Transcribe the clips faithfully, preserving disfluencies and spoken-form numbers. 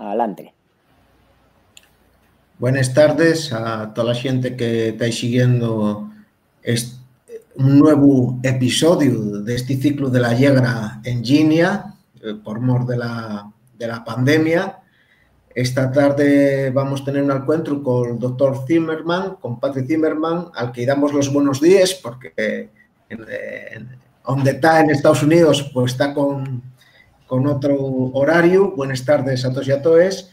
Alantre. Buenas tardes a toda la xente que estáis siguiendo est-, un nuevu episodiu d'esti ciclu de la Llegra en llinia, eh, por mor de la, de la pandemia. Esta tarde vamos tener un alcuentru col doctor Zimmerman, con Patrick Zimmerman, al que damos los buenos días, porque en, en, onde ta en Estaos Uníos, pues ta con, con otru horariu. Buenas tardes a toos y a toes.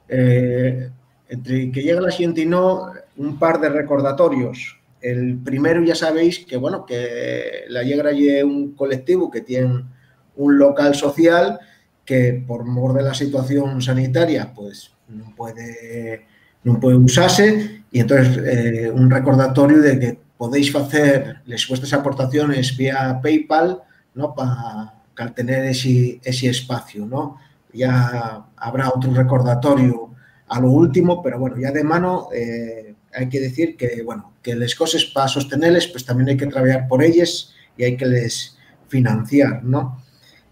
Eh, entre que llega la xente y no, un par de recordatorios. El primero, ya sabéis que, bueno, que La Llegra ye un colectivu que tien un local social que, por mor de la situación sanitaria, pues, nun puede, nun puede usase, y entonces, eh, un recordatoriu de que podéis facer les vuestras aportaciones vía PayPal, ¿no? Pa caltener esi, esi espaciu, ¿no? Ya habrá otru recordatoriu a lo último, pero, bueno, ya de mano, eh, hai que decir que, bueno, que les coses, pa sosteneles, pues, tamién hai que trabayar por elles y hai que les financiar, ¿no?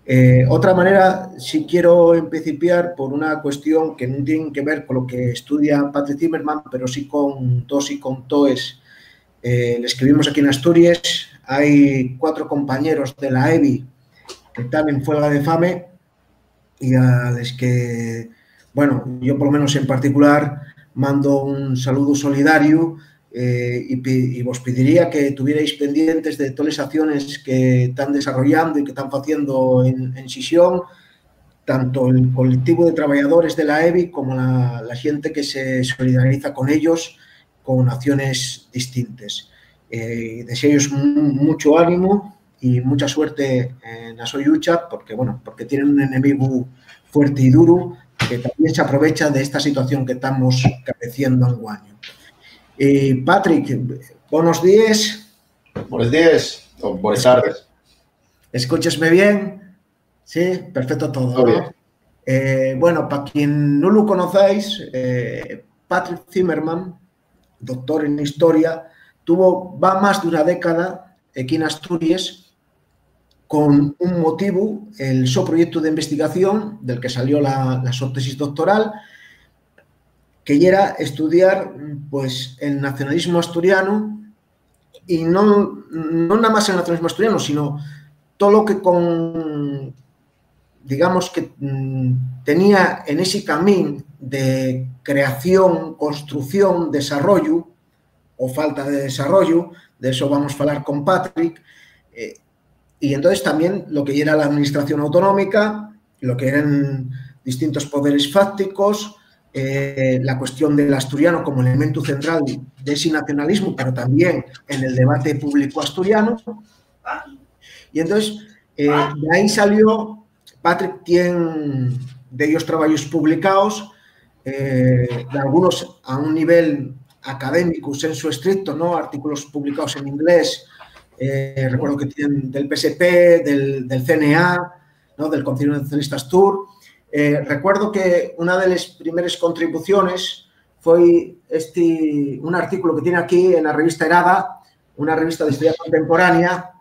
Eh, otra manera, sí quiero empecipiar por una cuestión que nun tien que ver con lo que estudia Patrick Zimmerman, pero sí con toos y con toes, eh, les que vivimos aquí en Asturies. Hai cuatro compañeros de la EVI que tán en fuelga de fame y a les que, bueno, yo por lo menos en particular mando un saludu solidariu, eh, y pi-, y vos pidiría que tuvierais pendientes de toles acciones que tán desarrollando y que tán faciendo en, en Xixón, tanto el colectivo de trabayadores de la EVI como la, la xente que se solidariza con ellos con acciones distintes. Eh, deseo-yos mu-, mucho ánimo y mucha suerte, eh, na so llucha, porque, bueno, porque tienen un enemigu fuerte y duro que tamién s'aprovecha de esta situación que tamos padeciendo anguaño. Eh, Patrick, bonos díes. Buenos días, o buenas tardes. Escúchesme bien? Sí, perfecto todo, ¿no? Todo bien. Eh, bueno, pa quien nun lo conozais, eh, Patrick Zimmerman, doctor en historia, tuvo va más d'una década aquí en Asturies con un motivu, el so proyectu de investigación, del que salió la, la so tesis doctoral, que yera estudiar, pues, el nacionalismo asturiano, y non, non nada más el nacionalismo asturiano, sino todo lo que con, digamos que, mm, tenía en ese camín de creación, construcción, desarrollo, o falta de desarrollo, de eso vamos a hablar con Patrick, eh, y entonces también lo que era la administración autonómica, lo que eran distintos poderes fácticos, eh, la cuestión del asturiano como elemento central de ese nacionalismo, pero también en el debate público asturiano. Y entonces, eh, de ahí salió, Patrick tiene de ellos trabajos publicados, eh, de algunos a un nivel académico, sensu estricto, ¿no? Artículos publicados en inglés, eh, recuerdo que tienen del P S P, del, del C N A, ¿no? Del Concilio Nacionalista Astur. Eh, recuerdo que una de las primeras contribuciones fue este, un artículo que tiene aquí en la revista Herada, una revista de historia contemporánea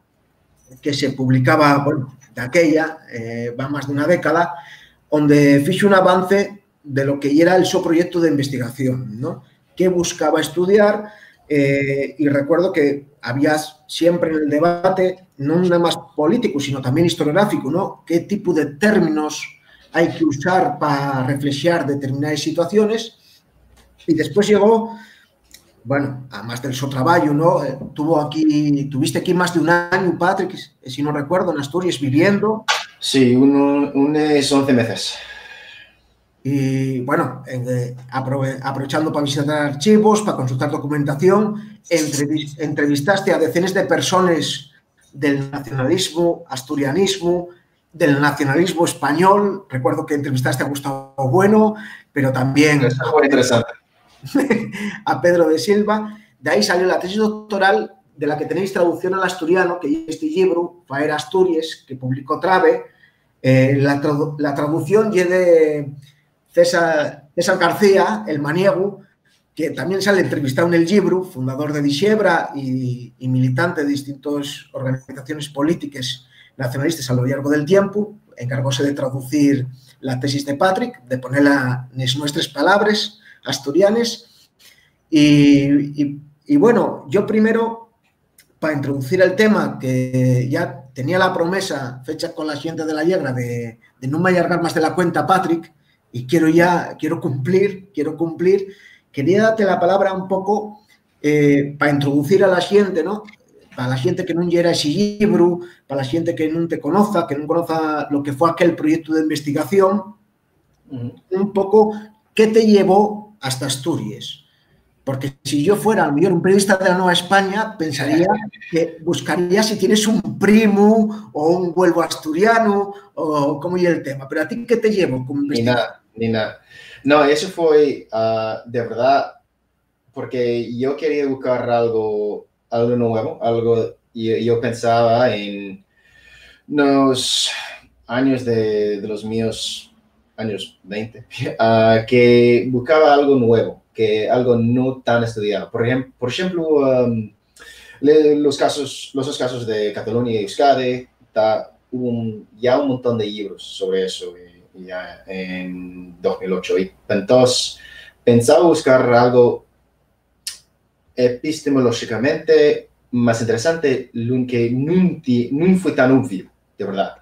que se publicaba, bueno, daquella, eh, va más d'una década, onde fixo un avance de lo que yera el so proyectu de investigación, ¿no? Qué buscaba estudiar, eh, y recuerdo que había siempre en el debate, non nada más político, sino también historiográfico, ¿no? Qué tipo de términos hai que usar pa reflexar determinadas situaciones. Y después llegó, bueno, además del so trabajo, ¿no? Eh, tuvo aquí, tuviste aquí más de un año, Patrick, eh, si no recuerdo, en Asturies viviendo. Sí, un, unes once meses. Y, bueno, eh, aprove-, aprovechando pa visitar archivos, pa consultar documentación, entrevis-, entrevistaste a decenes de personas del nacionalismo, asturianismo, del nacionalismo español. Recuerdo que entrevistaste a Gustavo Bueno, pero también Eso fue interesante. A Pedro de Silva. De ahí salió la tesis doctoral de la que tenéis traducción al asturiano, que es este libro, Faer Asturies, que publicó Trabe. Eh, la tradu-, la traducción ye de César, César García, el maniegu, que también sale entrevistado en el libro, fundador de Dixebra y, y militante de distintas organizaciones políticas nacionalistas a lo largo del tiempo. Encargóse de traducir la tesis de Patrick, de ponela nes nuestres palabres asturianes. Y, y, y bueno, yo primero, pa introducir el tema, que ya tenía la promesa fecha con la xente de la Yegra de, de nun m'allargar más de la cuenta, Patrick, y quiero ya, quiero cumplir, quiero cumplir. Quería darte la palabra un poco, eh, pa introducir a la xente, ¿no? Pa la xente que nun yera ese llibru, pa la xente que nun te conoza, que nun conoza lo que fue aquel proyecto de investigación, un poco qué te llevó hasta Asturies. Porque si yo fuera, a lo mejor, un periodista de la Nueva España, pensaría que buscaría si tienes un primo o un güelvu asturianu o cómo es el tema. Pero a ti, ¿qué te llevó como investigador? Ni nada, ni nada. No, eso fue, ah, de verdad, porque yo quería buscar algo, algo nuevo, algo, y yo pensaba en los años de, de los míos años veinte, ah, que buscaba algo nuevo, que algo no tan estudiado. Por ejem-, por ejemplo, um, le- los casos, los dos casos de Cataluña y Euskadi, ta- hubo un- ya un montón de libros sobre eso, eh, ya en dos mil ocho. Y entonces pensaba buscar algo epistemolóxicamente más interesante, lo que nun, ti- nun fue tan obvio, de verdad.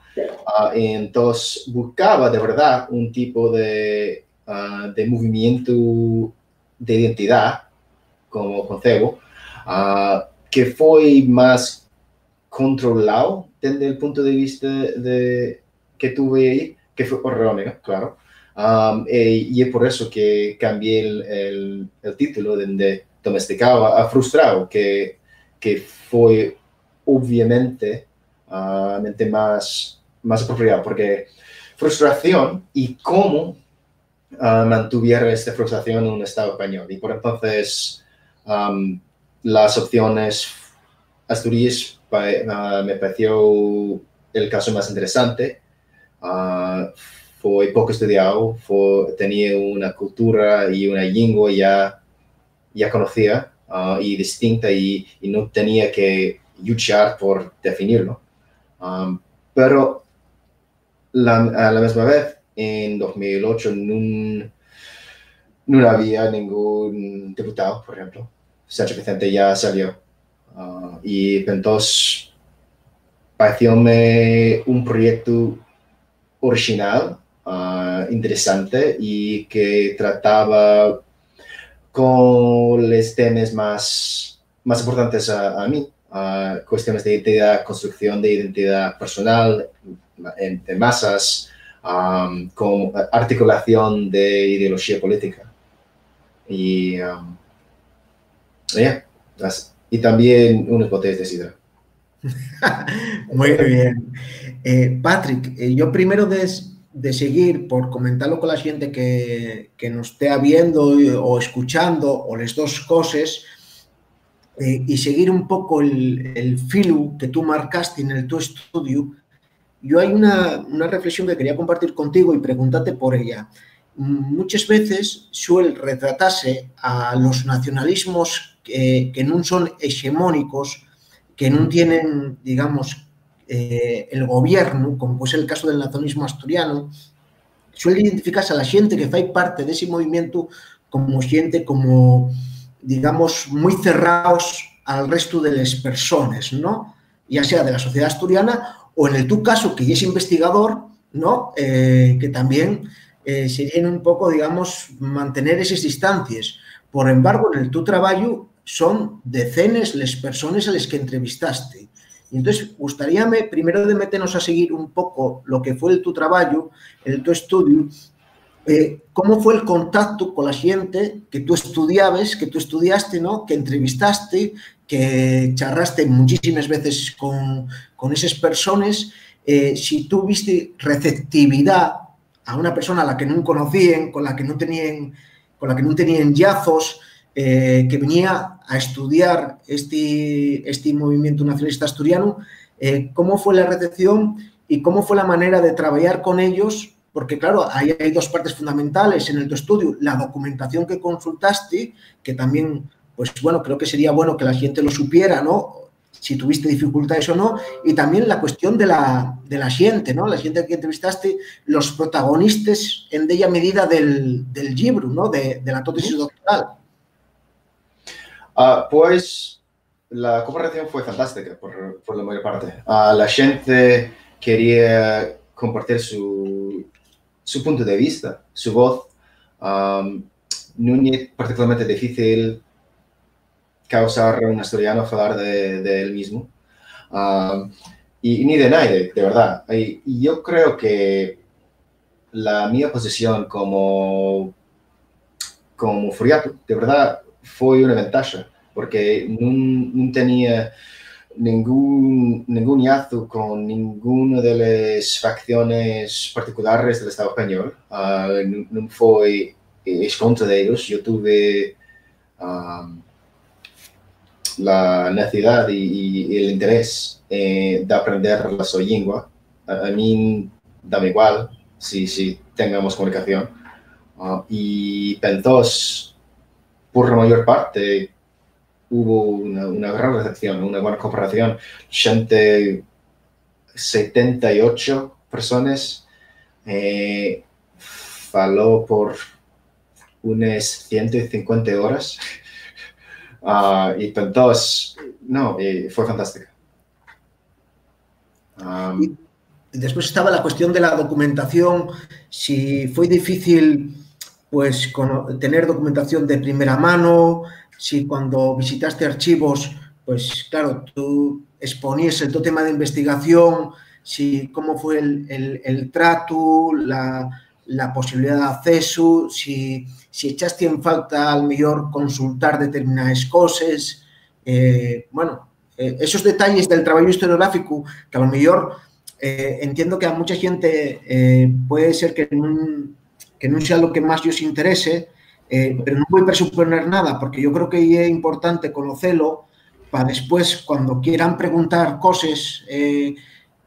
Ah, entonces buscaba de verdad un tipo de, ah, de movimiento de identidad, como concebo, ah, que fue más controlado desde el punto de vista de, que tuve ahí, que fue erróneo, claro. Um, eh, y es por eso que cambié el, el, el título de, de domesticado a, a frustrado, que, que fue obviamente, ah, mente más, más apropiado, porque frustración y cómo, ah, mantuviera esta frustración en un Estado español. Y por entonces, am, las opciones Asturies pa- ah, me pareció el caso más interesante. Ah, fue poco estudiado, fue- tenía una cultura y una lengua ya, ya conocida, ah, y distinta y, y no tenía que luchar por definirlo. Am, pero la, a la mesma vez, en dos mil ocho nun, nun había ningún diputado, por ejemplo. Sancho Vicente ya salió. Ah, y entonces parecióme un proyecto original, ah, interesante y que trataba con los temas más, más importantes a, a mí, ah, cuestiones de identidad, construcción de identidad personal, en- de masas, am, con articulación de ideología política. Y, am, yeah, as- y también unos botellas de sidra. Muy bien. Eh, Patrick, eh, yo primero de, de seguir por comentarlo con la gente que, que nos esté viendo o escuchando, o les dos cosas, eh, y seguir un poco el, el filu que tú marcaste en el tu estudio, yo hay una, una reflexión que quería compartir contigo y preguntarte por ella. Muchas veces suele retratarse a los nacionalismos que, que nun son hexemónicos, que nun tienen, digamos, eh, el gobierno, como puede ser el caso del nacionalismo asturiano, suele identificarse a la gente que fai parte de ese movimiento como gente como, digamos, muy cerrados al resto de las personas, ¿no? Ya sea de la sociedad asturiana o en el tu caso, que es investigador, ¿no? Eh, que también eh, serían un poco, digamos, mantener esas distancias. Por embargo, en el tu trabajo son decenes las personas a las que entrevistaste. Y entonces, gustaríame primero de meternos a seguir un poco lo que fue el tu trabajo, el tu estudio, eh, cómo fue el contacto con la gente que tú estudiabas, que tú estudiaste, ¿no? Que entrevistaste, que charraste muchísimas veces con, con esas personas, eh, si tuviste receptividad a una persona a la que nun conocíen, con la que nun teníen, con la que nun teníen llazos, eh, que venía a estudiar este, este movimiento nacionalista asturiano, eh, ¿cómo fue la recepción y cómo fue la manera de trabajar con ellos? Porque, claro, ahí hay dos partes fundamentales en el tu estudio. La documentación que consultaste, que también, pues, bueno, creo que sería bueno que la gente lo supiera, ¿no? si tuviste dificultaes o no, y también la cuestión de la, de la xente, ¿no? La xente que entrevistaste, los protagonistes en della medida del, del llibru, ¿no? De, de la to tesis doctoral. Ah, pues, la conversación fue fantástica, por, por la mayor parte. Ah, la gente quería compartir su, su punto de vista, su voz. Am, nun ye particularmente difícil causar a un asturiano falar de, de él mismo. Am, y ni de nadie, de verdad. Y, y yo creo que la mi posición como, como furiatu, de verdad, fue una ventaja, porque nun, nun tenía ningún, ningún llazo con ninguna de las facciones particulares del Estado español. Ah, nun, nun foi, eh, escontra de ellos. Yo tuve, ah, la necesidad y, y el interés, eh, de aprender la so lengua. A, a mí dame igual si, si tengamos comunicación. Ah, y entonces, por la mayor parte, hubo una, una gran recepción, una buena cooperación. Xente, setenta y ocho personas, eh, faló por unas ciento cincuenta horas. Ah, y entonces, no, eh, fue fantástica. Am, Y después estaba la cuestión de la documentación, si fue difícil, pues, cono-, tener documentación de primera mano, si cuando visitaste archivos, pues, claro, tú exponías el tu tema de investigación, si cómo fue el, el, el trato, la, la posibilidad de acceso, si, si echaste en falta al mejor consultar determinadas cosas. Eh, bueno, eh, esos detalles del trabajo historiográfico, que a lo mejor, eh, entiendo que a mucha gente, eh, puede ser que nun, que nun sea lo que más os interese, eh, pero no voy a presuponer nada, porque yo creo que es importante conocerlo para después, cuando quieran preguntar cosas, eh,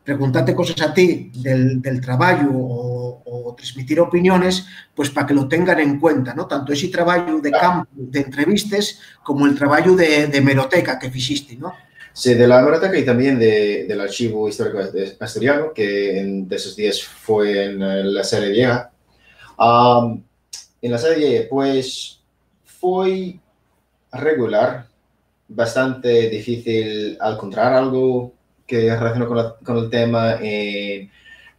preguntarte cosas a ti del, del trabajo o, o transmitir opiniones, pues para que lo tengan en cuenta, ¿no? Tanto ese trabajo de campo, de entrevistas, como el trabajo de, de hemeroteca que hiciste, ¿no? Sí, de la hemeroteca y también de, del Archivo Histórico de, Asturiano, que en, de esos días fue en, eh, la sede vieja. Am, en la sede vieja, pues, fue regular, bastante difícil encontrar algo que relacionó con, la, con el tema en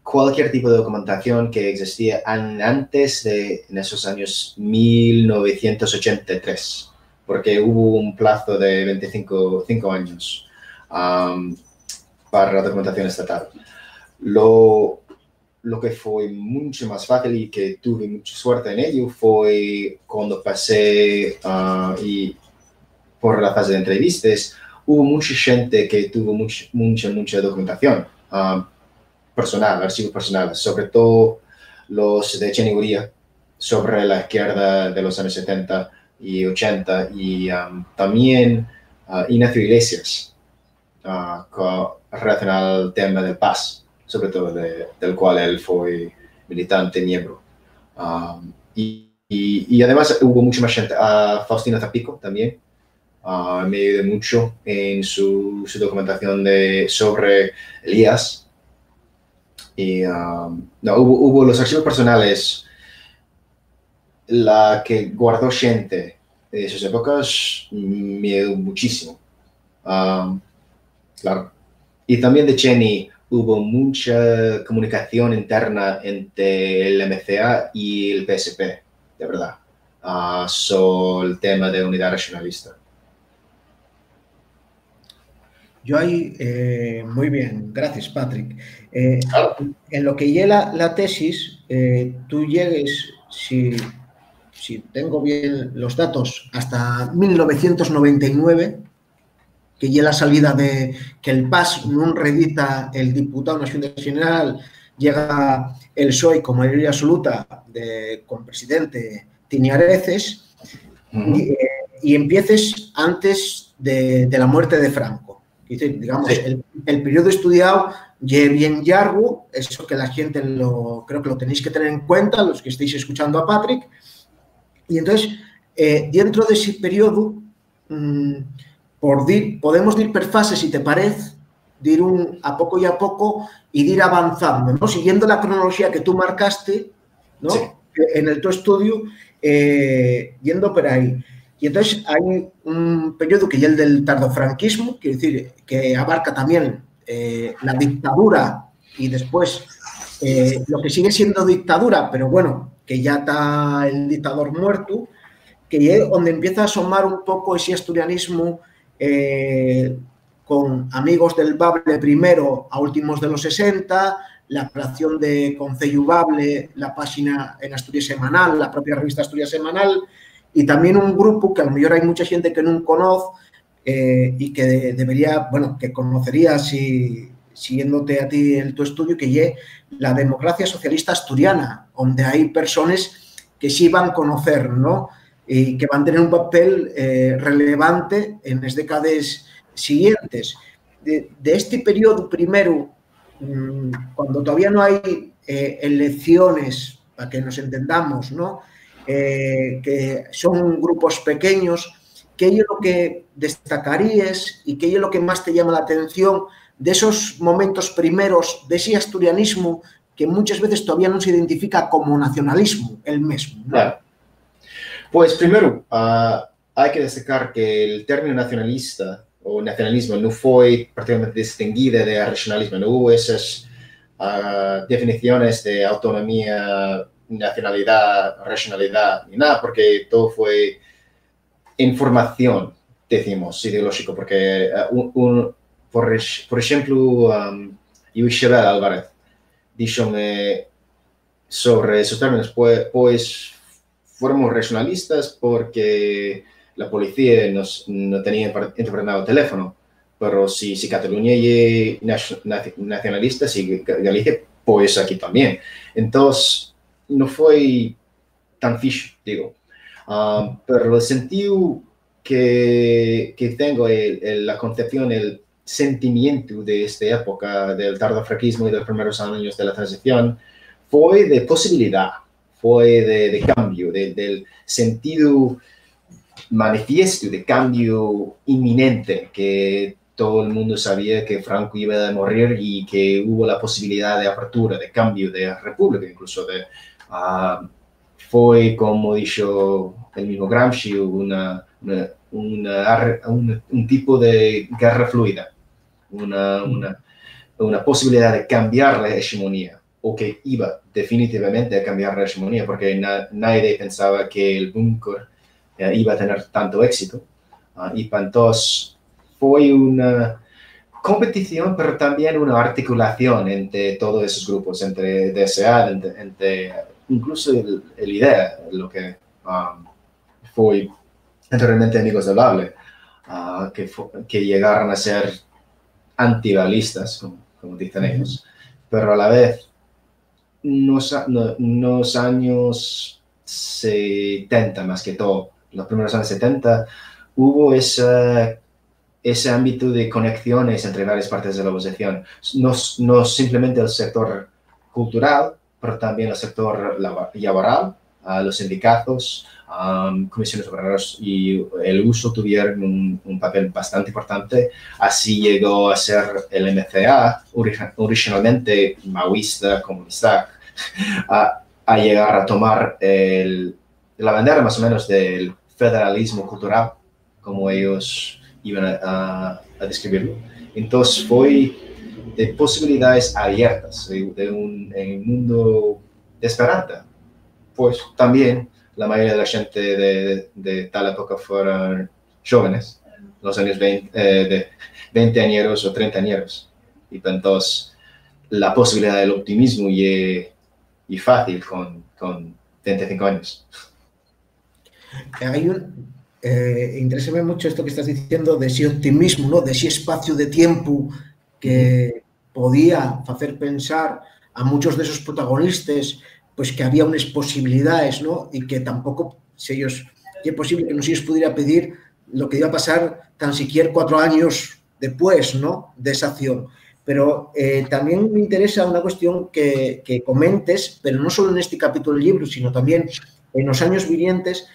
cualquier tipo de documentación que existía an, antes de, en esos años mil novecientos ochenta y tres, porque hubo un plazo de veinticinco, cinco años, am, para la documentación estatal. Lo, lo que fue mucho más fácil y que tuve mucha suerte en ello fue cuando pasé, ah, y por la fase de entrevistas, hubo mucha gente que tuvo much, mucha, mucha documentación, ah, personal, archivos personales, sobre todo los de Cheni Uría, sobre la izquierda de los años setenta y ochenta, y, am, también, ah, Ignacio Iglesias, ah, co, relacionado al tema del pas, sobre todo de, del cual él fue militante, miembro. Am, y, y, y además hubo mucho más gente. A Faustina Zapico también, ah, me ayudó mucho en su, su documentación de, sobre Elías. Y, am, no, hubo, hubo los archivos personales, la que guardó xente de esas épocas, mm, me ayudó muchísimo. Am, claro. Y también de Cheni hubo mucha comunicación interna entre el M C A y el P S P, de verdad, ah, sobre el tema de unidad regionalista. Yo ahí, eh, muy bien, gracias, Patrick. Eh, en lo que ye la, la tesis, eh, tú llegues, si, si tengo bien los datos, hasta mil novecientos noventa y nueve, que ye la salida de, que el pas nun redita el diputado na Xunta General, llega el PSOE con mayoría absoluta de, con presidente Tini Areces, y, eh, y empieces antes de, de la muerte de Franco. Es decir, digamos, el, el periodo estudiado ye bien llargu, eso que la gente lo, creo que lo tenéis que tener en cuenta, los que estéis escuchando a Patrick. Y entonces, eh, dentro de ese periodo, mm, por dir, podemos dir per fases, si te parez, dir un a poco y a poco y dir avanzando, ¿no? Siguiendo la cronoloxía que tú marcaste, ¿no? Sí. En el tu estudio, eh, yendo por ahí. Y entonces hay un periodo que es el del tardofranquismo, quiero decir, que abarca también eh, la dictadura y después eh, lo que sigue siendo dictadura, pero bueno, que ya está el dictador muerto, que es donde empieza a asomar un poco ese asturianismo eh, con Amigos del Bable primero a últimos de los sesenta, la creación de Conceyu Bable, la página en Asturias Semanal, la propia revista Asturias Semanal, y también un grupo que a lo mejor hay mucha gente que no conoce eh, y que debería, bueno, que conocería si, siguiéndote a ti el tu estudio, que ye la democracia socialista asturiana, donde hay personas que sí van a conocer, ¿no? Y que van a tener un papel eh, relevante en las décadas siguientes. De, de este periodo primero, mm, cuando todavía no hay eh, elecciones, para que nos entendamos, ¿no? Eh, que son grupos pequeños, ¿qué es lo que destacarías y qué es lo que más te llama la atención de esos momentos primeros, de ese asturianismo que muchas veces todavía no se identifica como nacionalismo el mismo, ¿no? Claro. Pues primero, uh, hay que destacar que el término nacionalista o nacionalismo no fue prácticamente distinguido de regionalismo, no hubo esas uh, definiciones de autonomía, nacionalidad, regionalidad, ni nada, porque todo fue en formación, decimos, ideológico, porque uh, un, un, por, por ejemplo, um, Luis Chebel Álvarez, díxome sobre esos términos, pues, pues fuéramos regionalistas porque la policía nos, no tenía interpretado el teléfono, pero si, si Cataluña es nacionalista, si Galicia, pues aquí también. Entonces, no fue tan fixe, digo. Uh, pero el sentido que, que tengo, el, el, la concepción, el sentimiento de esta época del tardofranquismo y de los primeros años de la transición, fue de posibilidad, fue de, de cambio, de, del sentido manifiesto de cambio inminente que todo el mundo sabía que Franco iba a morir y que hubo la posibilidad de apertura, de cambio, de república, incluso de... Uh, fue, como dijo el mismo Gramsci, una, una, una, un, un, tipo de guerra fluida, una, una, una posibilidad de cambiar la hegemonía, o que iba definitivamente a cambiar la hegemonía, porque na, nadie pensaba que el búnker eh, iba a tener tanto éxito. Uh, y entonces fue una competición, pero también una articulación entre todos esos grupos, entre D S A, entre, entre incluso el, el IDEA, lo que um, fue anteriormente Amigos del Bable, uh, que, fue, que llegaron a ser antibablistas, como, como dicen ellos, pero a la vez nos, nos años setenta, más que todo, los primeros años setenta, hubo esa, ese ámbito de conexiones entre varias partes de la oposición. No, no simplemente el sector cultural, pero también el sector laboral, uh, los sindicatos, um, comisiones obreras y el uso tuvieron un, un, papel bastante importante. Así llegó a ser el M C A, originalmente maoísta, comunista, a, a llegar a tomar el, la bandera más o menos del federalismo cultural, como ellos iban a, a, a describirlo. Entonces fue de posibilidades abiertas, de, de un, en un mundo de esperanza. Pues también la mayoría de la gente de, de, de tal época fueron jóvenes, los años veinte, eh, de veinte añeros o treinta añeros. Y entonces la posibilidad del optimismo y, y fácil con, con veinticinco años. Hay un, eh, interésame mucho esto que estás diciendo de ese optimismo, ¿no? De ese espacio de tiempo que podía hacer pensar a muchos de esos protagonistas pues que había unas posibilidades, ¿no? Y que tampoco se ellos, es posible que no se les pudiera pedir lo que iba a pasar tan siquiera cuatro años después, ¿no? De esa acción. Pero eh, también me interesa una cuestión que, que, comentes, pero no solo en este capítulo del libro, sino también en los años vinientes.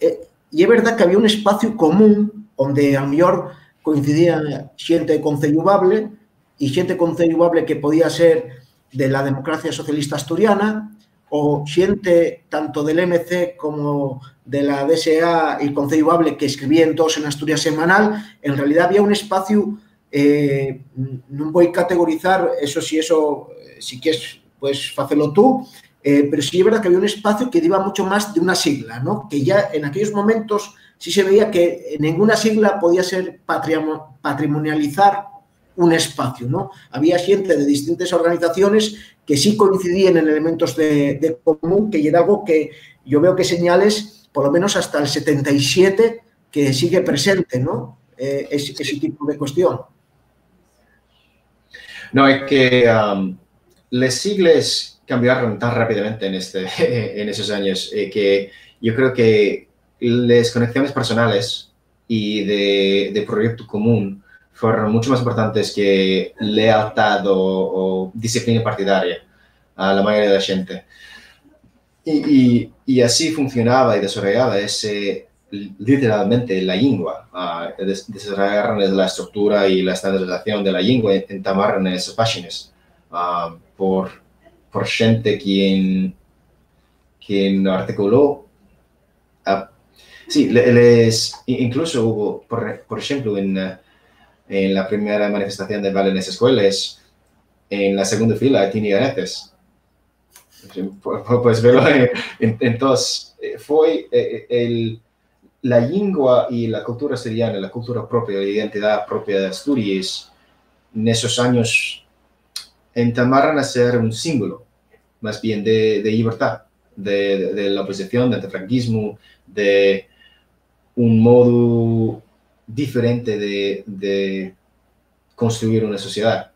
Eh, y es verdad que había un espacio común donde a lo mejor coincidía xente de Conceyu Bable, y xente de Conceyu Bable que podía ser de la Democracia Socialista Asturiana, o xente tanto del M C como de la D S A y Conceyu Bable que escribíen todos en Asturias Semanal, en realidad había un espacio, eh, non voi categorizar, eso si, eso, eh, si quieres, pues, facelo tú, eh, pero sí es verdad que había un espacio que diba mucho más de una sigla, ¿no? Que ya en aquellos momentos sí se veía que ninguna sigla podía ser patriamo-, patrimonializar un espacio, ¿no? Había xente de distintas organizaciones que sí coincidían en elementos de, de común, que era algo que yo veo que señales, por lo menos hasta el setenta y siete, que sigue presente, ¿no? Eh, es-, ese tipo de cuestión. No, es que, um, les sigles cambiaron tan rápidamente en, este, en esos años, eh, que yo creo que les conexiones personales y de, de proyecto común fueron mucho más importantes que lealtad o, o disciplina partidaria a la mayoría de la gente. Y, y, y así funcionaba y desarrollaba ese, literalmente, la lingua. Ah, des-, desarrollaron la estructura y la estandarización de la lingua, entamaron esas páginas, ah, por, por gente quien, quien articuló. Ah, sí, le-, les, i-, incluso hubo, por, por ejemplo, en, eh, en la primera manifestación de Vale nes Escueles, en la segunda fila, Tini Areces. Pu-, pu-, pues velo en, en, entonces, eh, fue, eh, el, la lengua y la cultura asturiana, la cultura propia, la identidad propia de Asturias, en esos años entamaron a ser un símbolo, más bien, de, de libertad, de, de, de la oposición, del antifranquismo, de un modo diferente de, de construir una sociedad.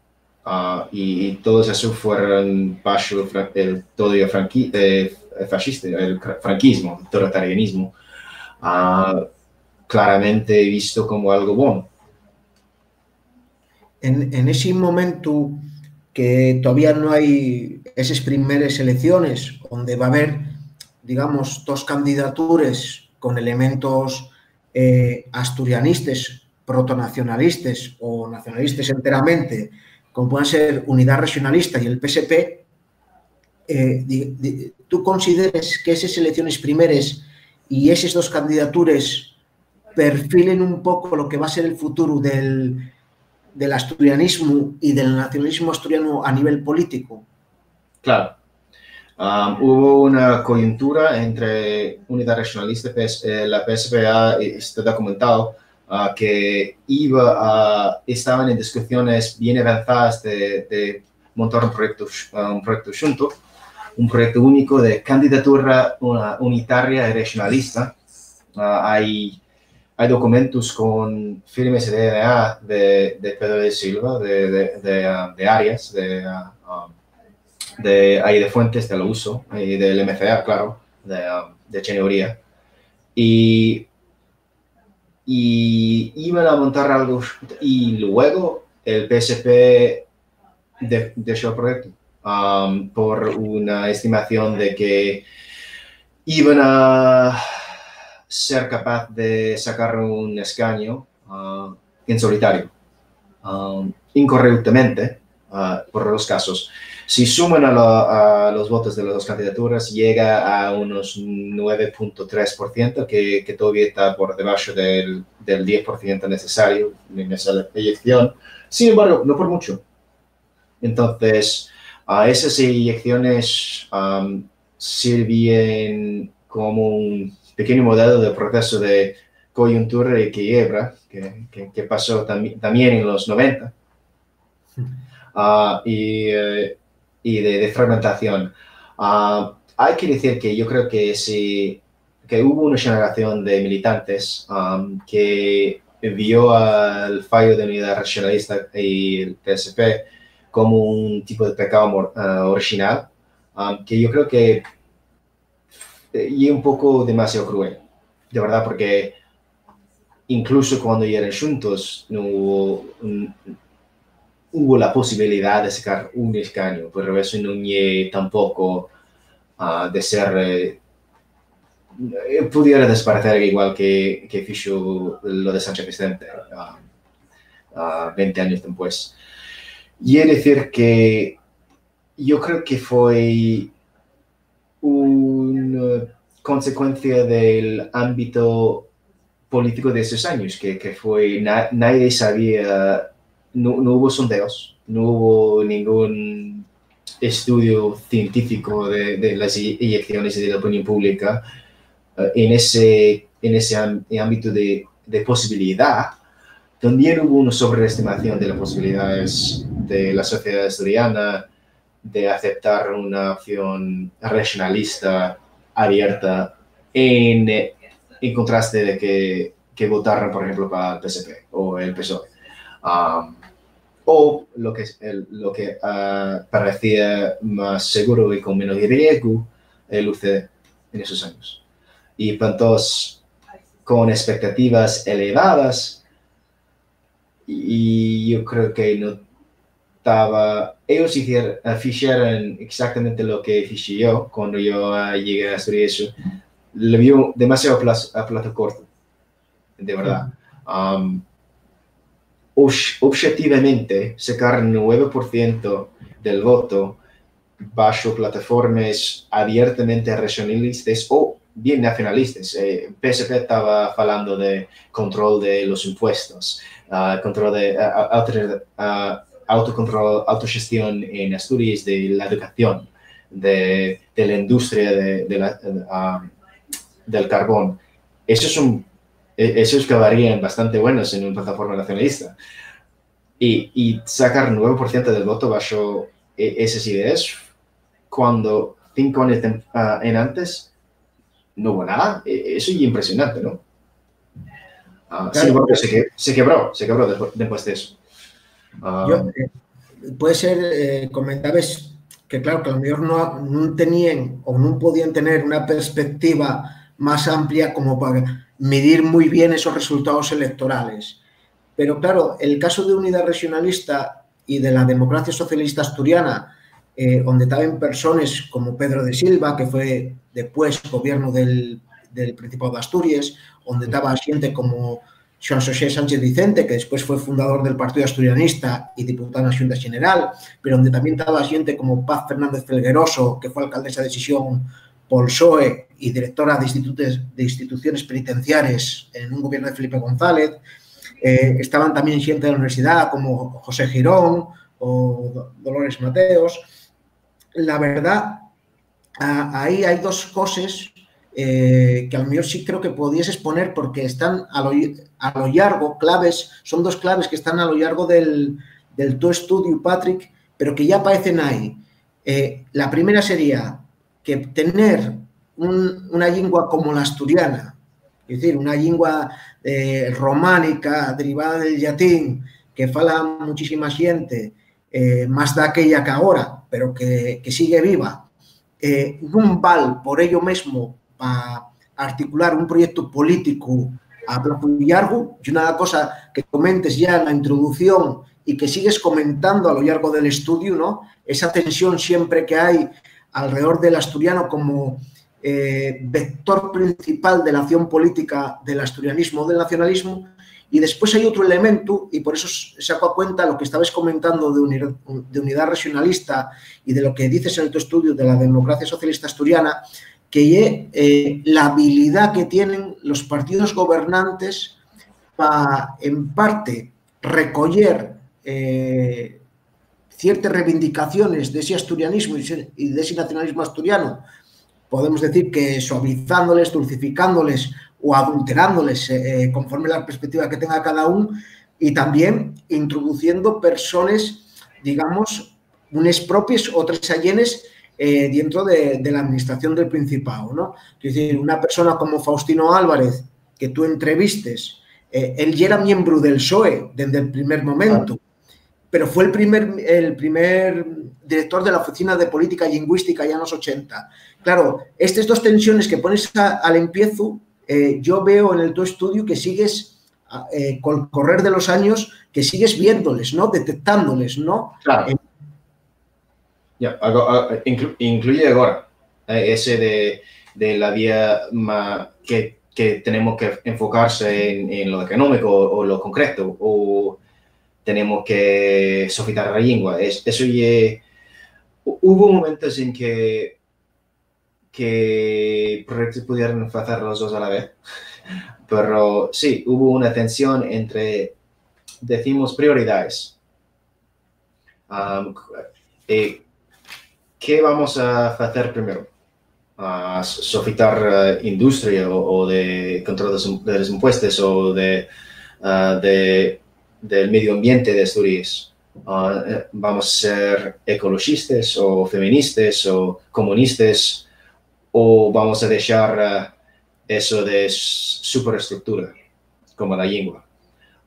Ah, y, y todos esos fueron bajo fra-, el todo franqui-, eh, fascista, el cra-, franquismo, el totalitarianismo, ah, claramente visto como algo bueno. En, en ese momento que todavía no hay esas primeras elecciones, donde va a haber, digamos, dos candidatures con elementos, eh, asturianistas, protonacionalistas o nacionalistas enteramente, como pueden ser Unidad Regionalista y el P S P, eh, di-, di-, ¿tú consideres que esas elecciones primeras y esas dos candidatures perfilen un poco lo que va a ser el futuro del, del asturianismo y del nacionalismo asturiano a nivel político? Claro. Am, hubo una coyuntura entre Unidad Regionalista, P S, eh, la P S P A, y está documentado, ah, que iba a, estaban en discusiones bien avanzadas de, de montar un proyecto, ah, un proyecto xunto, un proyecto único de candidatura una, unitaria y regionalista. Ah, hay, hay documentos con firmes de D N A de, de Pedro de Silva, de, de, de, ah, de Arias, de, ah, ah, de, hay de Fuentes, de Louso, y del M C A, claro, de, ah, de Echeneguría. Y, y iban a montar algo, y luego el P S P de-, dexó el proyecto, am, por una estimación de que iban a ser capaz de sacar un escaño, ah, en solitario, am, incorrectamente, ah, por los casos. Si suman a la, a los votos de las dos candidaturas, llega a unos nueve punto tres por ciento, que, que todavía está por debajo del, del diez por ciento necesario en esa elección. Sin embargo, no por mucho. Entonces, a esas elecciones, am, sirven como un pequeño modelo del proceso de coyuntura y quiebra que, que, que pasó tambi-, también en los noventa, ah, y, eh, y de, de fragmentación. Ah, hay que decir que yo creo que si, que hubo una generación de militantes, am, que vio al fallo de Unidad Regionalista y el P S P como un tipo de pecado mor-, ah, original, am, que yo creo que, eh, y un poco demasiado cruel, de verdad, porque incluso cuando eran xuntos, no hubo, un, hubo la posibilidad de sacar un escaño, pero eso no ye tampoco, ah, de ser, eh, eh, pudiera desaparecer igual que, que fixo lo de Sánchez Vicente. Ah, ah, venti años dempués. Y es decir que yo creo que fue una consecuencia del ámbito político de esos años, que, que fue, na-, nadie sabía, no, no hubo sondeos, no hubo ningún estudio científico de, de las e-, elecciones y de la opinión pública, eh, en ese, en ese am-, ámbito de, de posibilidad. También hubo una sobreestimación de las posibilidades de la sociedad asturiana de aceptar una opción regionalista abierta en, en contraste de que, que votaran, por ejemplo, para el P S P o el P S O E. Am, o lo que, el- lo que, ah, parecía más seguro y con menos riesgo, el U C D en esos años. Y pa entonces, con expectativas elevadas, y yo creo que no estaba, ellos hicier- ah, hicieron exactamente lo que hice yo cuando yo, ah, llegué a estudiar eso. Le vio demasiado plazo, a plazo corto, de verdad. Am, obx- obxetivamente, sacar nueve por ciento del voto bajo plataformas abiertamente regionalistas o bien nacionalistas. Eh, P S P estaba hablando de control de los impuestos, ah, control de ah, ah, auto- ah, autocontrol, autogestión en Asturias de la educación, de, de la industria de, de la, ah, del carbón. Esos son, e- esos quedarían bastante buenos en una plataforma nacionalista. Y, y sacar nueve por ciento del voto bajo e- esas ideas, cuando cinco años tem- ah, en antes no hubo nada. E- Eso es impresionante, ¿no? Ah, sin Claro. embargo, se, que- se quebró, se quebró después, después de eso. Ah, Yo, eh, puede ser, eh, comentabes que, claro, que a lo mejor no, no tenían o no podían tener una perspectiva más amplia como para medir muy bien esos resultados electorales. Pero, claro, el caso de Unidad Regionalista y de la Democracia Socialista Asturiana, eh, donde estaban personas como Pedro de Silva, que fue después gobierno del, del Principado de Asturias, donde estaba gente como Juan José Sánchez Vicente, que después fue fundador del Partido Asturianista y diputado en la Junta General, pero donde también estaba gente como Paz Fernández Felgueroso, que fue alcaldesa de Xixón pol PSOE y directora de, institutes- de instituciones penitenciarias en un gobierno de Felipe González. Eh, estaban también gente de la universidad como José Girón o Do- Dolores Mateos. La verdad, a- ahí hay dos cosas, eh, que a lo mejor sí creo que podías exponer porque están a lo, a lo largo, claves, son dos claves que están a lo largo del, del tu estudio, Patrick, pero que ya aparecen ahí. Eh, la primera sería que tener un- una lengua como la asturiana, es decir, una lengua, eh, románica derivada del latín que fala muchísima gente, eh, más d'aquella que ahora, pero que, que sigue viva, eh, nun val por ello mesmo pa articular un proyecto político a plazo llargo. Y una cosa que comentes ya en la introducción y que sigues comentando a lo largo del estudio, ¿no? Esa tensión siempre que hay alrededor del asturiano como, eh, vector principal de la acción política del asturianismo o del nacionalismo. Y después hay otro elemento, y por eso s- saco a cuenta lo que estabas comentando de, unir- de unidad regionalista y de lo que dices en tu estudio de la democracia socialista asturiana, que es, eh, la habilidad que tienen los partidos gobernantes para, en parte, recoger, eh, ciertas reivindicaciones de ese asturianismo y se- y de ese nacionalismo asturiano, podemos decir que suavizándoles, dulcificándoles o adulterándoles, eh, eh, conforme la perspectiva que tenga cada uno, y también introduciendo personas, digamos, unas propias, otras ajenes, eh, dentro de, de la administración del Principado, ¿no? Es decir, una persona como Faustino Álvarez, que tú entrevistes, eh, él ya era miembro del PSOE desde el primer momento, pero fue el primer, el primer director de la Oficina de Política Lingüística ya en los ochenta. Claro, estas dos tensiones que pones a- al empiezo, eh, yo veo en el tu estudio que sigues, a- eh, con el correr de los años, que sigues viéndoles, ¿no? Detectándoles, ¿no? Claro. Eh, Ya, algo, ah, inclu- incluye ahora, eh, ese de, de la vía ma- que, que tenemos que enfocarse en, en lo económico o, o lo concreto, o tenemos que sofitar la lengua. Es, eso ye, hu-, hubo momentos en que, que proyectos pudieran hacer los dos a la vez, pero sí, hubo una tensión entre, decimos, prioridades. Am, eh, ¿qué vamos a hacer primero? A so-, sofitar, eh, industria o, o de control de los im-, de los impuestos o de, ah, de, del medio ambiente de Asturias. Ah, eh, ¿vamos a ser ecologistas o feministas o comunistas o vamos a dejar, eh, eso de s-, superestructura como la lengua?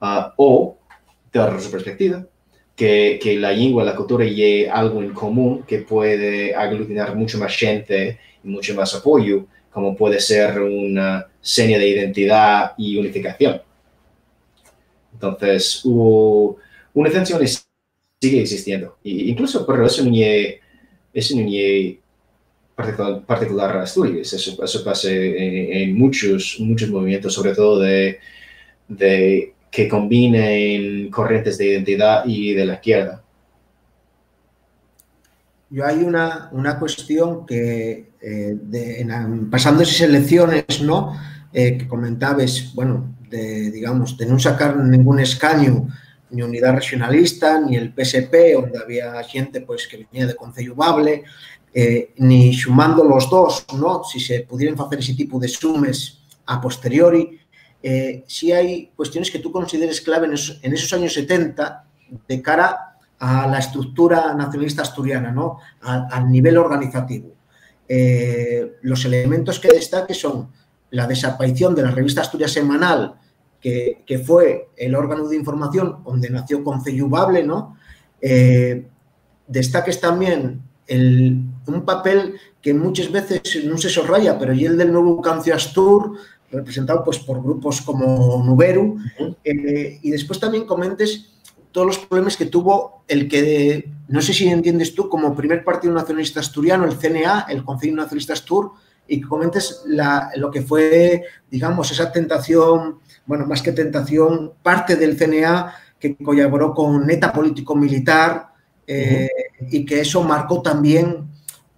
Ah, o, de otra perspectiva, que, que la lengua, la cultura ye algo en común que puede aglutinar mucho más gente y mucho más apoyo, como puede ser una seña de identidad y unificación. Entonces, hubo una tensión y sigue existiendo. Y incluso, pero eso no ye, eso no ye particu-, particular a Asturias. Eso, eso pasa en, en muchos, muchos movimientos, sobre todo de, de que combinen corrientes de identidad y de la izquierda. Yo hay una, una cuestión que, eh, de, en, pasando esas elecciones, ¿no? Eh, que comentabes, bueno, de, digamos, de no sacar ningún escaño, ni Unidad Regionalista, ni el P S P, donde había gente, pues, que venía de Concello Bable, eh, ni sumando los dos, ¿no? Si se pudieran hacer ese tipo de sumes a posteriori, eh, si hay cuestiones que tú consideres clave en esos, en esos años setenta de cara a la estructura nacionalista asturiana, ¿no? A, al nivel organizativo. Eh, los elementos que destaque son la desaparición de la revista Asturias Semanal, que, que fue el órgano de información donde nació Concello Bable, ¿no? Eh, destaques también el, un papel que muchas veces no se sorraya, pero y el del nuevo Cancio Astur, representado, pues, por grupos como Nuberu, eh, y después también comentes todos los problemas que tuvo el que, no sé si entiendes tú, como primer partido nacionalista asturiano, el C N A, el Concello Nacionalista Astur, y que comentes la, lo que fue, digamos, esa tentación, bueno, más que tentación, parte del C N A que colaboró con ETA político-militar, eh, y que eso marcó también,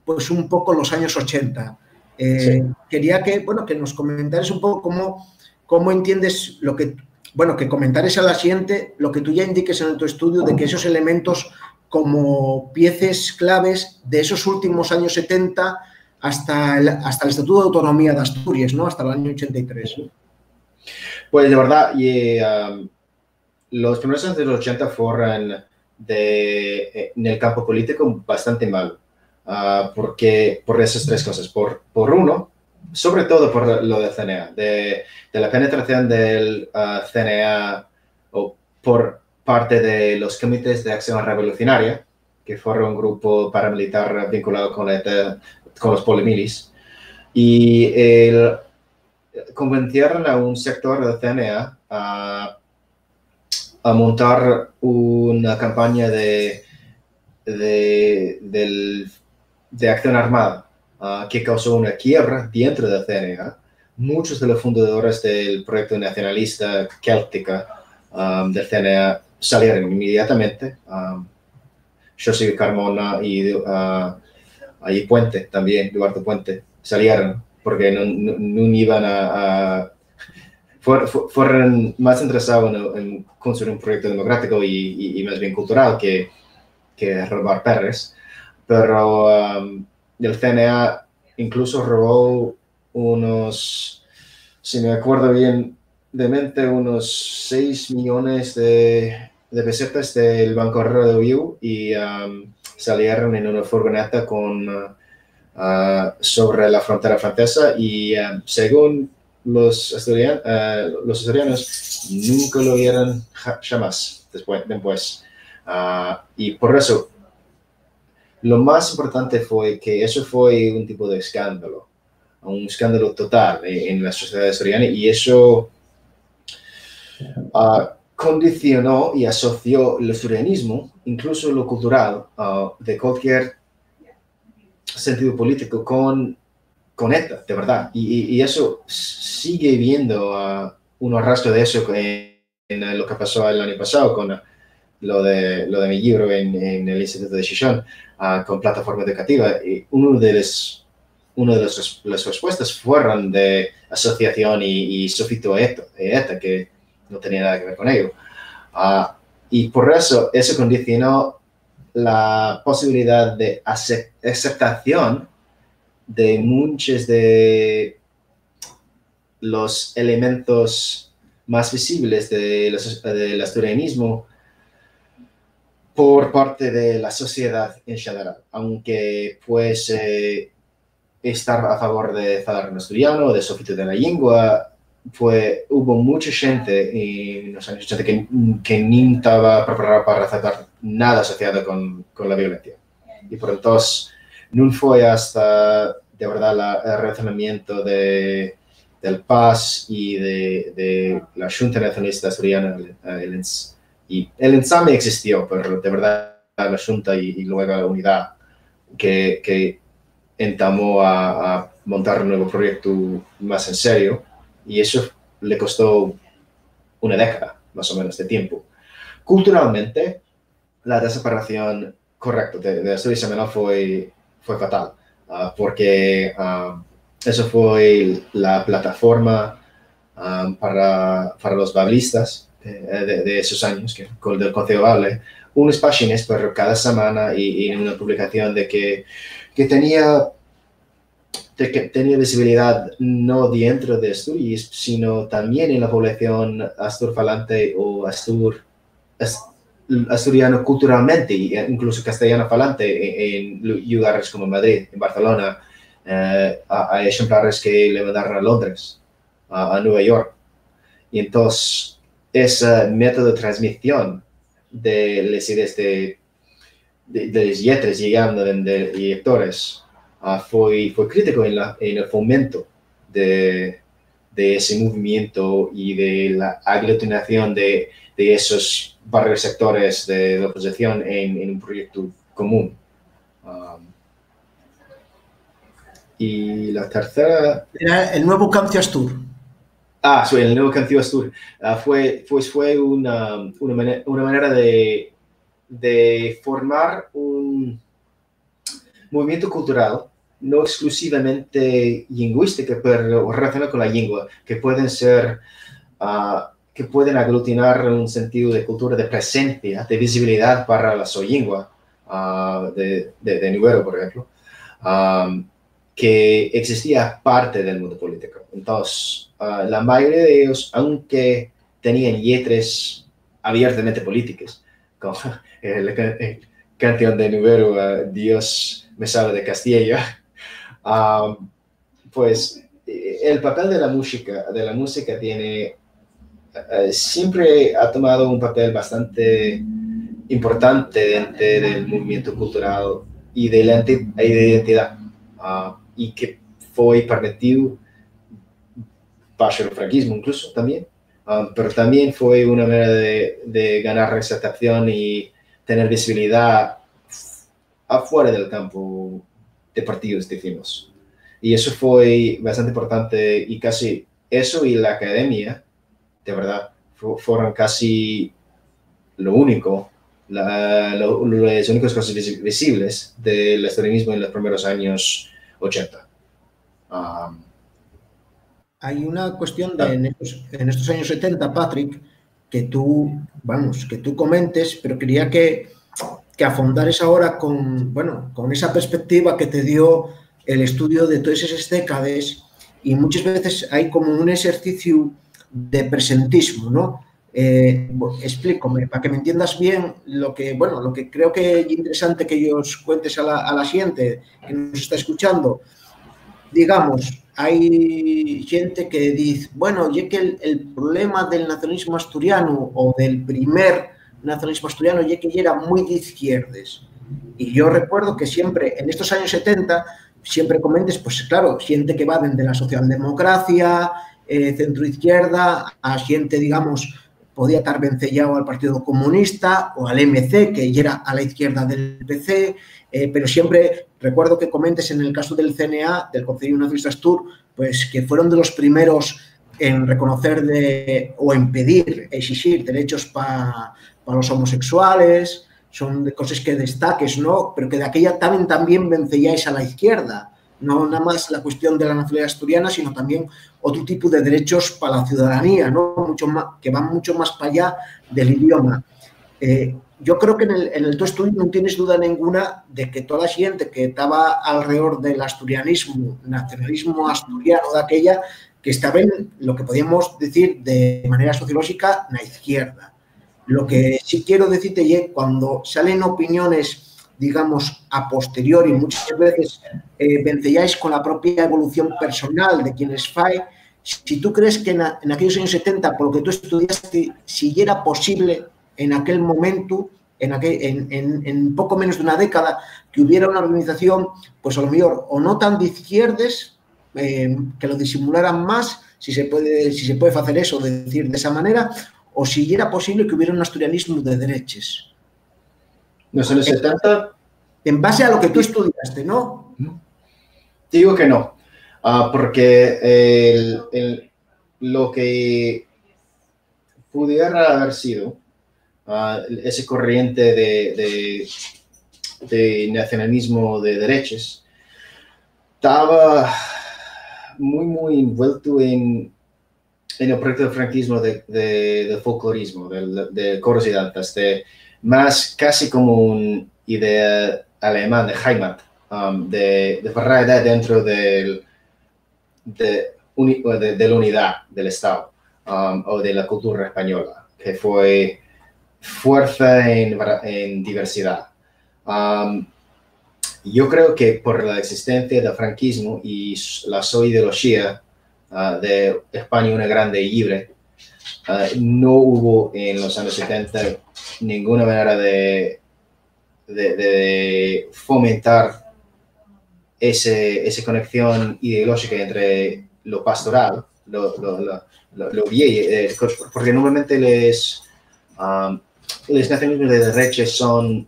pues, un poco los años ochenta. Eh, quería que, bueno, que nos comentares un poco cómo, cómo entiendes lo que, bueno, que comentares a la xente lo que tú ya indiques en tu estudio de que esos elementos como pieces claves de esos últimos años setenta hasta el, hasta el Estatuto de Autonomía de Asturias, ¿no? Hasta el año ochenta y tres. Pues, de verdad, y, eh, am, los primeros años de los ochenta fueron de, eh, en el campo político bastante malo, ah, porque, por esas tres cosas. Por, por uno, sobre todo por lo del C N A, de, de la penetración del, ah, C N A o por parte de los Comités de Acción Revolucionaria, que fueron un grupo paramilitar vinculado con ETA, con los Polimilis, y el, convencieron a un sector del C N A a, a montar una campaña de, de, del, de acción armada, ah, que causó una quiebra dentro del C N A. Muchos de los fundadores del proyecto nacionalista Celtica, ah, del C N A salieron inmediatamente. Ah, Xosé Carmona y, ah, y Puente también, Eduardo Puente, salieron porque no, no, no iban a, a fuer-, fu-, fueron más interesados en, en construir un proyecto democrático y, y, y más bien cultural que, que robar perres. Pero, am, el C N A incluso robó unos, si me acuerdo bien de mente, unos seis millones de, de pesetas del Banco Herrera de Uviu y, am, salieron en una furgoneta con, ah, sobre la frontera francesa y, am, según los asturian-, ah, los asturianos, nunca lo vieron ja-, jamás después, después. Ah, y por eso, lo más importante fue que eso fue un tipo de escándalo, un escándalo total, eh, en la sociedad asturiana y eso, ah, condicionó y asoció el asturianismo, incluso lo cultural, ah, de cualquier sentido político con, con ETA, de verdad. Y, y, y eso s-, sigue viendo, ah, un arrastre de eso en, en lo que pasó el año pasado con, lo de, lo de mi llibru en, en el Instituto de Xixón, ah, con plataforma educativa. Y uno de les, uno de los res-, las respuestas fueron de asociación y, y sofitu a ETA, e ETA, que no tenía nada que ver con ello. Ah, y por eso, eso condicionó la posibilidad de ace-, aceptación de muchos de los elementos más visibles de los, del asturianismo por parte de la sociedad en general, aunque puede estar a favor de falar en asturiano, de sofitu de la lengua, pues hubo mucha gente en los años ochenta que, que ni estaba preparada para aceptar nada asociado con, con la violencia. Y por entonces, no fue hasta, de verdad, la, el razonamiento de, del PAS y de, de la Junta Nacionalista Asturiana, el, el ens-, y el ensame existió, pero de verdad la Junta y, y luego la unidad que, que entamó a, a montar un nuevo proyecto más en serio, y eso le costó una década, más o menos, de tiempo. Culturalmente, la desaparición, correcto, de, de Asturias Semenal fue, fue fatal, ah, porque, ah, eso fue la plataforma, ah, para, para los bablistas, eh, de, de esos años, que, con, del Concejo Bable, unas páginas por cada semana y, y una publicación de que, que tenía, de que tenía visibilidad no dentro de Asturias, sino también en la población asturfalante o astur-, as-, asturiano culturalmente, e incluso castellano falante en, en lu-, lugares como Madrid, en Barcelona, eh, a, a exemplares que le mandaron a Londres, a, a Nueva York. Y entonces, ese método de transmisión de les idees de, de, de les lletres llegando de, de lectores, ah, fue, fue crítico en la, en el fomento de, de ese movimiento y de la aglutinación de, de esos varios sectores de, de oposición en, en un proyecto común. Um, y la tercera... Era el nuevo Cancio Astur. Ah, sí, el nuevo Cancio Astur. Ah, fue, pues fue una, una mane-, una manera de, de formar un movimiento cultural no exclusivamente lingüístico, pero relacionado con la lengua, que pueden ser, ah, que pueden aglutinar un sentido de cultura, de presencia, de visibilidad para la so lengua, ah, de, de, de Nuberu, por ejemplo, ah, que existía parte del mundo político. Entonces, ah, la mayoría de ellos, aunque tenían lletres abiertamente políticas, como el, el canción de Nuberu, ah, Dios me salve de Castilla, ah, pues, eh, el papel de la música, de la música tiene, eh, siempre ha tomado un papel bastante importante dentro del movimiento cultural y de la enti-, y de identidad, ah, y que fue permitido bajo el franquismo incluso también, ah, pero también fue una manera de, de ganar aceptación y tener visibilidad afuera del campo de partidos, decimos. Y eso fue bastante importante y casi eso y la academia, de verdad, fu-, fueron casi lo único, la, lo, las únicas cosas visi-, visibles del asturianismo en los primeros años ochenta. Um, Hay una cuestión de, ah, en estos, en estos años setenta, Patrick, que tú, vamos, que tú comentes, pero quería que, que afondares ahora con, bueno, con esa perspectiva que te dio el estudio de todas esas décadas, y muchas veces hay como un ejercicio de presentismo, ¿no? Eh, bo-, explícome, pa que me entiendas bien lo que, bueno, lo que creo que ye interesante que yos cuentes a la, a la xente que nos está escuchando. Digamos, hai xente que diz, bueno, ye que el, el problema del nacionalismo asturiano o del primer nacionalismo asturiano ye que yera mui d'izquierdes. Y yo recuerdo que siempre, en estos años setenta, siempre comentes, pues claro, xente que va dende la socialdemocracia, eh, centro-izquierda, a xente, digamos, podía tar vencellao al Partido Comunista o al M C, que yera a la izquierda del P C, eh, pero siempre recuerdo que comentes en el caso del C N A, del Conceyu Nacionalista Astur, pues que fueron de los primeros en reconocer de, o en pedir, exixir derechos pa, pa los homosexuales, son de coses que destaques, ¿no? Pero que daquella también, también venceyáis a la izquierda. No nada más la cuestión de la nacionalidad asturiana, sino también otro tipo de derechos pa la ciudadanía, ¿no? Mucho más, que van mucho más pa allá del idioma. Eh, yo creo que en el, en el to estudio nun tienes duda ninguna de que toda la xente que taba alrededor del asturianismo, nacionalismo asturiano daquella, que estaba en lo que podíamos decir de manera sociológica na izquierda. Lo que sí quiero decirte ye, cuando salen opiniones, digamos, a posteriori, muchas veces, eh, venceyáis con la propia evolución personal de quien les fai, si tú crees que na, en aquellos años setenta, por lo que tú estudiaste, si ya era posible en aquel momento, en, aquel, en, en, en poco menos de una década, que hubiera una organización, pues a lo mejor, o no tan de izquierdes, eh, que lo disimularan más, si se puede, si se puede hacer eso, decir de esa manera, o si era posible que hubiera un asturianismo de dereches. Nos años setenta, En base a lo que tú estudiaste, ¿no? Digo que no, ah, porque el, el, lo que pudiera haber sido, ah, ese corriente de, de, de nacionalismo de derechos estaba muy, muy envuelto en, en el proyecto del franquismo de, de, de folclorismo, del, de coros y danzas, de, más casi como una idea alemana de Heimat, um, de, de variedad dentro del, de, uni- de, de la unidad del Estado, um, o de la cultura española, que fue fuerza en, vara- en diversidad. Um, yo creo que por la existencia del franquismo y s- la so ideología, ah, de España una grande y libre, ah, no hubo en los años setenta ninguna manera de, de, de fomentar ese, esa conexión ideológica entre lo pastoral, lo, lo, lo, lo, lo viejo, eh, porque normalmente les, um, los nacionalismos de derecha son,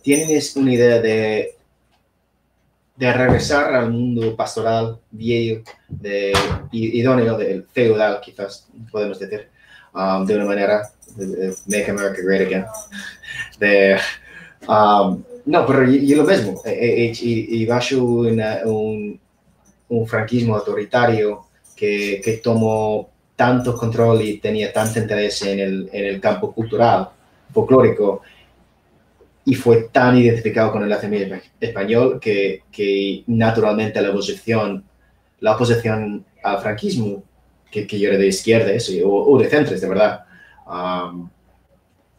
tienen es- una idea de, de regresar al mundo pastoral, viejo, de, i- idóneo, del feudal, quizás, podemos decir, um, de una manera, de, de Make America Great Again. De, um, no, pero y, y lo mismo, eh, eh, y, y bajo una- un, un franquismo autoritario que, que tomó tanto control y tenía tanto interés en el, en el campo cultural, folclórico, y fue tan identificado con el nacionalismo español que, que naturalmente la oposición, la oposición al franquismo, que, que yo era de izquierdas o, o de centros, de verdad, um,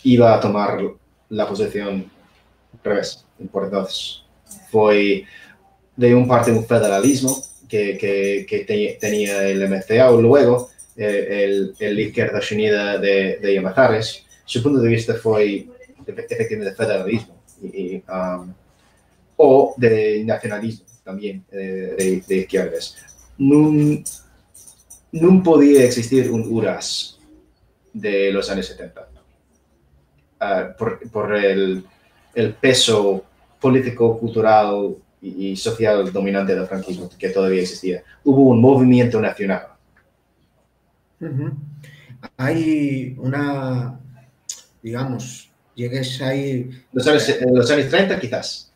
iba a tomar la posición al revés. Por entonces, fue de un parte un federalismo que, que, que te- tenía el M C A, o luego eh, el, el Izquierda Unida de, de Llamazares. Su punto de vista fue efe- efectivamente federalismo y, y, um, o de nacionalismo también, eh, de, de izquierdas. No, no podía existir un URAS de los años setenta, ah, por, por el, el peso político, cultural y, y social dominante del franquismo que todavía existía. Hubo un movimiento nacional. Ujú. Hay una, digamos, llegues ahí Los años, en los años treinta, quizás.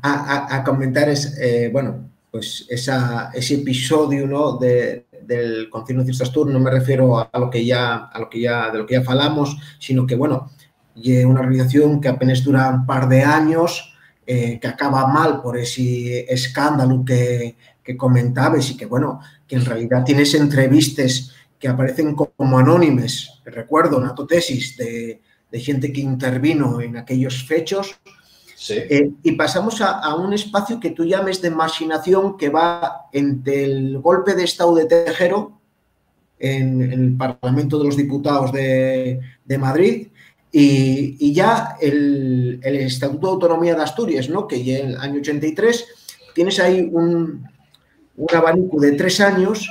a, a- a comentar es, eh, bueno, pues esa, ese episodio, ¿no? De, del Concilio de Ciutats Tours, no me refiero a lo que ya, a lo que ya, de lo que ya falamos, sino que, bueno, ye una organización que apenas dura un par de años, eh, que acaba mal por ese escándalo que, que comentabes y que, bueno, que en realidad tienes entrevistas que aparecen como anónimes, recuerdo, na to tesis de, de gente que intervino en aquellos fechos. Sí. Eh, y pasamos a, a un espacio que tú llames de marxinación que va entre el golpe de Estado de Tejero en, en el Parlamento de los Diputados de, de Madrid y, y ya el, el Estatuto de Autonomía de Asturias, ¿no? Que ya en el año ochenta y tres tienes ahí un, un abanico de tres años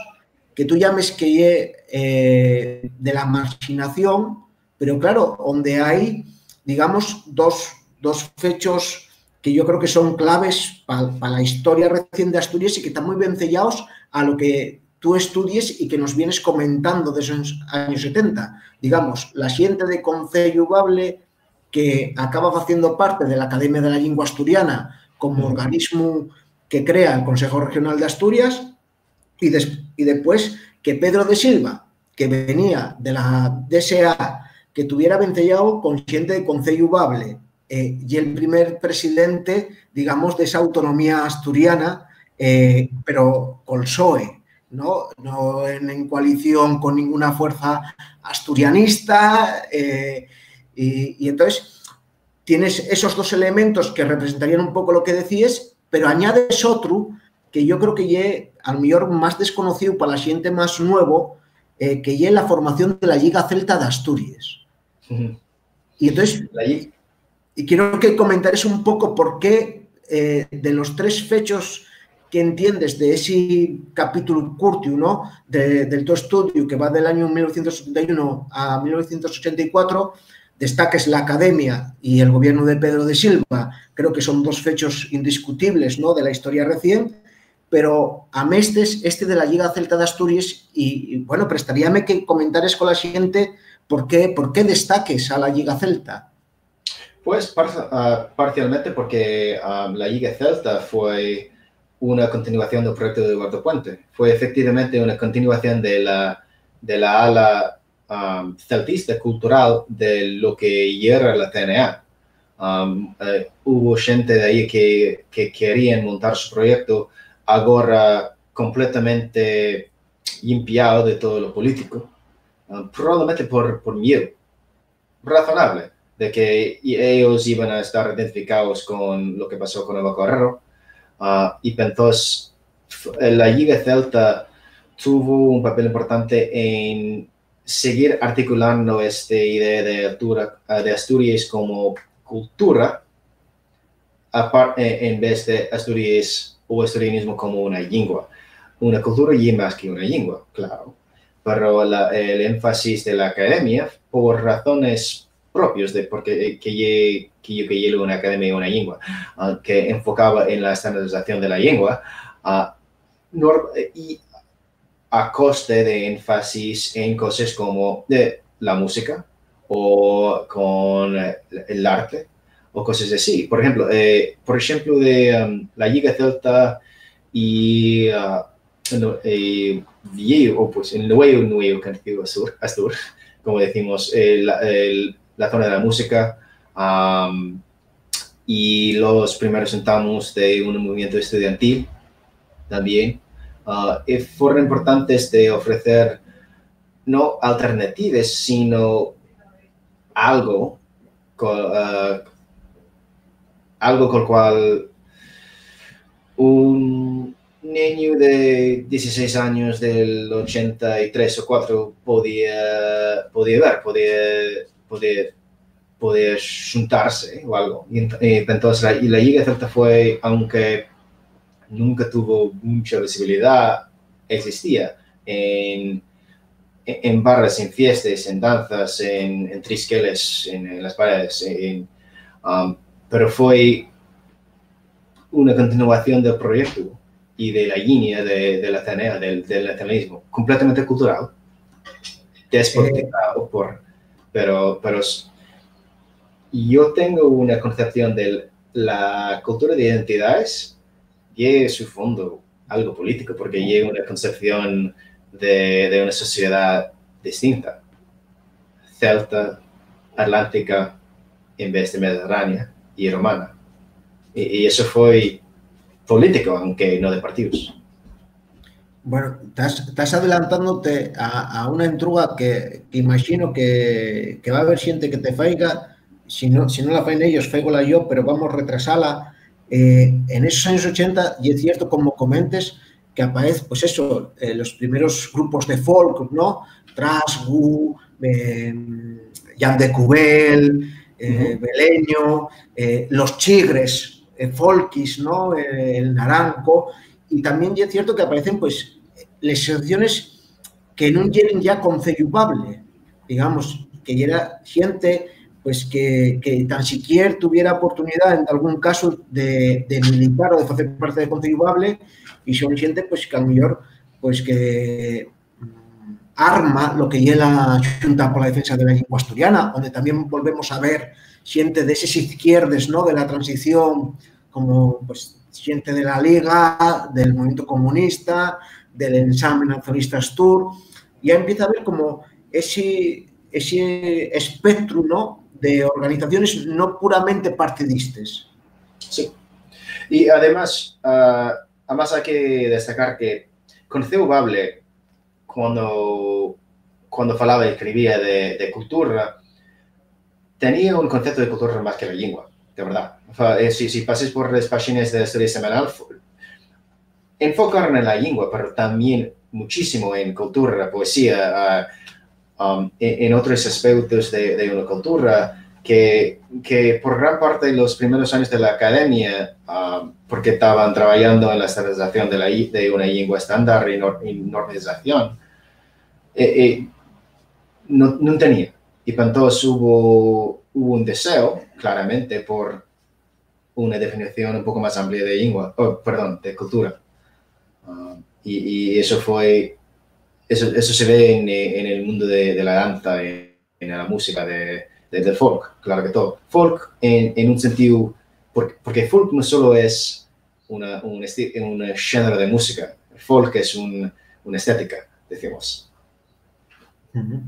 que tú llames que ye, eh, de la marxinación, pero claro, donde hay, digamos, dos, dos fechos que yo creo que son claves pa, pa la historia recién de Asturias y que están muy vencellados a lo que tú estudies y que nos vienes comentando de esos años setenta. Digamos, la xente de Conceyu Bable que acaba faciendo parte de la Academia de la Lengua Asturiana como organismo que crea el Consejo Regional de Asturias, y, des, y después que Pedro de Silva, que venía de la D S A, que tuviera vencellado con xente de Conceyu Bable, eh, y el primer presidente, digamos, de esa autonomía asturiana, eh, pero col PSOE, ¿no? No en, en coalición con ninguna fuerza asturianista, eh, y, y entonces tienes esos dos elementos que representarían un poco lo que decíes, pero añades otro que yo creo que ye, a lo mejor, más desconocido para la gente más nuevo, eh, que ye la formación de la Lliga Celta d'Asturies. Y entonces, y quiero que comentares un poco por qué, eh, de los tres fechos que entiendes de ese capítulo curtiu, ¿no? De, del tu estudio, que va del año mil novecientos setenta y uno a mil novecientos ochenta y cuatro, destaques la academia y el gobierno de Pedro de Silva, creo que son dos fechos indiscutibles, ¿no? De la historia recién, pero amestes este de la Lliga Celta d'Asturies y, y, bueno, prestaríame que comentares con la xente por qué, por qué destaques a la Lliga Celta. Pues par, uh, parcialmente porque, um, la Lliga Celta fue una continuación del proyecto de Eduardo Puente. Fue efectivamente una continuación de la, de la ala, um, celtista cultural de lo que era la C N A. Um, eh, hubo gente de ahí que, que querían montar su proyecto, ahora completamente limpiado de todo lo político, um, probablemente por, por miedo razonable de que ellos iban a estar identificados con lo que pasó con Eva Carrero. Uh, y entonces la Lliga Celta tuvo un papel importante en seguir articulando esta idea de, altura, uh, de Asturias como cultura, en vez de Asturias o asturianismo como una lengua. Una cultura y más que una lengua, claro. Pero la, el énfasis de la academia, por razones propias de por qué, eh, que, ye, que yo que llevo una academia y una lengua, uh, que enfocaba en la estandarización de la lengua, uh, y a coste de énfasis en cosas como de la música o con, eh, el arte o cosas así. Por ejemplo, eh, por ejemplo de, um, la Lliga Celta y, uh, no, eh, viejo, o pues el nuevo, nuevo cantigo azul, azul, como decimos, eh, la, el, la zona de la música, um, y los primeros entamos de un movimiento estudiantil también, uh, fueron importantes de ofrecer no alternativas, sino algo, uh, algo con cual un niño de dieciséis años del ochenta y tres o cuatro podía, podía ver, podía, podía podía xuntarse o algo. Y, y entonces la, y la Lliga Celta fue, aunque nunca tuvo mucha visibilidad, existía en, en barras, en fiestas, en danzas, en, en trisqueles, en, en las paredes, en, um, pero fue una continuación del proyecto y de la línea de, de la C N A, del, del nacionalismo, completamente cultural, desportiva o por, pero, pero yo tengo una concepción de la cultura de identidades y es su fondo algo político, porque llega una concepción de, de una sociedad distinta, celta, atlántica, en vez de mediterránea y romana. Y, y eso fue político, aunque no de partidos. Bueno, estás, estás adelantándote a, a una entruga que, que imagino que, que va a haber gente que te faiga, si no, si no la faen ellos, faigola yo, pero vamos a retrasarla. Eh, en esos años ochenta, y es cierto, como comentes, que aparece, pues eso, eh, los primeros grupos de folk, ¿no? Trasgu, eh, Jan de Cubel, eh, uh -huh. Beleño, eh, los Chigres, eh, folkis, ¿no? Eh, el Naranco, y también es cierto que aparecen, pues, les secciones que no yeren ya Conceyu Bable, digamos, que yera gente, pues, que, que tan siquiera tuviera oportunidad en algún caso de, de militar o de hacer parte de Conceyu Bable, y son gente, pues, que a lo mejor pues, que, mm, arma lo que ye la Xunta pola Defensa de la Llingua Asturiana, onde tamién volvemos a ver xente d'eses izquierdes, ¿no?, de la transición, como, pues, xente de la Liga, del movimiento comunista, del Enxame Nacionalista Astur, y ya empieza a ver como ese, ese espectro, ¿no?, de organizaciones no puramente partidistas. Sí. Y además, ah, además hay que destacar que Conceu Bable, cuando, cuando falaba y escribía de, de cultura, tenía un concepto de cultura más que la lengua, de verdad. Fa-, eh, si, si pases por las páginas de la historia semanal, fu-, enfocaron en la lengua, pero también muchísimo en cultura, poesía, ah, um, en, en otros aspectos de, de una cultura que, que por gran parte de los primeros años de la academia, um, porque estaban trabajando en la estandarización de, la, i- de una lengua estándar y, nor- y normización, eh, eh, no, no tenía. Y pues entonces hubo, hubo un deseo, claramente, por una definición un poco más amplia de lengua, oh, perdón, de cultura. Ah, y, y eso fue, eso, eso se ve en, en el mundo de, de la danza, en, en la música, de, de, del folk, claro que todo. Folk en, en un sentido, porque, porque folk no solo es una, un, esti- un género de música, folk es un, una estética, decimos. Ujú.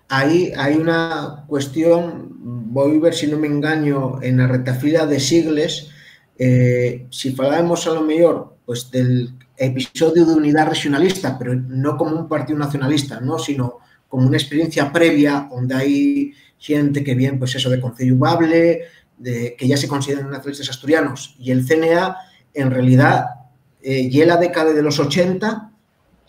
Ahí hai una cuestión, voi ver si non me engaño, en la retafila de sigles, eh, si falábemos a lo mellor, pues, del episodio de unidá rexonalista, pero no como un partido nacionalista, ¿no?, sino como una experiencia previa onde hai xente que vien, pues, eso, de Conceyu Bable, de, que ya se consideren nacionalistas asturianos, y el C N A, en realidad, eh, ye la década de los ochenta,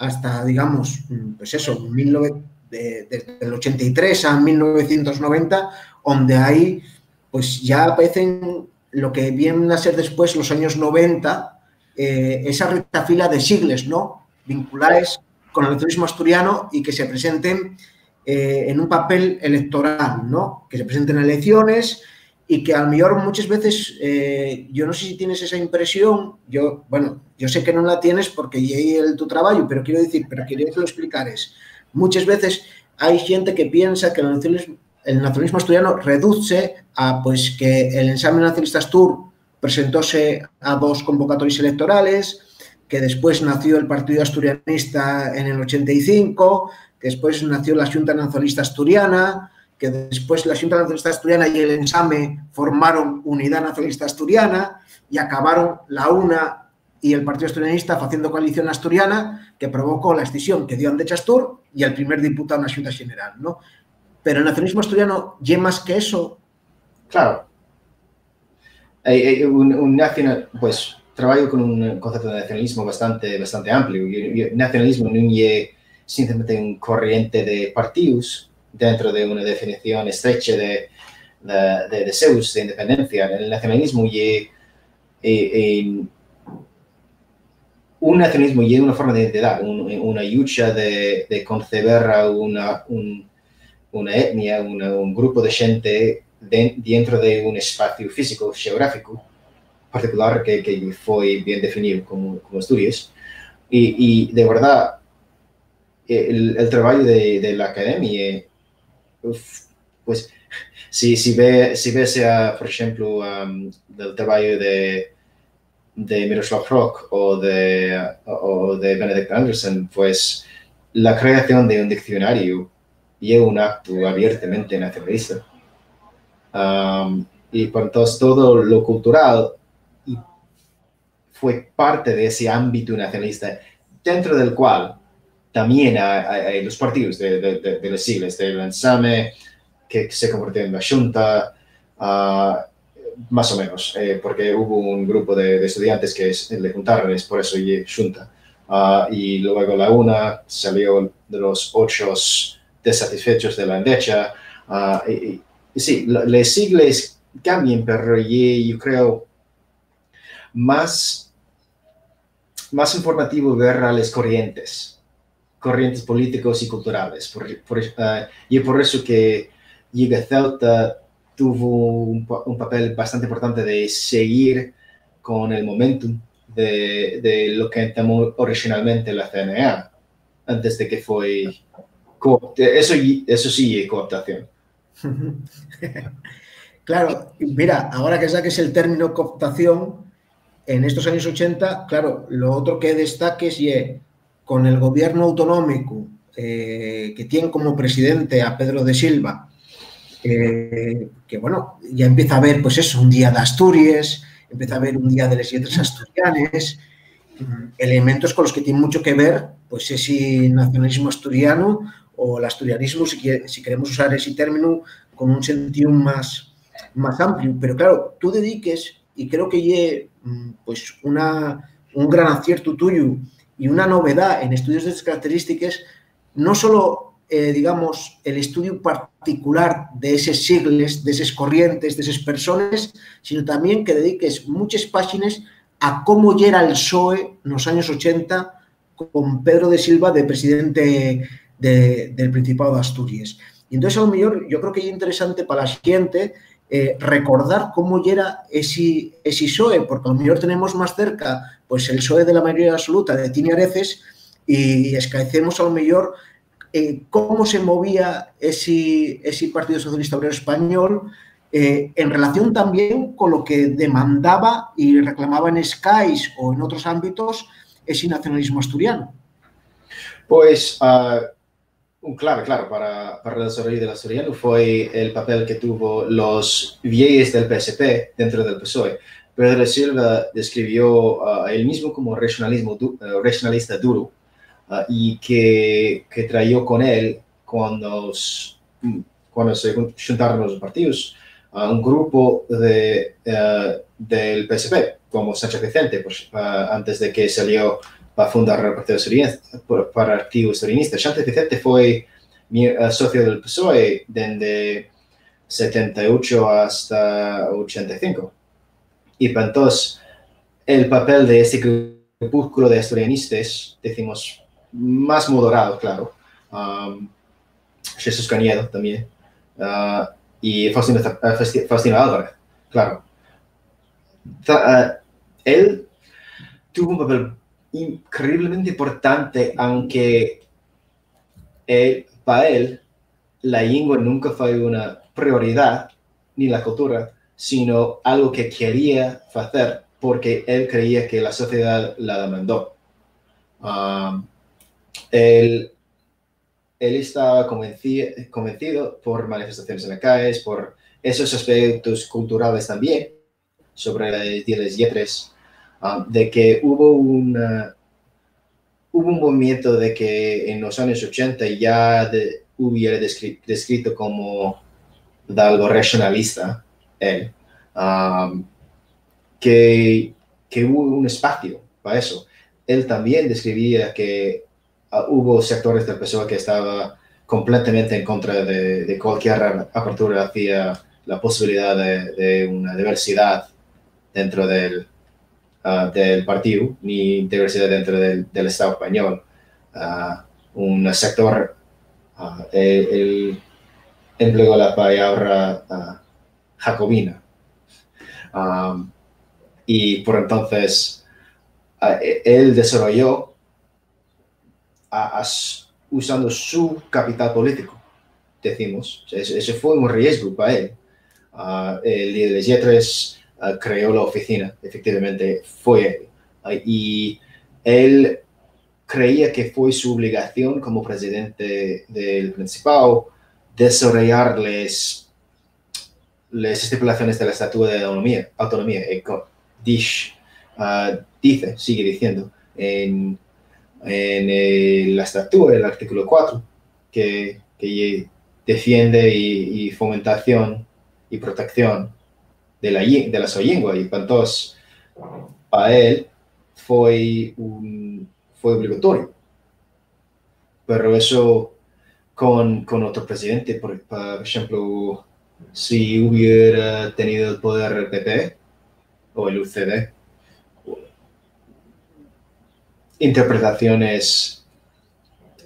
hasta, digamos, mm, pues eso, mil nove- de- desde el ochenta y tres a mil novecientos noventa, onde ahí, pues, ya aparecen lo que vienen a ser después los años noventa, eh, esa retafila de sigles, ¿no?, vinculaes con el nacionalismo asturiano y que se presenten, eh, en un papel electoral, ¿no?, que se presenten a elecciones y que a lo mejor muchas veces, eh, yo no sé si tienes esa impresión, yo, bueno, yo sé que no la tienes porque ye el tu trabajo, pero quiero decir, pero quería que lo explicares. Muchas veces hay gente que piensa que el nacionalismo, el nacionalismo asturiano reduzse a, pues, que el Enxame Nacionalista Astur presentóse a dos convocatorias electorales, que después nació el Partido Asturianista en el ochenta y cinco, que después nació la Xunta Nacionalista Asturiana, que después la Xunta Nacionalista Asturiana y el Enxame formaron Unidá Nacionalista Asturiana y acabaron la una y el Partido Asturianista faciendo coalición asturiana, que provocó la escisión que dio Andecha Astur y el primer diputado na Xunta Xeneral, ¿no? Pero el nacionalismo asturiano ye más que eso. Claro. Hai, hai un, un nacional, pues, trabajo con un concepto de nacionalismo bastante, bastante amplio. Y, y nacionalismo nun ye simplemente un corriente de partidos dentro de una definición estrecha de, de, de deseos de independencia. El nacionalismo ye, eh, eh, un nacionalismo ye una forma de identidad, un, una lucha de, de conceber a una, un, una etnia, una, un grupo de xente de, dentro de un espacio físico, xeográfico particular que, que foi bien definido como, como Asturias. Y, y de verdad, el, el trabajo de, de la academia, uf, pues, si, si ve, si ve sea, por ejemplo, um, del trabajo de, de Miroslav Hrog o de, o de Benedict Anderson, pues, la creación de un diccionario ye un acto abiertamente nacionalista. Um, y por entonces todo lo cultural y fue parte de ese ámbito nacionalista, dentro del cual también hay, hay, hay los partidos de, de, de, de las siglas, del Enxame, que se convirtió en la Xunta, ah, más o menos, eh, porque hubo un grupo de, de estudiantes que es- le juntaron, es por eso ye Xunta. Ah, y luego la una salió de los ocho desatisfechos de la Andecha. Ah, y, y- y sí, la- las siglas cambian, pero ye, yo creo, más, más informativo ver a las corrientes, corrientes políticas y culturales. Por, por, eh, y es por eso que Lliga Celta tuvo un, pa- un papel bastante importante de seguir con el momentum de, de lo que entamó orixinalmente la C N A, antes de que foi co-, eso, eso sí ye cooptación. Claro, mira, ahora que saques el término cooptación, en estos años ochenta, claro, lo otro que destaques ye con el gobierno autonómico, eh, que tiene como presidente a Pedro de Silva, eh, que, bueno, ya empieza a haber, pues eso, un día de Asturias, empieza a haber un día de les lletres asturianes, mm, elementos con los que tiene mucho que ver, pues, ese nacionalismo asturiano o el asturianismo, si que-, si queremos usar ese término con un sentido más, más amplio. Pero claro, tú dediques, y creo que ye, mm, pues, una, un gran acierto tuyo y una novedad en estudios de estas características, no solo, eh, digamos, el estudio particular de eses sigles, de eses corrientes, de eses persones, sino también que dediques muchas páginas a cómo yera el PSOE nos años ochenta con Pedro de Silva de presidente de, del Principado de Asturias. Y entonces, a lo mejor, yo creo que es interesante para la gente, eh, recordar cómo yera ese, ese PSOE, porque a lo mejor tenemos más cerca, pues, el PSOE de la mayoría absoluta de Tini Areces y escaecemos a lo mejor, eh, cómo se movía ese, ese Partido Socialista Obrero Español, eh, en relación también con lo que demandaba y reclamaba en Skies o en otros ámbitos ese nacionalismo asturiano. Pues, ah, un clave, claro, para, para el desarrollo del asturiano fue el papel que tuvo los vieyes del P S P dentro del PSOE. Pedro Silva describió, ah, a él mismo como regionalismo du-, eh, regionalista duro, ah, y que, que trayó con él cuando s-, cuando se jun-, xuntaron los partidos, a un grupo de, eh, del P S P, como Sánchez Vicente, pues, ah, antes de que salió pa fundar el Partido Soria-, pa-, Partido Sorinista. Sánchez Vicente fue mi-, eh, socio del PSOE dende setenta y ocho hasta ochenta y cinco. Y pa entonces, el papel de este grupúsculo de asturianistas, decimos, más moderado, claro, am, Xesús Cañedo también, ah, y Faustino, Fa-, Fausti-, Faustino Álvarez, claro. Ta-, ah, él tuvo un papel increíblemente importante, aunque él, pa él, la llingua nunca fue una prioridad, ni la cultura, sino algo que quería facer porque él creía que la sociedad la demandó. Am, él, él estaba convenci-, convencido por manifestaciones en las calles, por esos aspectos culturales también, sobre les, de les lletres, ah, de que hubo un, ah, hubo un movimiento de que en los años ochenta ya de-, hubiera descri-, descrito como de algo regionalista, él, ah, que, que hubo un espacio para eso. Él también describía que ah, hubo sectores del PSOE que estaba completamente en contra de, de cualquier apertura hacia la posibilidad de, de una diversidad dentro del, ah, del partido, ni diversidad dentro del, del Estado español. Ah, un sector, ah, él, él empleó la palabra, ah, jacobina. Ah, y por entonces, ah, e-, él desarrolló a, a s-, usando su capital político, decimos. O sea, ese, ese fue un riesgo para él. Ah, el día de las letras, ah, creó la oficina, efectivamente, fue él. Ah, y él creía que fue su obligación como presidente del Principado desarrollarles les estipulaciones de la Estatua de Autonomía, Autonomía, eh, co-, dish, ah, dice, sigue diciendo, en, en, eh, la Estatua, el artículo cuatro, que, que ye defiende y, y fomentación y protección de la lli-, de la so llingua, y pa entonces, pa él, fue un, fue obligatorio. Pero eso con, con otro presidente, por, por ejemplo, si hubiera tenido el poder el P P o el U C D, interpretaciones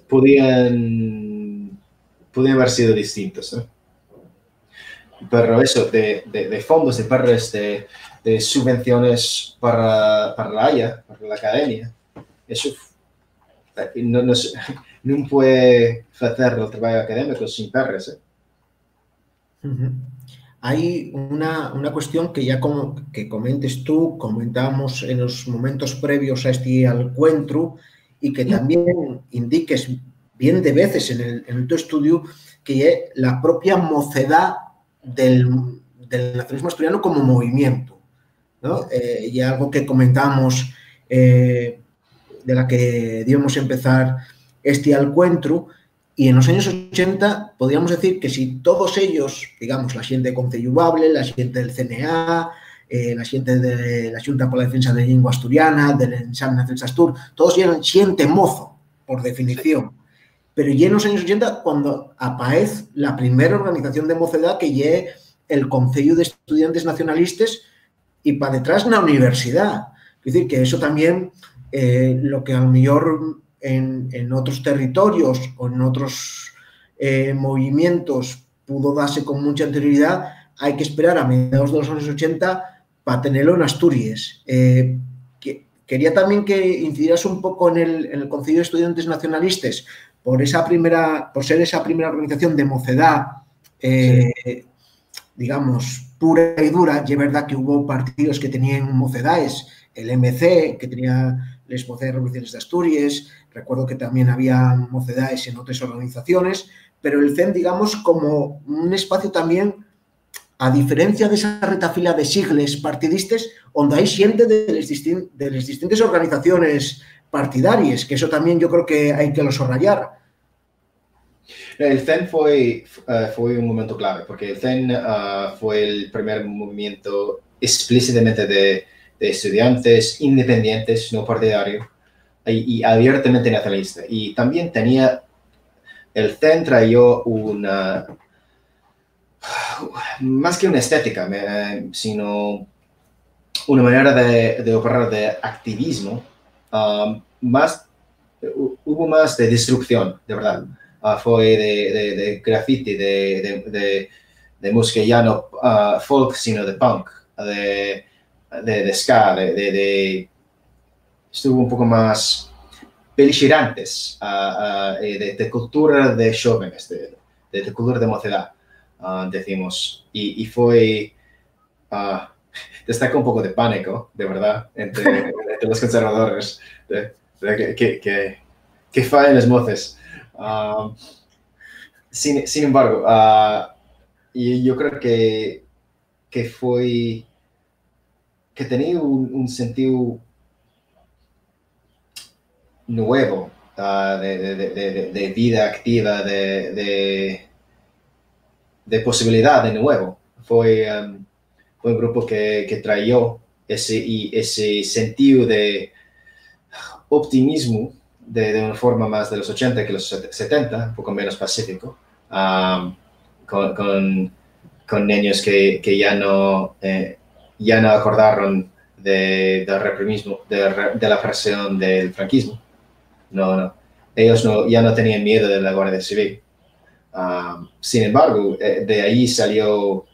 podían, podían haber sido distintas, ¿eh? Pero eso de, de, de fondos, de perres, de, de subvenciones para, para la haya, para la academia. Eso, eh, no, no sé, nun puede facer el trabajo académico sin perres, eh. Ujú. Hai una, una cuestión que ya como, que comentes tú, comentábamos en los momentos previos a este alcuentru, y que también indiques bien de veces en el, en el tu estudio, que ye la propia mocedá del, del nacionalismo asturiano como movimiento, ¿no? Eh, y algo que comentamos, eh, de la que debemos empezar este alcuentru, y en los años ochenta podríamos decir que si todos ellos, digamos, la xente de Conceyu Bable, la xente del C N A, eh, la xente de la Xunta por la Defensa de la Llingua Asturiana, del Enxame Nacionalista Astur, todos eran xente mozo, por definición. Pero ye en los años ochenta cuando apaez la primera organización de mocedá, que ye el Conceyu de Estudiantes Nacionalistes, y pa detrás na universidad. Es decir, que eso también, eh, lo que a lo mejor en, en otros territorios o en otros, eh, movimientos pudo darse con mucha anterioridad, hay que esperar a mediados de los años ochenta pa tenerlo en Asturias. Eh, que, quería también que incidieras un poco en el, en el Conceyu de Estudiantes Nacionalistes, por esa primera, por ser esa primera organización de mocedad, eh, digamos, pura y dura. Y es verdad que hubo partidos que tenían mocedaes, el M C, que tenía les Mocedaes Revoluciones de Asturias, recuerdo que también había mocedaes en otras organizaciones, pero el CEN, digamos, como un espacio también, a diferencia de esa retafila de sigles partidistas, donde hay gente de las, distin de las distintas organizaciones partidarias, que eso también yo creo que hay que lo subrayar. El CEN fue, eh, fue un momento clave, porque el CEN, ah, fue el primer movimiento explícitamente de, de estudiantes independientes, no partidario, y, y abiertamente nacionalista. Y también tenía, el CEN trayó una, más que una estética, me, sino una manera de, de operar de activismo, um, más, hu-, hubo más de destrucción, de verdad. Ah, fue de, de, de graffiti, de, de, de, de música ya no, ah, folk, sino de punk, de, de, de ska, de, de, de, estuvo un poco más beligerantes, ah, ah, eh, de, de cultura de jóvenes, de, de, de cultura de mocedad, ah, decimos. Y, y fue, ah, destaca un poco de pánico, de verdad, entre, entre los conservadores, de, de que, que, que, que fallen los moces. Ah, sin, sin embargo, ah, y yo creo que, que fue, que tenía un, un sentido nuevo, ah, de, de, de, de, de vida activa, de, de, de posibilidad de nuevo. Fue, em, fue un grupo que, que trayó ese, y ese sentido de optimismo de, de una forma más de los ochenta que los set-, setenta, un poco menos pacífico, am, con, con, con niños que, que ya no, eh, ya no acordaron de, del reprimismo, de re-, de la represión del franquismo. No, no. Ellos no, ya no tenían miedo de la Guardia Civil. Am, sin embargo, eh, de ahí salió,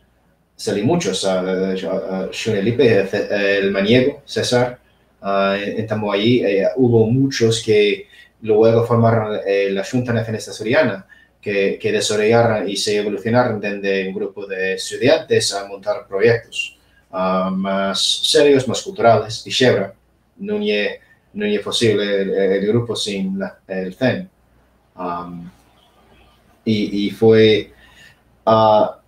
salió muchos, ah, eh, ah, ah, Xune Lipe, eh, Ce-, el Maniego, César, ah, en, en Tambo allí, eh, hubo muchos que luego formaron, eh, la Xunta Nacionalista Asturiana, que, que desarrollaron y se evolucionaron desde un grupo de estudiantes a montar proyectos, ah, más serios, más culturales, y Xebra. Nun ye, nun ye posible el, el grupo sin la, el CEN. Am, y, y fue, ah,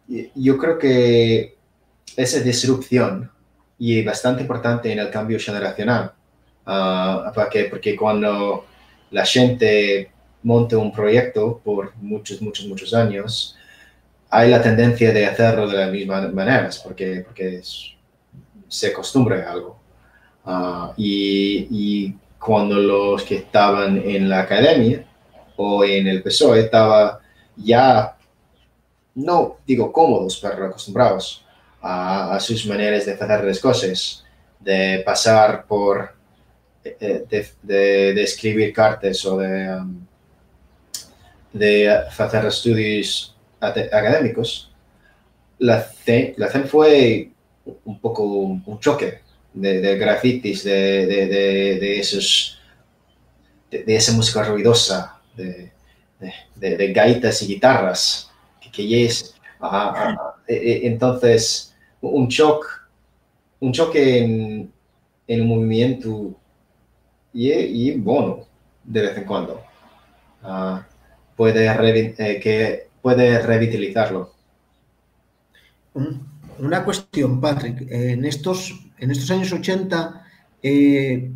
y, yo creo que esa disrupción ye bastante importante en el cambio generacional. Ah, porque, porque cuando la gente monta un proyecto por muchos, muchos, muchos años, hay la tendencia de hacerlo de las mismas maneras, porque, porque es, se acostumbra a algo. Ah, y, y cuando los que estaban en la academia o en el PSOE estaban ya, no digo cómodos, pero acostumbrados a, a sus maneras de hacer las cosas, de pasar por, eh, de, de, de escribir cartas o de, um, de hacer estudios ate-, académicos, la CEN, la CEN fue un poco un choque de, de grafitis, de, de, de, de esos, de, de esa música ruidosa, de, de, de, de gaitas y guitarras, que, que ye ese. Ajá, ajá. E, e, entonces, un choc, un choque en, en un movimiento y, y bueno, de vez en cuando. Ah, puede revi-, eh, que puede revitalizarlo. Un-, una cuestión, Patrick. Eh, en estos, en estos años ochenta, eh,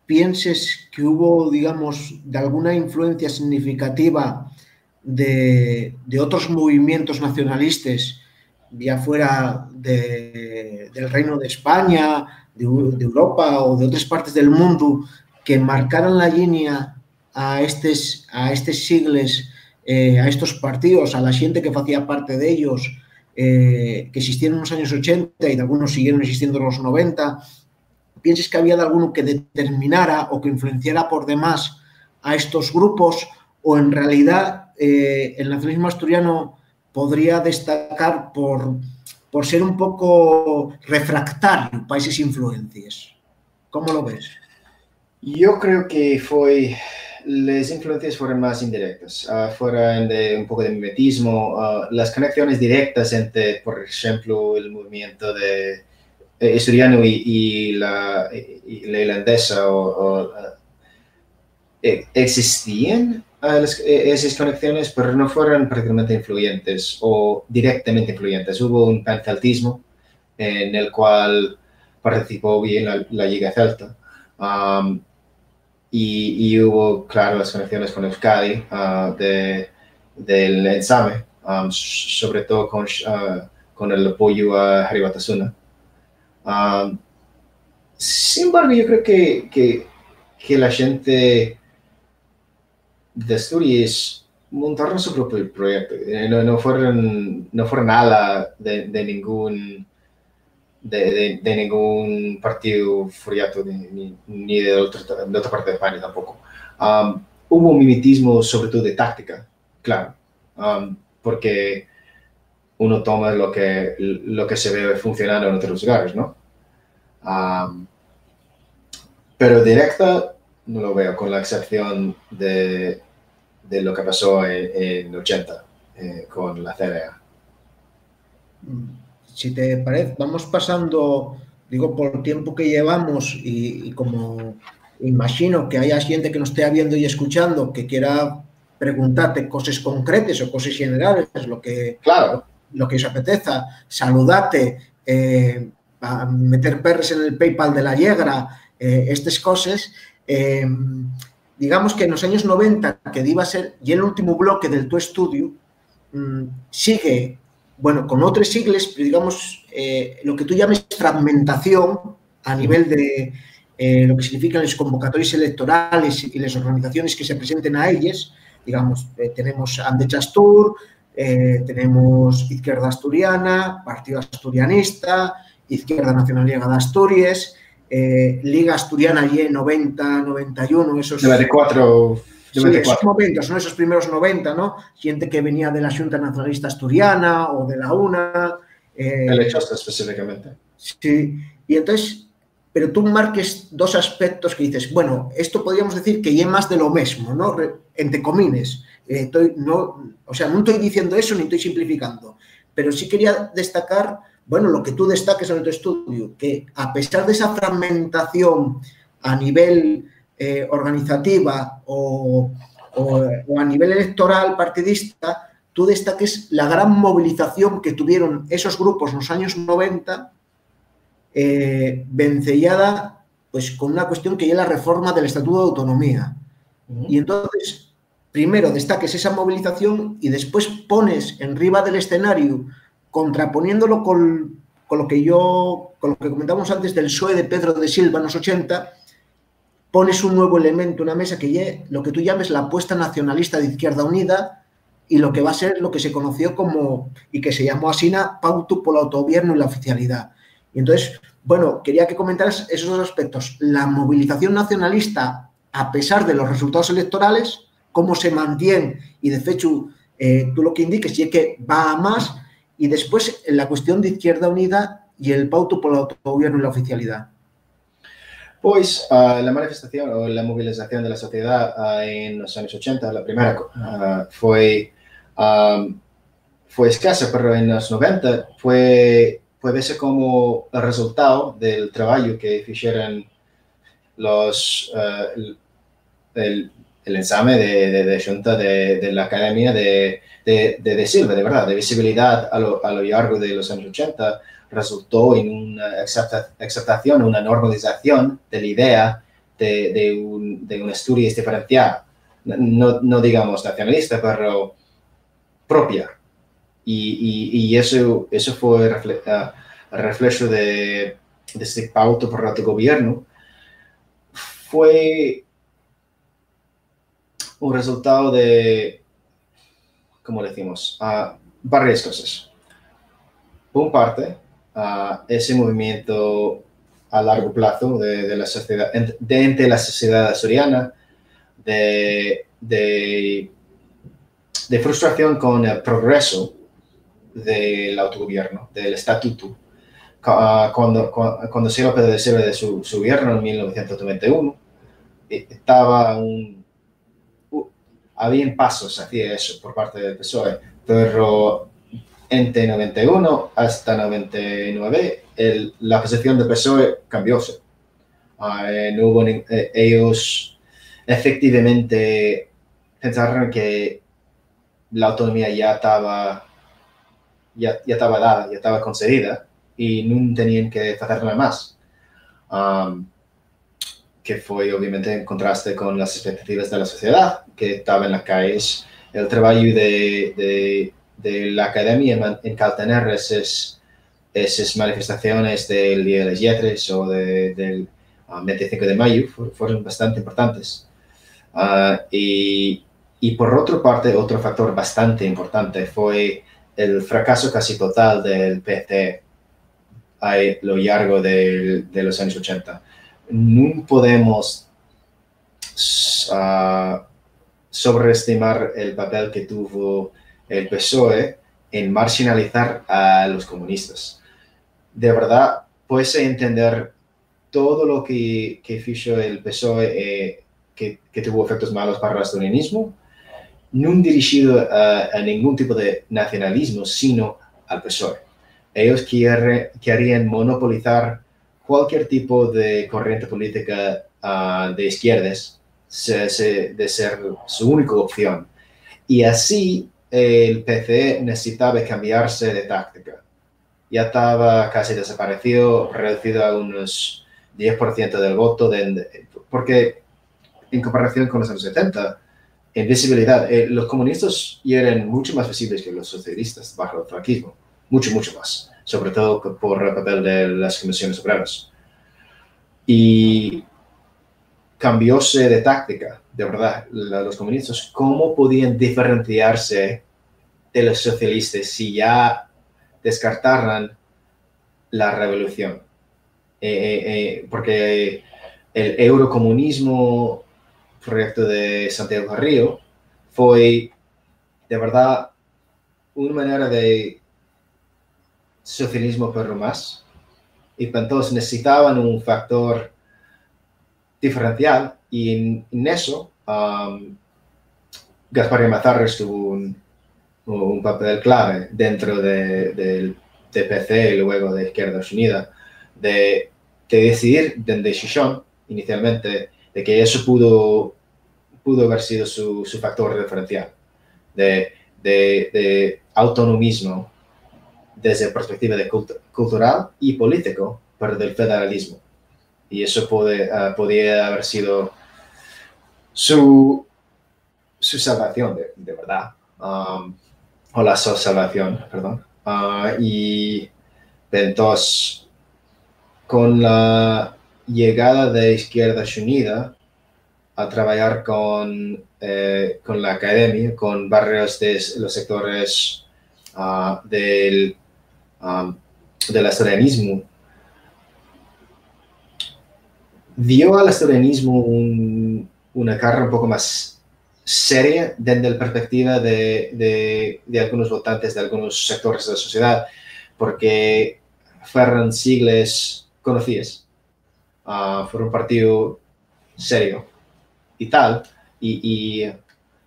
¿pienses que hubo, digamos, de alguna influencia significativa de, de otros movimientos nacionalistas, ya fuera de, del Reino de España, de Eu-, de Europa o de otras partes del mundo, que marcaran la línea a estes, a estes sigles, eh, a estos partidos, a la xente que facía parte d'ellos, eh, que existieron nos años ochenta y dalgunos siguieron existiendo nos noventa? ¿Pienses que había dalgunu que determinara o que influenciara por demás a estos grupos, o en realidá, eh, el nacionalismu asturianu podría destacar por, por ser un poco refractariu pa eses influencies? ¿Cómo lo ves? Yo creo que foi, les influencies fueron más indirectas, ah, fueron de un poco de mimetismo, ah, las conexiones directas entre, por exemplu, el movimiento de, eh, asturianu y, y la, y la irlandesa, o, o, ah, eh, existían, ah, las, eh, esas conexiones, pero no fueron particularmente influyentes o directamente influyentes. Hubo un panceltismo en el cual participó bien la, la Lliga Celta. Am, y, y hubo, claro, las conexiones con Euskadi, ah, de, del Ensame, am, s-, sobre todo con, ah, con el apoyo a Harry Batasuna. Am, sin embargo, yo creo que, que, que la gente de Asturias montaron su propio proyecto. Eh, no, no fueron, no fueron ala de, de ningún, de, de, de ningún partido furiato, ni, ni, ni de otro, de otra parte de España tampoco. Am, hubo un mimetismo, sobre todo de táctica, claro, am, porque uno toma lo que, lo que se ve funcionando en otros lugares, ¿no? Am, pero directa no lo veo, con la excepción de, de lo que pasó en, en ochenta, eh, con la C N A. Mm, si te parece, vamos pasando, digo, por el tiempo que llevamos y, y como imagino que haya gente que nos esté viendo y escuchando que quiera preguntarte coses concretes o coses generales, lo que, claro, lo que os apeteza, saludate, eh, pa meter perres en el PayPal de la Yegra, eh, estes coses, eh, digamos que nos años noventa, que diba ser, y el último bloque del tu estudio, mm, sigue, bueno, con otros sigles, pero digamos, eh, lo que tú llames fragmentación a nivel de, eh, lo que significan les convocatorias electorales y les organizaciones que se presenten a ellas. Digamos, eh, tenemos Andechastur, eh, tenemos Izquierda Asturiana, Partido Asturianista, Izquierda Nacional Gallega d'Asturies, eh, Liga Asturiana ye noventa, noventa y uno, esos, noventa y cuatro, sí, noventa y cuatro. Esos momentos, ¿no? Esos primeros noventa, ¿no? Gente que venía de la Xunta Nacionalista Asturiana o de la UNA, eh, de la Chosta específicamente. Sí, y entonces, pero tú marques dos aspectos que dices, bueno, esto podríamos decir que ye más de lo mesmo, ¿no? Re-, entre comines. Eh, toi, no, o sea, no estoy diciendo eso ni estoy simplificando, pero sí quería destacar, bueno, lo que tú destaques en tu estudio, que a pesar de esa fragmentación a nivel, eh, organizativa o, o, o a nivel electoral partidista, tú destaques la gran movilización que tuvieron esos grupos en los años noventa, eh, vencellada, pues, con una cuestión que es la reforma del Estatuto de Autonomía. Ujú. Y entonces, primero destaques esa movilización y después pones en riba del escenario, contraponiéndolo con, con lo que yo, con lo que comentábamos antes del PSOE de Pedro de Silva en los ochenta, pones un nuevo elemento, una mesa que ye lo que tú llames la apuesta nacionalista de Izquierda Unida y lo que va a ser lo que se conoció como, y que se llamó asina, Pactu pol Autogobiernu y la Oficialidá. Y entonces, bueno, quería que comentaras esos dos aspectos. La movilización nacionalista, a pesar de los resultados electorales, cómo se mantiene, y de fechu, eh, tú lo que indiques ye que va a más, y después la cuestión de Izquierda Unida y el pauto por l'autogobiérnu y la oficialidá? Pois, ah, la manifestación o la movilización de la sociedá, ah, en los años ochenta, la primera, ah, fue, ah, fue escasa, pero en los noventa fue, fue vese como el resultado del trabajo que hicieron los, eh, el, el, el ensame de, de, de xunta de, de la Academia de, de, de, de Silva, de verdad, de visibilidad a lo, a lo llargo de los años ochenta, resultó en una exalta-, exaltación, una normalización de la idea de, de un, de una Asturias diferenciada. No, no digamos nacionalista, pero propia. Y, y, y eso, eso fue refle-, ah, reflejo de, de este pauto por autogobierno. Fue un resultado de, ¿cómo decimos? Ah, varias cosas. Por una parte, ah, ese movimiento a largo plazo de, de la sociedad, ent-, de entre la sociedad asturiana, de, de, de frustración con el progreso del autogobierno, del estatuto. Ca-, cuando, cua-, cuando Silva perde de su, su gobierno en mil novecientos noventa y uno, eh, estaba un, u-, habían pasos hacia eso por parte del PSOE, pero entre noventa y uno hasta noventa y nueve, el, la posición del PSOE cambióse. Ah, eh, no hubo nin-, eh, ellos efectivamente pensaron que la autonomía ya estaba, ya, ya estaba dada, ya estaba concedida y no tenían que hacer nada más. Am, que fue obviamente en contraste con las expectativas de la sociedad, que estaba en las calles. El trabajo de, de, de la academia en, en caltener esos, esas manifestaciones del Día de las Lletres o de, del, ah, veinticinco de mayo fu-, fueron bastante importantes. Ah, y, y por otra parte, otro factor bastante importante fue el fracaso casi total del P C a lo largo del, de los años ochenta. No podemos, ah, sobreestimar el papel que tuvo el PSOE en marginalizar a los comunistas. De verdad, puede entender todo lo que, que hizo el PSOE, eh, que, que tuvo efectos malos para el asturianismo, no dirigido a, a ningún tipo de nacionalismo, sino al PSOE. Ellos quiere-, querían monopolizar cualquier tipo de corriente política, ah, de izquierdas, se, se, de ser su única opción. Y así el P C necesitaba cambiarse de táctica. Ya estaba casi desaparecido, reducido a unos diez por ciento del voto, de, de, porque en comparación con los años setenta, en visibilidad, eh, los comunistas eran mucho más visibles que los socialistas bajo el franquismo, mucho, mucho más, sobre todo por el papel de las comisiones obreras. Y cambióse de táctica, de verdad, la, los comunistas, cómo podían diferenciarse de los socialistas si ya descartaran la revolución. Eh, eh, eh, porque el eurocomunismo, proyecto de Santiago Carrillo, fue de verdad una manera de socialismo, pero más. Y pues entonces necesitaban un factor diferencial, y en, en eso, um, Gaspar Llamazares tuvo un, un papel clave dentro de, del T P C y luego de Izquierda Unida, de, de decidir desde Xixón inicialmente de que eso pudo, pudo haber sido su, su factor diferencial, de, de, de autonomismo desde perspectiva de cultu-, cultural y político, pero del federalismo. Y eso puede, ah, podía haber sido su, su salvación, de, de verdad. Um, o la so salvación, perdón. Ah, y entonces, con la llegada de Izquierda Unida a trabajar con, eh, con la academia, con varios de los sectores, ah, del, ah, del asturianismo, dio al asturianismo un, una cara un poco más seria desde la perspectiva de, de, de algunos votantes, de algunos sectores de la sociedad, porque fueron sigles conocíes. Ah, fue un partido serio y tal, y, y,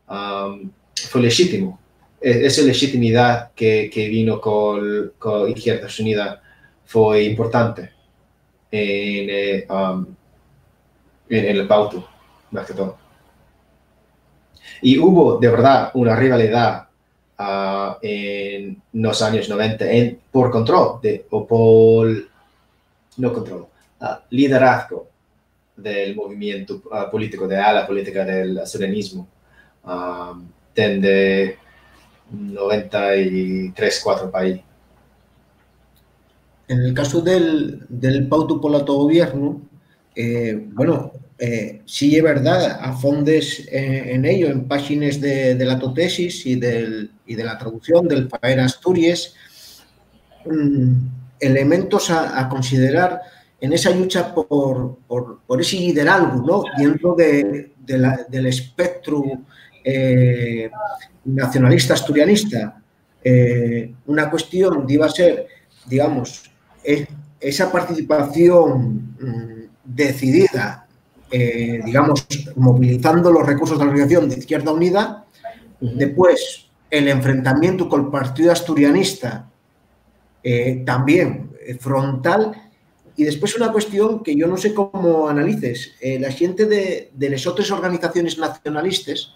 am, fue legítimo. E-, esa legitimidad que, que vino con, con Izquierda Unida fue importante en, eh, am, en, en el Pautu, más que todo. Y hubo de verdad una rivalidad, ah, en los años noventa en, por control de, o por, no control, ah, liderazgo del movimiento, ah, político, de ala política del asturianismo, ah, desde noventa y tres, cuatro pa ahí. En el caso del, del Pautu pol Autogobiernu, eh, bueno, eh, sí es verdad, afondes, eh, en ello, en págines de, de la to tesis y, del, y de la traducción del Faer Asturies, mm, elementos a, a considerar en esa llucha por, por, por ese liderazgo, ¿no? Dentro de, de la, del espectru, eh, nacionalista asturianista. Eh, una cuestión iba a ser, digamos, e-, esa participación, mm, decidida, eh, digamos, movilizando los recursos de la organización de Izquierda Unida. Ujú. Después, el enfrentamiento con el Partido Asturianista, eh, también, eh, frontal. Y después una cuestión que yo no sé cómo analices, eh, la gente de, de las otras organizaciones nacionalistas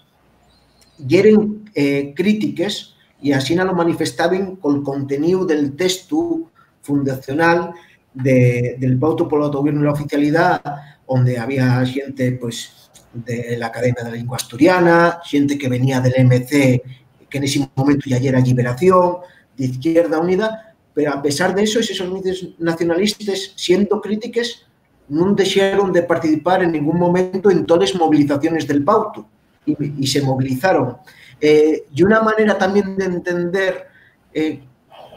yeren, eh, crítiques y asina lo manifestaban col contenido del texto fundacional de, del Pautu pol Autogobiernu y la Oficialidá, donde había gente, pues, de la Academia de la Lengua Asturiana, gente que venía del M C, que en ese momento ya era Liberación, de Izquierda Unida, pero a pesar de eso, esos organizaciones nacionalistas, siendo crítiques, nun dexeron de participar en ningún momento en toles movilizaciones del Pautu, y, y se movilizaron. Eh, y una manera también de entender, eh,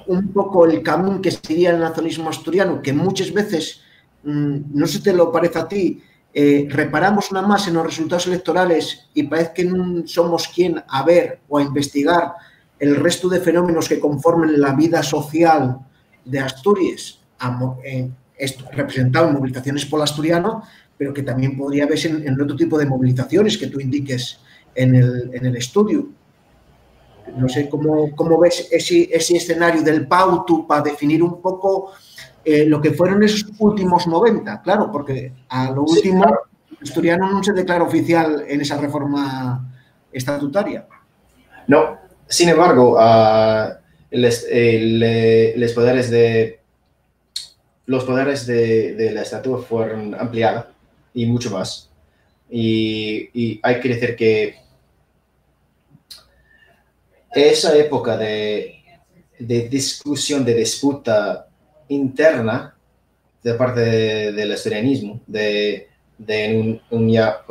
un poco el camín que seguía el nacionalismo asturiano, que muchas veces, mm, no sé si te lo parece a ti, eh, reparamos nada más en los resultados electorales y parece que nun somos quien a ver o a investigar el resto de fenómenos que conformen la vida social de Asturias, a mo-, en esto, representado en movilizaciones por asturiano, pero que también podría verse en, en otro tipo de movilizaciones que tú indiques en el, en el estudio. No sé cómo, cómo ves ese, ese escenario del Pautu para definir un poco, eh, lo que fueron esos últimos noventa, claro, porque a lo Sí, último, claro. El asturiano no se declara oficial en esa reforma estatutaria. No, sin embargo, ah, les, eh, le- les poderes de, los poderes de, de la estatua fueron ampliados y mucho más. Y, y hay que decir que esa época de, de discusión, de disputa interna de parte de- del asturianismo, de, de un, un ya-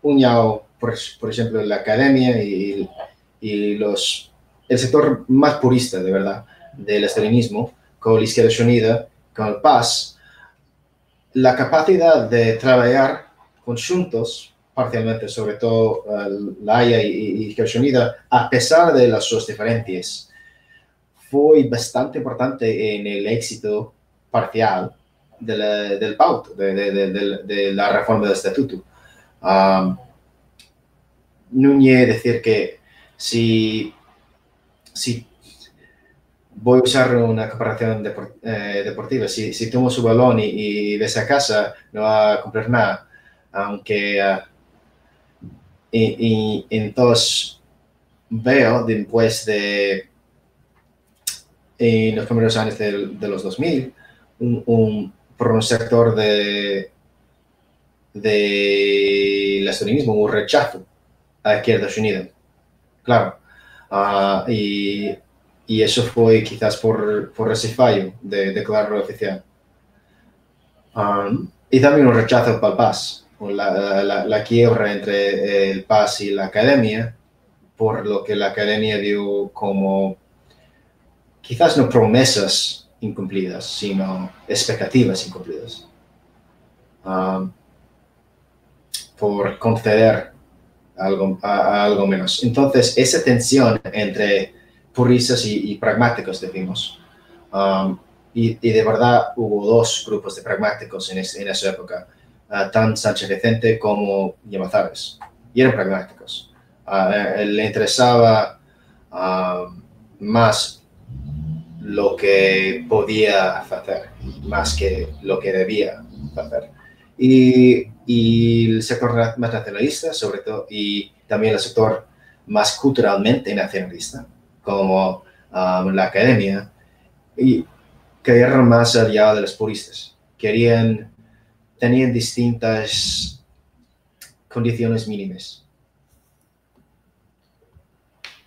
un yao, por, por ejemplo, la academia y, y los, el sector más purista, de verdad, del asturianismo, con la Izquierda Unida, con el PAS, la capacidad de trabajar conjuntos, parcialmente, sobre todo, eh, la Haya y, y Izquierda Unida, a pesar de las sus diferencias, fue bastante importante en el éxito parcial del, del Pautu, de, de- de- de- de la reforma del estatuto. Am, nun ye decir que si, si voy a usar una comparación depor- eh, deportiva, si, si tomo su balón y, y ves a casa, no va a cumplir nada, aunque, ah, y, y entonces veo después de, en los primeros años del- de los dos mil, un, un- por un sector de, del asturianismo, un rechazo a Izquierda Unida. Claro. Ah, y, y eso fue quizás por, por ese fallo de declararlo oficial. Um, y también un rechazo para el PAS, o la, la- la quiebra entre el PAS y la academia, por lo que la academia vio como quizás no promesas incumplidas, sino expectativas incumplidas. Um, por conceder algo, a- a algo menos. Entonces, esa tensión entre puristas y, y pragmáticos, decimos, um, Y, y de verdad hubo dos grupos de pragmáticos en, es- en esa época, ah, tan Sánchez Vicente como Ñemazares. Y eran pragmáticos. Ah, eh, le interesaba, ah, más lo que podía hacer, más que lo que debía hacer. Y, y el sector na- más nacionalista, sobre todo, y también el sector más culturalmente nacionalista, como, ah, la academia, y que eran más aliados de los puristas. Querían, tenían distintas condiciones mínimas.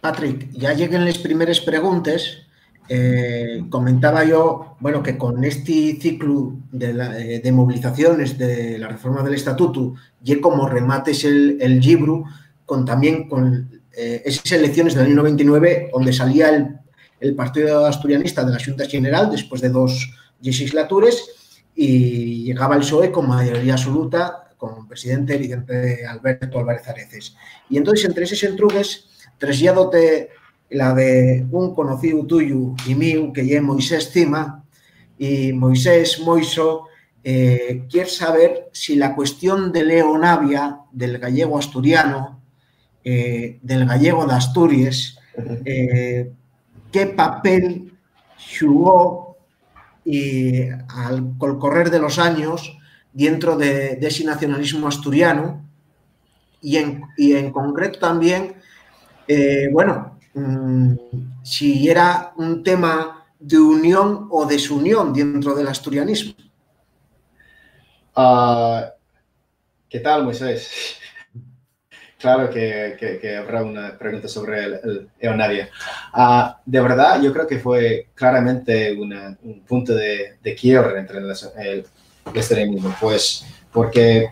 Patrick, ya lleguen les primeres preguntes. Eh, comentaba yo, bueno, que con este ciclo de, la- eh, de movilizaciones de la reforma del estatuto, ye como remates el, el libro, con también con eh, esas elecciones del año noventa y nueve, donde salía el, el Partido Asturianista de la Junta General después de dos legislatures y llegaba el PSOE con mayoría absoluta, con presidente Vicente Alberto Álvarez Areces. Y entonces, entre esos entrugues, traslladote la de un conocido tuyo y mío, que ye Moisés Cima, y Moisés Moiso, eh, quiere saber si la cuestión de l'eonavia, del gallego asturiano, eh, del gallego d'Asturies, eh, qué papel xugó y al, col correr de los años dentro de, de ese nacionalismo asturiano y en, y en concreto también, eh, bueno, mm, si era un tema de unión o desunión dentro del asturianismo. Ah, ¿qué tal, Moisés? Claro que, que- que habrá una pregunta sobre el, el eonavia. Ah, de verdad, yo creo que fue claramente una- un punto de, de quiebre entre las- el, este mismo, pues, porque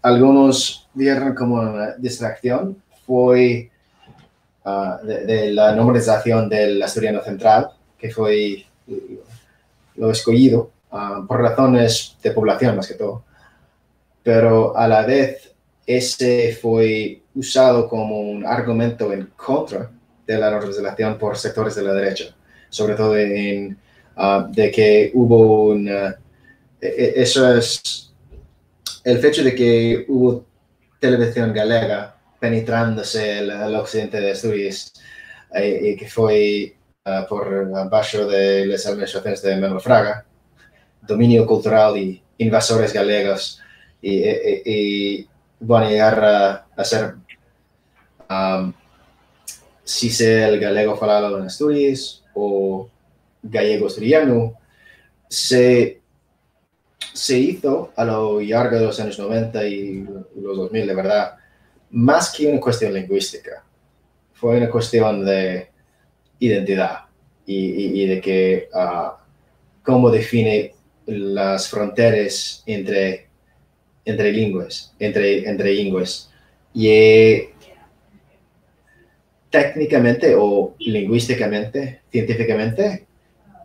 algunos vieron como una distracción, fue ah, de, de la normalización del asturiano central, que fue lo escogido ah, por razones de población más que todo, pero a la vez ese fue usado como un argumento en contra de la normalización por sectores de la derecha, sobre todo en, ah, de que hubo un, ah, e- e- eso es el hecho de que hubo televisión galega penetrándose el, el occidente de Asturias, eh, y que fue ah, por abajo de las administraciones de Manuel Fraga, dominio cultural y invasores galegos, y, y- y van a llegar a, a ser, am, si sea el gallego falado en Asturias o gallego asturiano, se, se hizo a lo largo de los años noventa y los dos mil, de verdad, más que una cuestión lingüística. Fue una cuestión de identidad y, y- y de que ah, cómo define las fronteras entre, entre lenguas, entre, entre lenguas. Y eh, técnicamente o lingüísticamente, científicamente,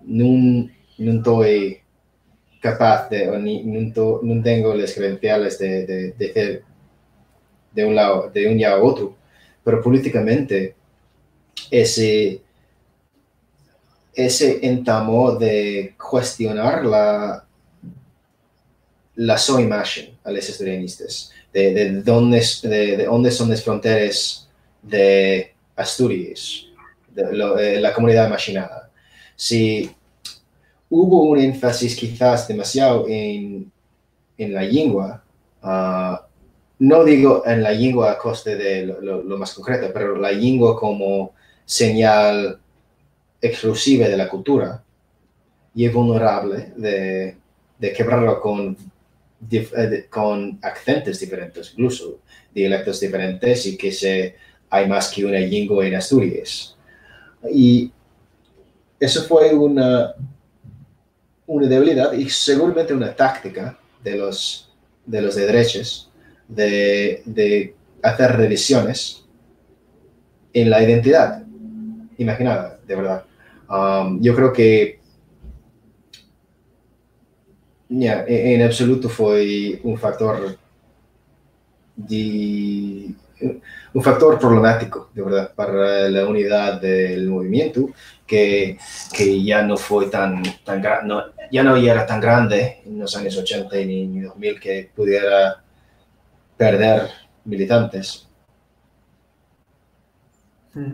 nun, nun estoy capaz de, o ni- nun, to- nun tengo las credenciales de, de, de ser de un lado, de un lado a otro, pero políticamente ese, ese entamó de cuestionar la, la so imagen a los asturianistas, de, de dónde, es- de, de dónde son las fronteras de Asturias, de lo- eh, la comunidad imaginada. Si hubo un énfasis quizás demasiado en, en la lengua, ah, no digo en la lengua a coste de lo, lo- lo más concreto, pero la lengua como señal exclusiva de la cultura y es vulnerable de, de quebrarlo con, dif- eh, de- con acentos diferentes, incluso dialectos diferentes, y que se, hay más que una lengua en Asturias. Y eso fue una, una debilidad y seguramente una táctica de los, de los de derechas de, de hacer revisiones en la identidad. Imaginada, de verdad. Um, yo creo que ya, e- en absoluto fue un factor de, un factor problemático, de verdad, para la unidad del movimiento, que, que ya no fue tan, tan gra- no, ya no era tan grande en los años ochenta y ni, ni dos mil que pudiera perder militantes. Mm.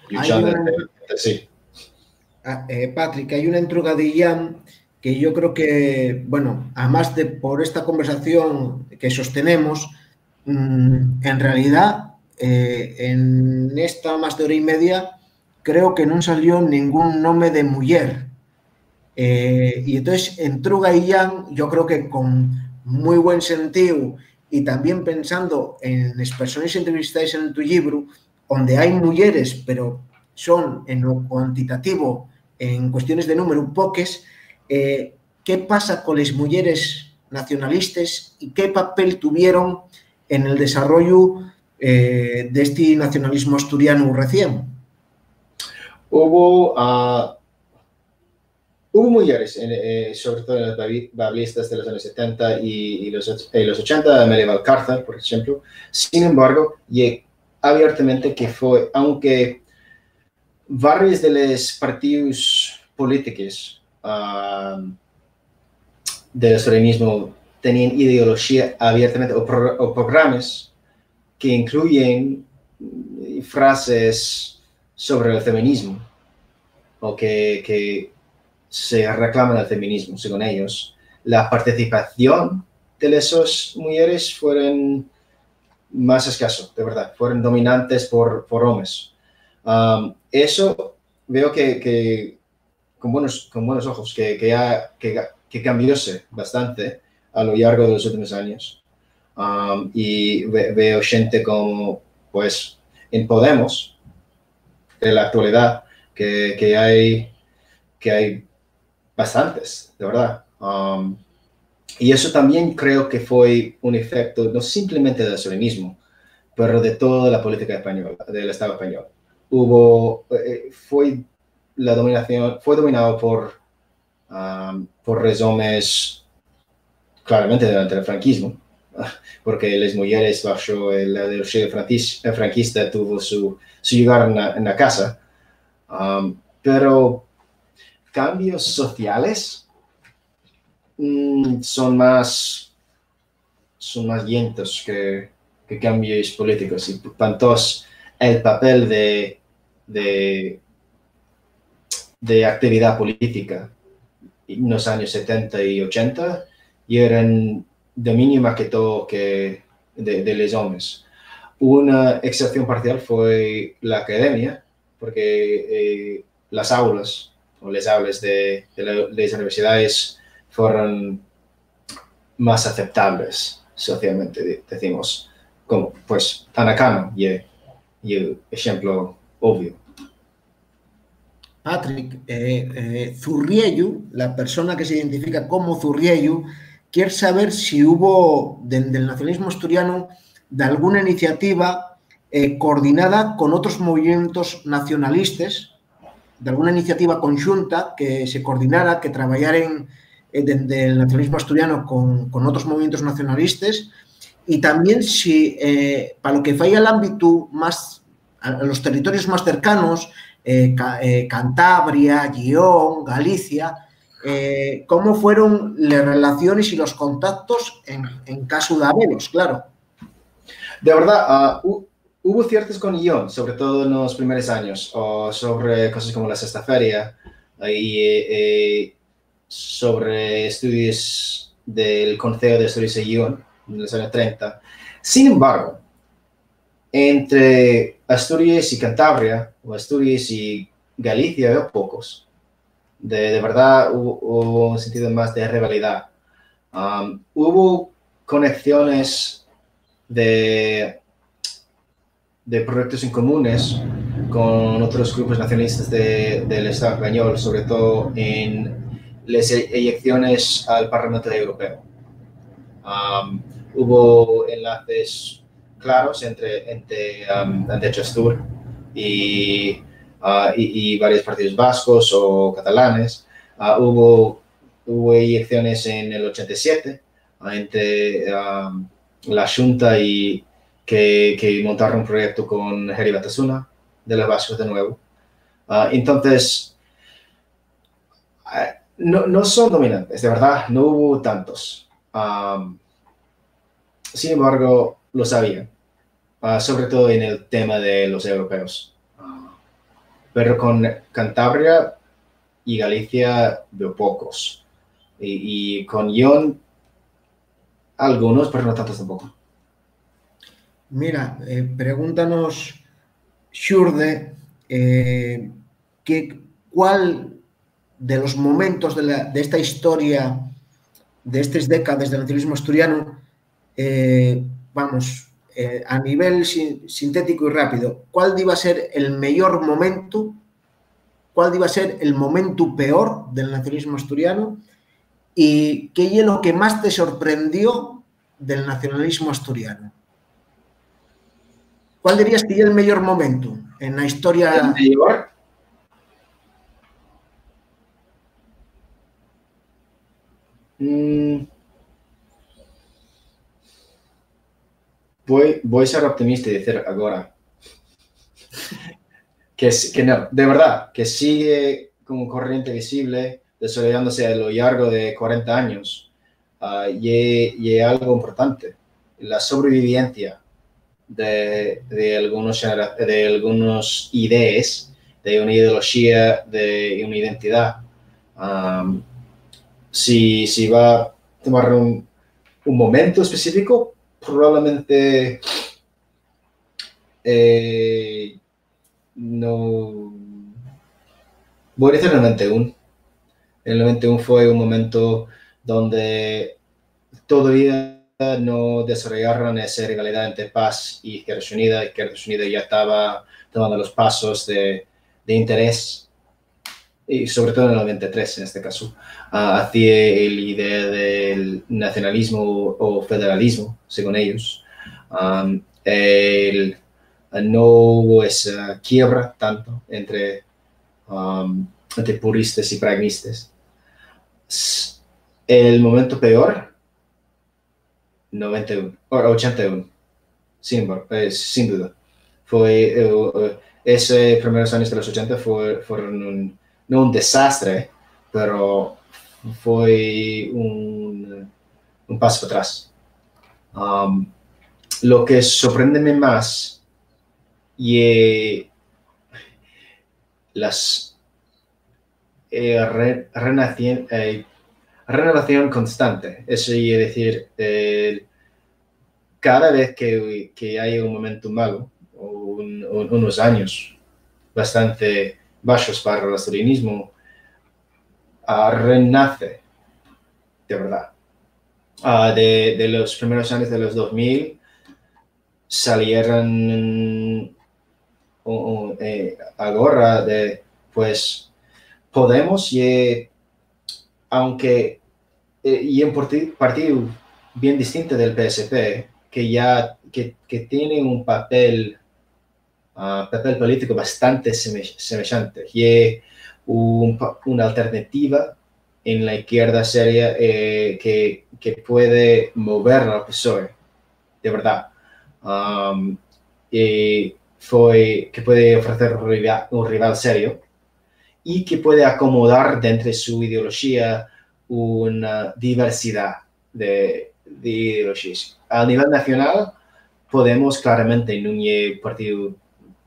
Luchando entre, entre sí. Ah, eh, Patrick, hay una entruga de Ian que yo creo que, bueno, además de por esta conversación que sostenemos, mm, en realidad, eh, en esta más de hora y media, creo que nun salió ningún nome de muyer. Eh, y entonces, entruga Ian, yo creo que con muy buen sentido y también pensando en les persones entrevistaes en tu llibru, onde hai muyeres, pero son en lo cuantitativo, en cuestiones de número, poques, eh, ¿qué pasa con les muyeres nacionalistes y qué papel tuvieron en el desarrollo, eh, de este nacionalismo asturiano recién? Hubo, ah, hubo mujeres, en, eh, sobre todo en los babi- bablistas de los años setenta y, y los, och- y los ochenta, Amelia Valcárcel, por ejemplo. Sin embargo, y abiertamente que fue, aunque varios de los partidos políticos, ah, del asturianismo tenían ideología abiertamente o, pro- o programas que incluyen, mm, frases sobre el feminismo o que, que se reclaman al feminismo, según ellos, la participación de esas mujeres fueron más escaso, de verdad, fueron dominantes por, por hombres. Um, eso veo que, que con buenos, con buenos ojos, que, que, ha, que, que cambióse bastante a lo largo de los últimos años. Um, y ve- veo gente como, pues, en Podemos, en la actualidad, que, que hay, que hay bastantes, de verdad. Um, y eso también creo que fue un efecto no simplemente del asturianismo, pero de toda la política española, del Estado español. Hubo, eh, fue la dominación, fue dominado por, um, por razones claramente durante el franquismo, porque las mujeres bajo la ideología franquis- franquista tuvo su, su lugar en la, en la casa. Um, pero cambios sociales, mm, son más, son más llentos que, que cambios políticos. Y pa entós, el papel de, de, de actividad política en los años setenta y ochenta y eran dominio más que todo que de, de los hombres. Una excepción parcial fue la academia, porque, eh, las aulas o les aulas de, de la- de las universidades fueron más aceptables socialmente, de- decimos, como, pues, Ana Cano y, y el ejemplo obvio. Patrick, eh, eh, Zurriellu, la persona que se identifica como Zurriellu, quiere saber si hubo, dende el nacionalismo asturiano, de alguna iniciativa, eh, coordinada con otros movimientos nacionalistas, de alguna iniciativa conxunta que se coordinara, que trabayaren, eh, dende el nacionalismo asturiano con, con otros movimientos nacionalistas, y también si, eh, pa lo que fai al ámbitu más, a, a los territorios más cercanos, eh, Ca- eh, Cantabria, Lleón, Galicia, eh, ¿cómo fueron les relaciones y los contactos en, en casu d'abelos, claro? De verdad, ah, hu- hubo ciertas con Ian, sobre todo en los primeros años, o sobre cosas como la Sexta Feria, y, eh, sobre estudios del Consejo de Estudios de Ian en los años treinta. Sin embargo, entre Asturias y Cantabria, o Asturias y Galicia, veo pocos. De, de verdad hubo, hubo un sentido más de rivalidad. Um, hubo conexiones de, de proyectos en comunes con otros grupos nacionalistas de- del Estado español, sobre todo en las e- elecciones al Parlamento Europeo. Um, hubo enlaces claros entre, entre, um, entre Chastur y, ah, y, y varios partidos vascos o catalanes. Ah, hubo, hubo elecciones en el ochenta y siete, ah, entre, um, la Junta y que, que montaron un proyecto con Heri Batasuna de los Vascos de nuevo. Ah, entonces, ah, no, no son dominantes, de verdad, no hubo tantos. Am, sin embargo, lo sabían, ah, sobre todo en el tema de los europeos. Ah, pero con Cantabria y Galicia veo pocos. Y, y con León, algunos, pero no tantos tampoco. Mira, eh, pregúntanos Xurde, eh, que, ¿cuál de los momentos de la, de esta historia, de estas décadas del nacionalismo asturiano, eh, vamos, eh, a nivel sin-, sintético y rápido, ¿cuál iba a ser el mayor momento, cuál iba a ser el momento peor del nacionalismo asturiano? ¿Y qué es lo que más te sorprendió del nacionalismo asturiano? ¿Cuál dirías que es el mayor momento en la historia? ¿El mayor? Mm. Voi, voi ser optimista y decir agora que, s- que no, de verdad, que sigue como corriente visible desarrollándose a lo largo de cuarenta años. Ah, y, y algo importante, la sobrevivencia de, de algunos genera- de algunos ideas, de una ideología, de una identidad. Am, si, si va a tomar un, un momento específico, probablemente, eh, no. Voi decir el noventa y uno. El noventa y uno fue un momento donde todavía no desarrollaron esa rivalidad entre Pas y Izquierda Unida. Izquierda Unida ya estaba tomando los pasos de, de interés, y sobre todo en el noventa y tres en este caso, ah, hacia la idea del nacionalismo o federalismo, según ellos. Am, el, no hubo esa quiebra tanto entre, am, entre puristas y pragmatistas. S- El momento peor, noventa y uno, o ochenta y uno, sin embargo, eh, sin duda. Fue, eh, eh, esos primeros años de los ochenta fue, fueron un, no un desastre, pero fue un, un paso atrás. Am, lo que sorprende más y, eh, las eh, re- renacien- eh, renovación constante. Eso quiere decir, eh, cada vez que, que hay un momento malo o un- un- unos años bastante bajos para el asturianismo, ah, renace de verdad. Ah, de, de los primeros años de los dos mil, salieron o, o, eh, agora de, pues, Podemos, y, aunque, eh, y un parti- partido bien distinto del P S P, que ya que, que tiene un papel, ah, papel político bastante seme- semejante, y un pa- una alternativa en la izquierda seria, eh, que, que puede mover al PSOE, de verdad. Am, y fue que puede ofrecer un rival, un rival serio y que puede acomodar dentro de su ideología una diversidad de, de ideologías. A nivel nacional, Podemos claramente nun ye partido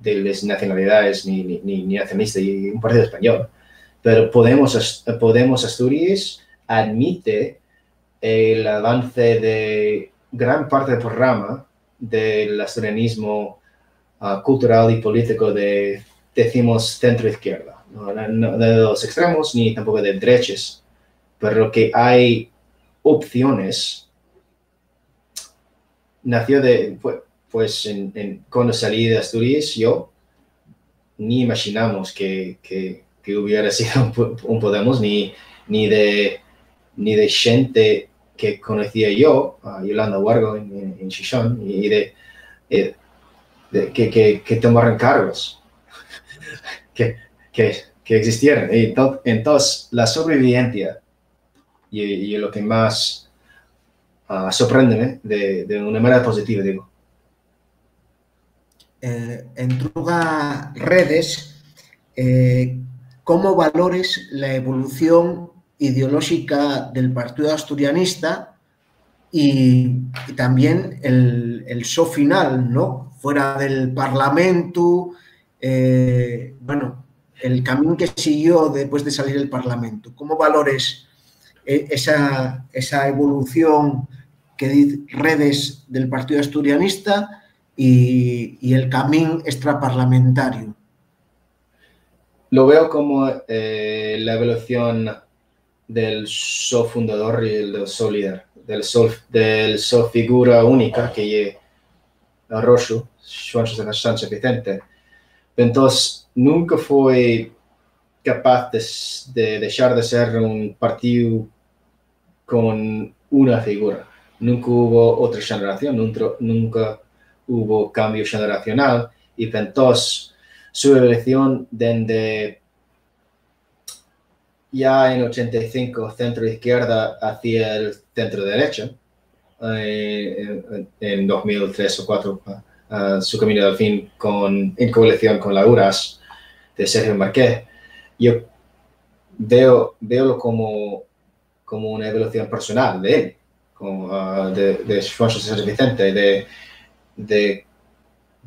de les nacionalidades ni, ni, ni, ni nacionalista, ye un partido español. Pero Podemos, As- Podemos Asturias admite el avance de gran parte del programa del asturianismo, ah, cultural y político de, decimos, centro-izquierda. No, no, no de los extremos ni tampoco de derechas, pero que hay opciones. Nació de, pu- pues, en, en- cuando salí de Asturias, yo ni imaginamos que, que, que hubiera sido un, po- un Podemos, ni, ni de, ni de gente que conocía yo, a Yolanda Huargo en, en, en Xixón, y de, eh, de que, que, que tomaran cargos que, que, que existieran. Y ento- entonces, la sobrevivencia y, y lo que más, ah, sorpréndeme de, de una manera positiva, digo. eh, Entruga Redes, eh, ¿cómo valores la evolución ideolóxica del Partíu Asturianista y, y tamién el, el so final, ¿no? Fuera del Parlamentu, eh, bueno, el camín que siguió depués de salir del Parlamentu. ¿Cómo valores, eh, esa, esa evolución que diz Redes del Partíu Asturianista y, y el camín extraparlamentariu? Lo veo como, eh, la evolución del so fundador y el del so líder, del so, del so figura única que ye Roxu, Xuan Xosé Sánchez Vicente. Entós, nunca foi capaz de, de dexar de ser un partíu con una figura. Nunca hubo otra xeneración, nunca, nunca hubo cambio xeneracional y, entós, su evolución dende ya en ochenta y cinco centro izquierda hacia el centro derecha, eh, en, en dos mil tres o cuatro, ah, su camino al fin con, en coalición con Lauras de Sergio Marqué. Yo veo, veo como, como una evolución personal de él, como, ah, de, de Xuan Xosé Sánchez Vicente, de, de,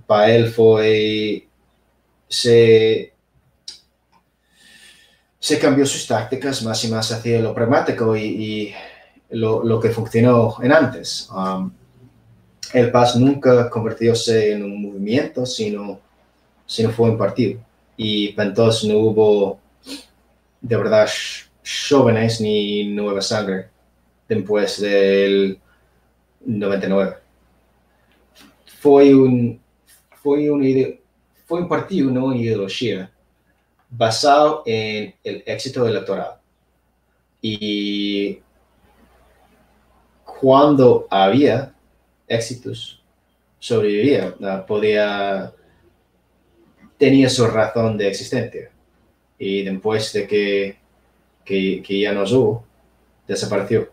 pa él fue, se, se cambió sus tácticas más y más hacia lo pragmático y, y lo, lo que funcionó en antes. Um, el pas nunca convirtióse en un movimiento, sino, sino fue un partido. Y entonces no hubo de verdad jóvenes ni nueva sangre después del noventa y nueve. Fue un, fue un, fue un partido, no una ideología, basado en el éxito electoral. Y cuando había éxitos, sobrevivía, podía, tenía su razón de existencia. Y después de que, que, que ya no hubo, desapareció.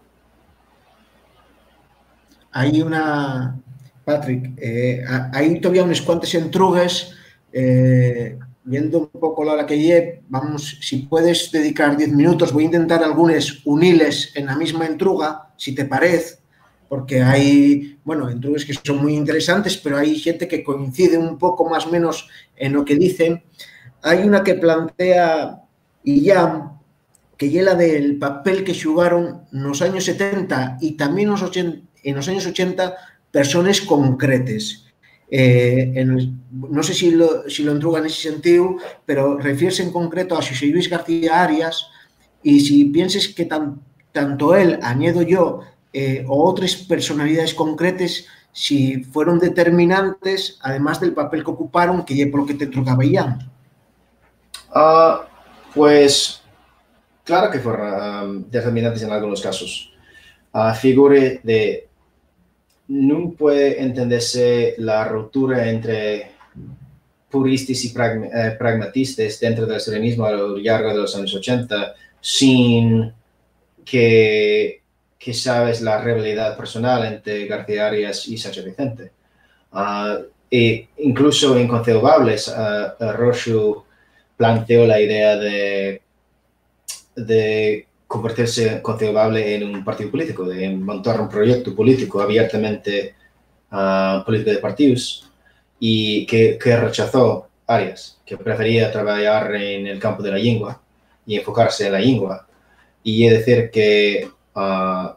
Hai una, Patrick, eh, hai todavía unes cuantes entrugues, eh, viendo un poco la hora que lle, vamos, si puedes dedicar diez minutos, voy a intentar algunes uniles en la misma entruga, si te parece, porque hai, bueno, entrugues que son muy interesantes, pero hai xente que coincide un poco más o menos en lo que dicen. Hai una que plantea Illán, que ye la del papel que xugaron nos años setenta y también nos ochen-, en los años ochenta persones concretes. Eh, en, no sé si lo, si lo entruga nesi sentíu, pero refierse en concreto a Xosé Luis García Arias, y si pienses que tan, tanto él, añedo yo, eh, o otres personalidades concretes, si fueron determinantes, además del papel que ocuparon, que ye polo que te trocaba Illán. Ah, pues, claro que fueron, ah, determinantes en algunos casos. Ah, figure de, nun puede entendese la ruptura entre puristas y pragma-, eh, pragmatistas dentro del asturianismo a lo largo de los años ochenta sin que, que sabes la rivalidad personal entre García Arias y Sánchez Vicente. Ah, e incluso en Concebables, ah, Roxu planteó la idea de, de convertirse Concebable en un partido político, de montar un proyecto político abiertamente, ah, político de partidos, y que, que rechazó Arias, que prefería trabajar en el campo de la lengua y enfocarse en la lengua. Y es decir que, ah,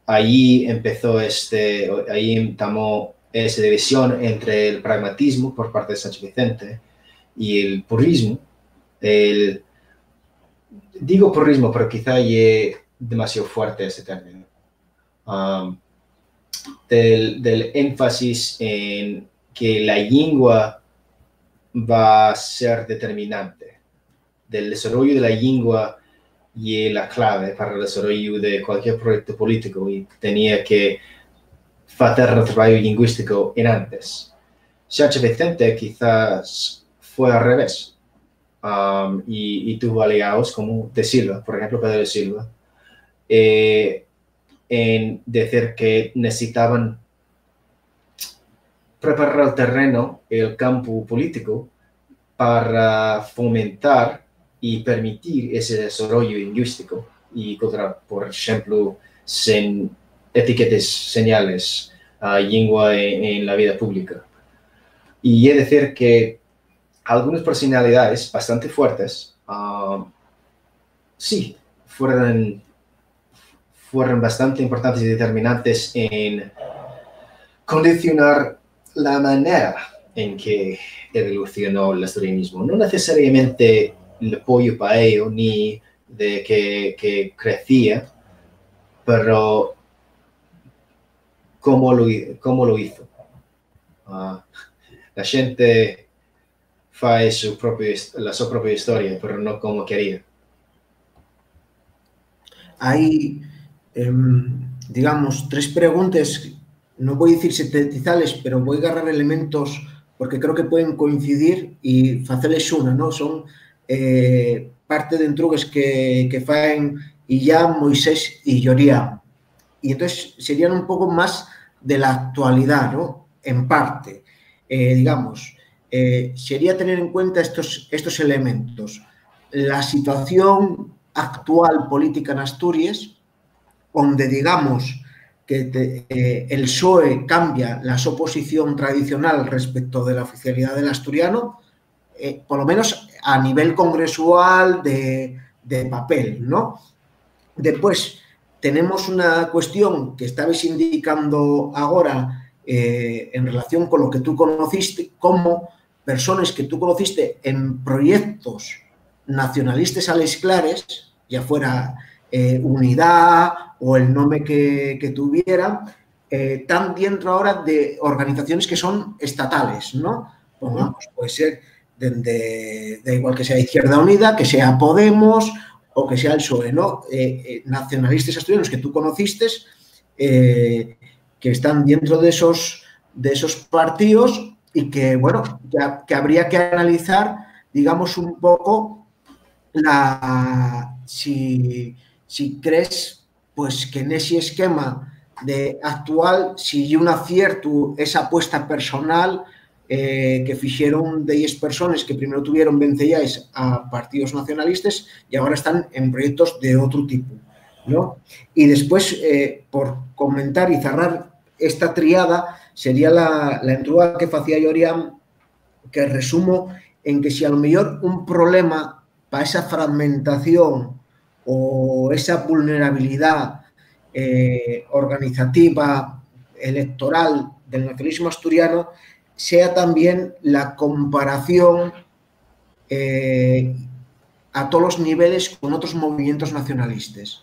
allí empezó este, allí entamó esa división entre el pragmatismo por parte de Sánchez Vicente y el purismo. El, digo purismo, pero quizá ye demasiado fuerte ese término. Um, del, del énfasis en que la lengua va a ser determinante del desarrollo de la lengua ye la clave para el desarrollo de cualquier proyecto político y tenía que facer un trabajo lingüístico en antes. Sánchez Vicente quizás fue al revés, um, y, y tuvo aliados como De Silva, por ejemplo, Pedro De Silva, eh, en decir que necesitaban preparar el terreno, el campu político, para fomentar y permitir ese desarrollo lingüístico y cultural, por exemplu, sen etiquetes, señales, a llingua en, en la vida pública. Y he de decir que algunas personalidades bastante fuertes, ah, sí, fueron, fueron bastante importantes y determinantes en condicionar la manera en que evolucionó el asturianismo. No necesariamente el apoyo para ello, ni de que, que crecía, pero cómo lo, hi- cómo lo hizo. Ah, la gente fai su propia his- la so propia historia, pero no como quería. Hai, em, digamos, tres preguntes, non voi dicir sintetizales, pero voi agarrar elementos porque creo que pueden coincidir y faceles una, ¿no? Son, eh, parte d'entrugues que, que faen Illán, Moisés y Llorián. Y entonces serían un poco más de la actualidad, ¿no? En parte, eh, digamos, eh, sería tener en cuenta estos, estos elementos. La situación actual política en Asturias, donde digamos que te- eh, el PSOE cambia la so posición tradicional respecto de la oficialidad del asturiano, eh, por lo menos a nivel congresual de, de papel, ¿no? Después, tenemos una cuestión que estabais indicando ahora, eh, en relación con lo que tú conociste, como personas que tú conociste en proyectos nacionalistas a les clares, ya fuera, eh, Unidad o el nombre que, que tuviera, eh, tan dentro ahora de organizaciones que son estatales, ¿no? Pongamos, puede ser dende, da igual que sea Izquierda Unida, que sea Podemos o que sea el PSOE, ¿no? Eh, eh, nacionalistas asturianos que tú conociste, eh, que están dentro de esos, de esos partidos y que, bueno, que, ha- que habría que analizar, digamos, un poco la, si, si crees, pues, que nesi esquema de actual, si ye un aciertu esa apuesta personal, eh, que fixeron delles personas que primero tuvieron venceyaes a partidos nacionalistas y ahora están en proyectos de otro tipo, ¿no? Y después, eh, por comentar y cerrar esta triada, sería la, la entruga que facía Llorián, que resumo en que si a lo mejor un problema pa esa fragmentación o esa vulnerabilidad, eh, organizativa, electoral del nacionalismo asturiano sea también la comparación, eh, a todos los niveles con otros movimientos nacionalistas.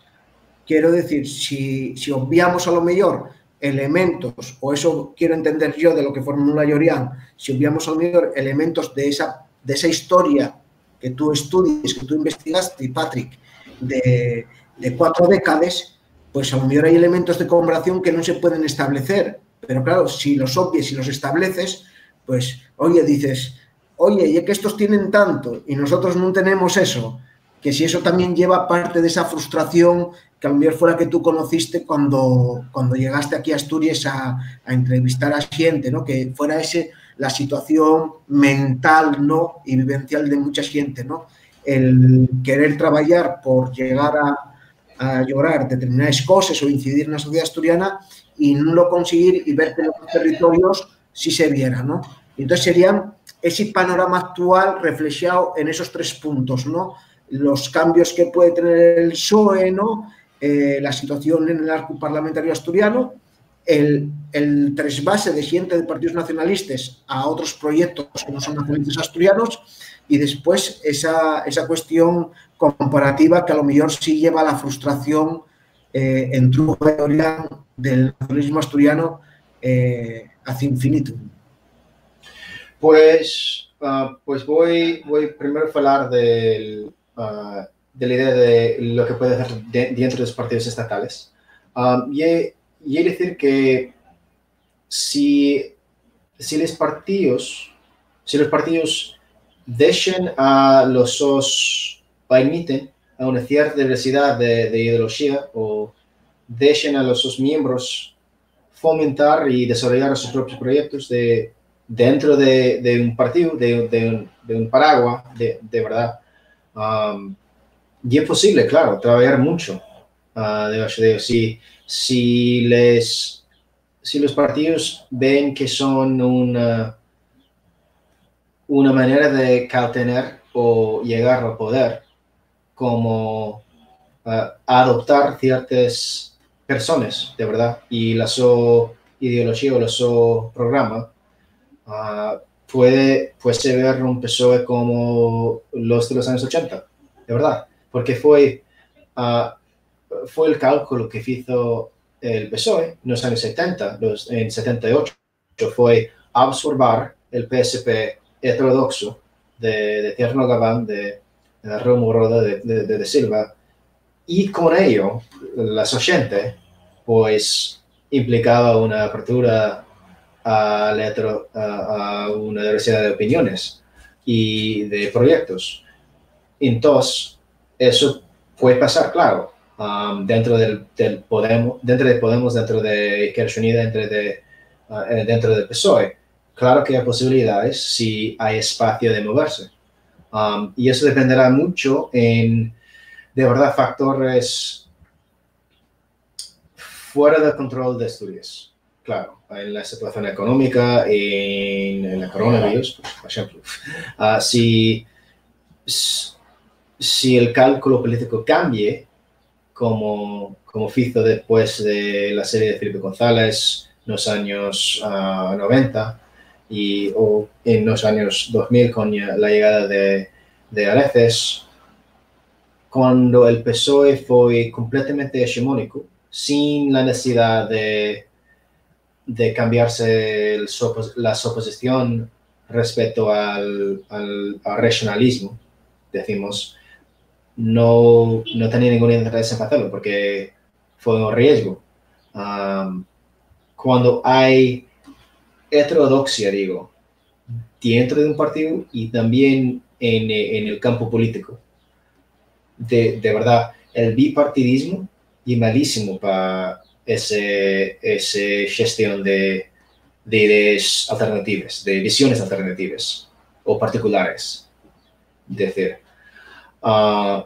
Quiero decir, si, si obviamos a lo mejor elementos, o eso quiero entender yo de lo que formula Llorián, si obviamos a lo mejor elementos de esa, de esa historia que tú estudies, que tú investigaste, Patrick, de, de cuatro décadas, pues a lo mejor hay elementos de comparación que no se pueden establecer. Pero claro, si los obvies, si los estableces, pues, oye, dices, oye, y es que estos tienen tanto y nosotros no tenemos eso, que si eso también lleva parte de esa frustración que a lo mejor fue la que tú conociste cuando, cuando llegaste aquí a Asturias a, a entrevistar a gente, ¿no? Que fuera ese la situación mental, ¿no? Y vivencial de mucha gente, ¿no? El querer trabajar por llegar a, a llorar determinadas cosas o incidir en la sociedad asturiana y no lo conseguir y ver que en otros territorios sí se viera, ¿no? Entonces serían ese panorama actual reflejado en esos tres puntos, ¿no? Los cambios que puede tener el PSOE, ¿no? Eh, la situación en el arco parlamentario asturiano, el, el tresvase de gente de partidos nacionalistas a otros proyectos que no son nacionalistas asturianos y después esa, esa cuestión comparativa que a lo mejor sí lleva a la frustración, eh, en truco de Orián del nacionalismo asturiano, eh, ad infinitum. Pues, ah, pues voy, voy primero a hablar del, ah, de la idea de lo que puede hacer de- dentro de los partidos estatales. Ah, y, he- y he decir que si, si los partidos, si los partidos dejen a los sos, permiten a una cierta diversidad de, de ideología o dejen a los sos miembros fomentar y desarrollar sus propios proyectos de, dentro de, de un partido, de, de un, de un paragua, de, de verdad. Um, y es posible, claro, trabajar mucho. Uh, de, de, si, si, les, si los partidos ven que son una, una manera de caltener o llegar al poder, como uh, adoptar ciertas personas, de verdad, y la su ideología o la su programa, uh, puede, puede ver un PSOE como los de los años ochenta, de verdad, porque fue, uh, fue el cálculo que hizo el PSOE en los años setenta, los, en setenta y ocho, fue absorber el PSP heterodoxo de, de Tierno Gabán, de, de Remo Roda, de, de, de, de Silva, y con ello la sociedad pues implicaba una apertura a, a, una diversidad de opiniones y de proyectos. Entonces, eso puede pasar, claro, um, dentro del, del Podemos, dentro de Podemos, dentro de Izquierda Unida, dentro de, uh, dentro del PSOE. Claro que hay posibilidades si hay espacio de moverse. Um, y eso dependerá mucho en, de verdad, factores fuera del control de Asturias. Claro, en la situación económica, en, en el coronavirus, pues, por ejemplo. Uh, si, si el cálculo político cambie, como, como hizo después de la serie de Felipe González, en los años uh, noventa y o en los años dos mil con la llegada de, de Areces, cuando el PSOE fue completamente hegemónico, sin la necesidad de, de cambiarse el, la suposición respecto al, al, al regionalismo, decimos, no, no tenía ningún interés en hacerlo porque fue un riesgo. Um, cuando hay heterodoxia, digo, dentro de un partido y también en, en el campo político, de, de verdad, el bipartidismo es malísimo para ese, ese gestión de, de ideas alternativas, de visiones alternativas o particulares. Es decir, uh,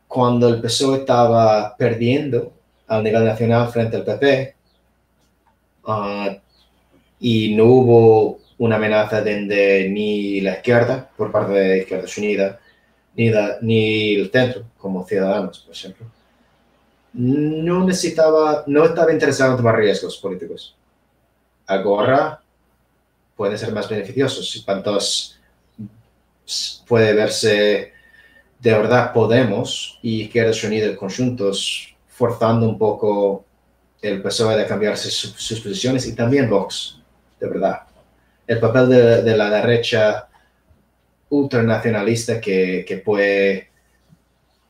cuando el PSOE estaba perdiendo a nivel nacional frente al PP, uh, y no hubo una amenaza desde ni la izquierda por parte de Izquierda Unida, ni, la, ni el centro, como Ciudadanos, por ejemplo, no necesitaba, no estaba interesado en tomar riesgos políticos. Ahora pueden ser más beneficiosos. Y cuantos puede verse de verdad Podemos y Izquierda Unida conjuntos forzando un poco el PSOE de cambiarse su, sus posiciones y también Vox, de verdad. El papel de, de la derecha ultranacionalista que, que puede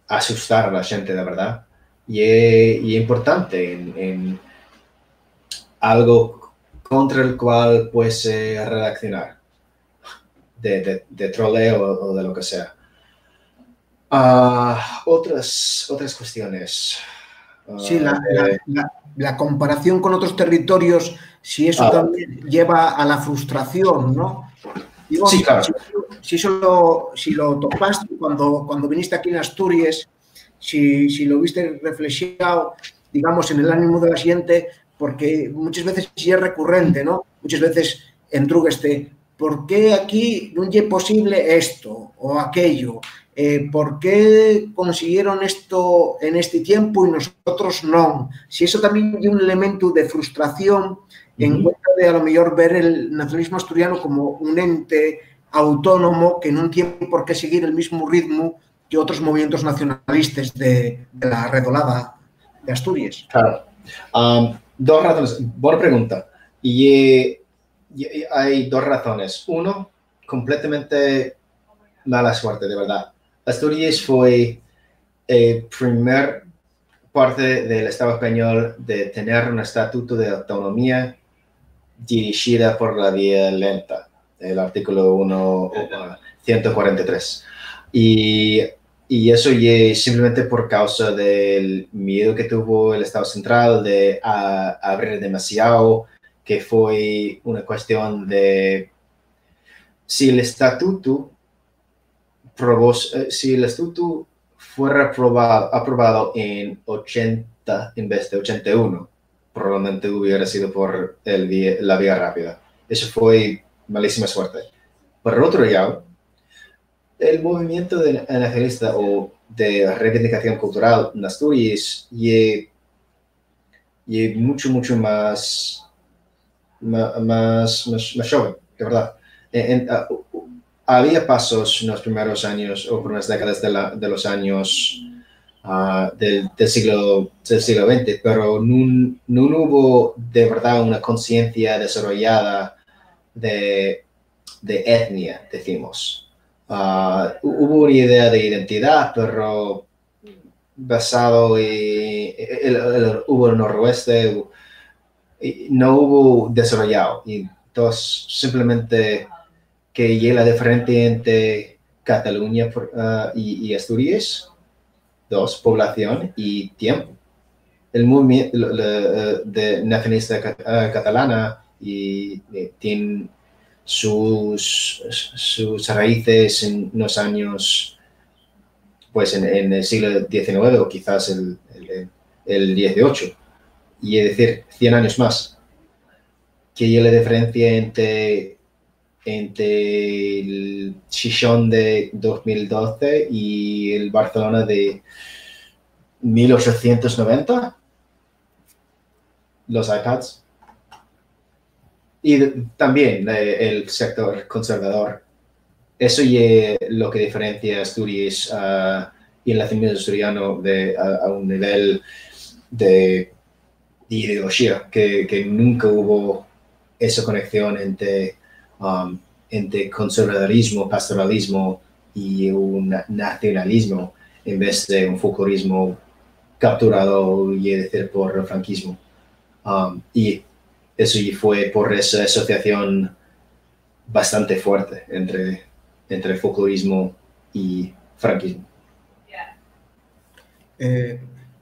asustar a la gente, de verdad. Y es, y es importante en, en algo contra el cual pues eh, reaccionar de, de, de troleo o, o de lo que sea. Uh, otras, otras cuestiones. Uh, sí, la, eh, la, la, la, comparación con otros territorios, si eso ah, también lleva a la frustración, ¿no? Digo, sí, claro. Si, si, eso lo, si lo topaste cuando, cuando viniste aquí en Asturias, si, si lo viste reflexado, digamos, en el ánimo de la gente, porque muchas veces sí es recurrente, ¿no? Muchas veces entrugueste, ¿por qué aquí nun ye posible esto o aquello? Eh, ¿Por qué consiguieron esto en este tiempo y nosotros non? Si eso también es un elemento de frustración en cuenta de a lo mejor ver el nacionalismo asturiano como un ente autónomo que nun tiene por qué seguir el mismo ritmo que otros movimientos nacionalistas de, de la redolada de Asturias. Claro. Um, dos razones. Buena pregunta. Y, eh, y, y hay dos razones. Uno, completamente mala suerte, de verdad. Asturias fue el primer parte del Estado español de tener un estatuto de autonomía dirigida por la vía lenta, el artículo uno, ciento cuarenta y tres. Y Y eso ye simplemente por causa del miedo que tuvo el Estado Central de a-, abrir demasiado, que fue una cuestión de si el estatuto probos-, eh, si el estatuto fuera aprobado, aprobado en ochenta en vez de ochenta y uno, probablemente hubiera sido por el vie-, la vía rápida. Eso fue malísima suerte. Por el otro lado, el movimiento de, nacionalista o de reivindicación cultural en Asturias ye, ye mucho, mucho más, ma-, más, más, más joven, de verdad. En, en, ah, u-, u-, había pasos en los primeros años o primeras décadas de la, de los años, ah, del, del siglo, del siglo veinte, pero nun, nun hubo de verdad una conciencia desarrollada de, de etnia, decimos. Ah, hu-, hubo una idea de identidad, pero basado en el, el, hubo el noroeste, hu-, y no hubo desarrollado. Y entonces simplemente que ye la diferencia entre Cataluña por, ah, y, y Asturias, dos, población y tiempo. El movimiento de nacionalista ca-, ah, catalana y, eh, tiene sus, sus raíces en los años, pues, en, en el siglo diecinueve o quizás el, el, el dieciocho, y es decir, cien años más. Que ye la diferencia entre, entre el Xixón de dos mil doce y el Barcelona de mil ochocientos noventa, los iPads. Y de-, también, eh, el sector conservador. Eso ye lo que diferencia Asturias, ah, y el nacimiento asturiano de, a, a un nivel de, de ideología, que, que nunca hubo esa conexión entre, um, entre conservadurismo, pastoralismo y un na-, nacionalismo, en vez de un folclorismo capturado, y es decir, por el franquismo. Um, y eso y fue por esa asociación bastante fuerte entre, entre folclorismo y franquismo. Eh,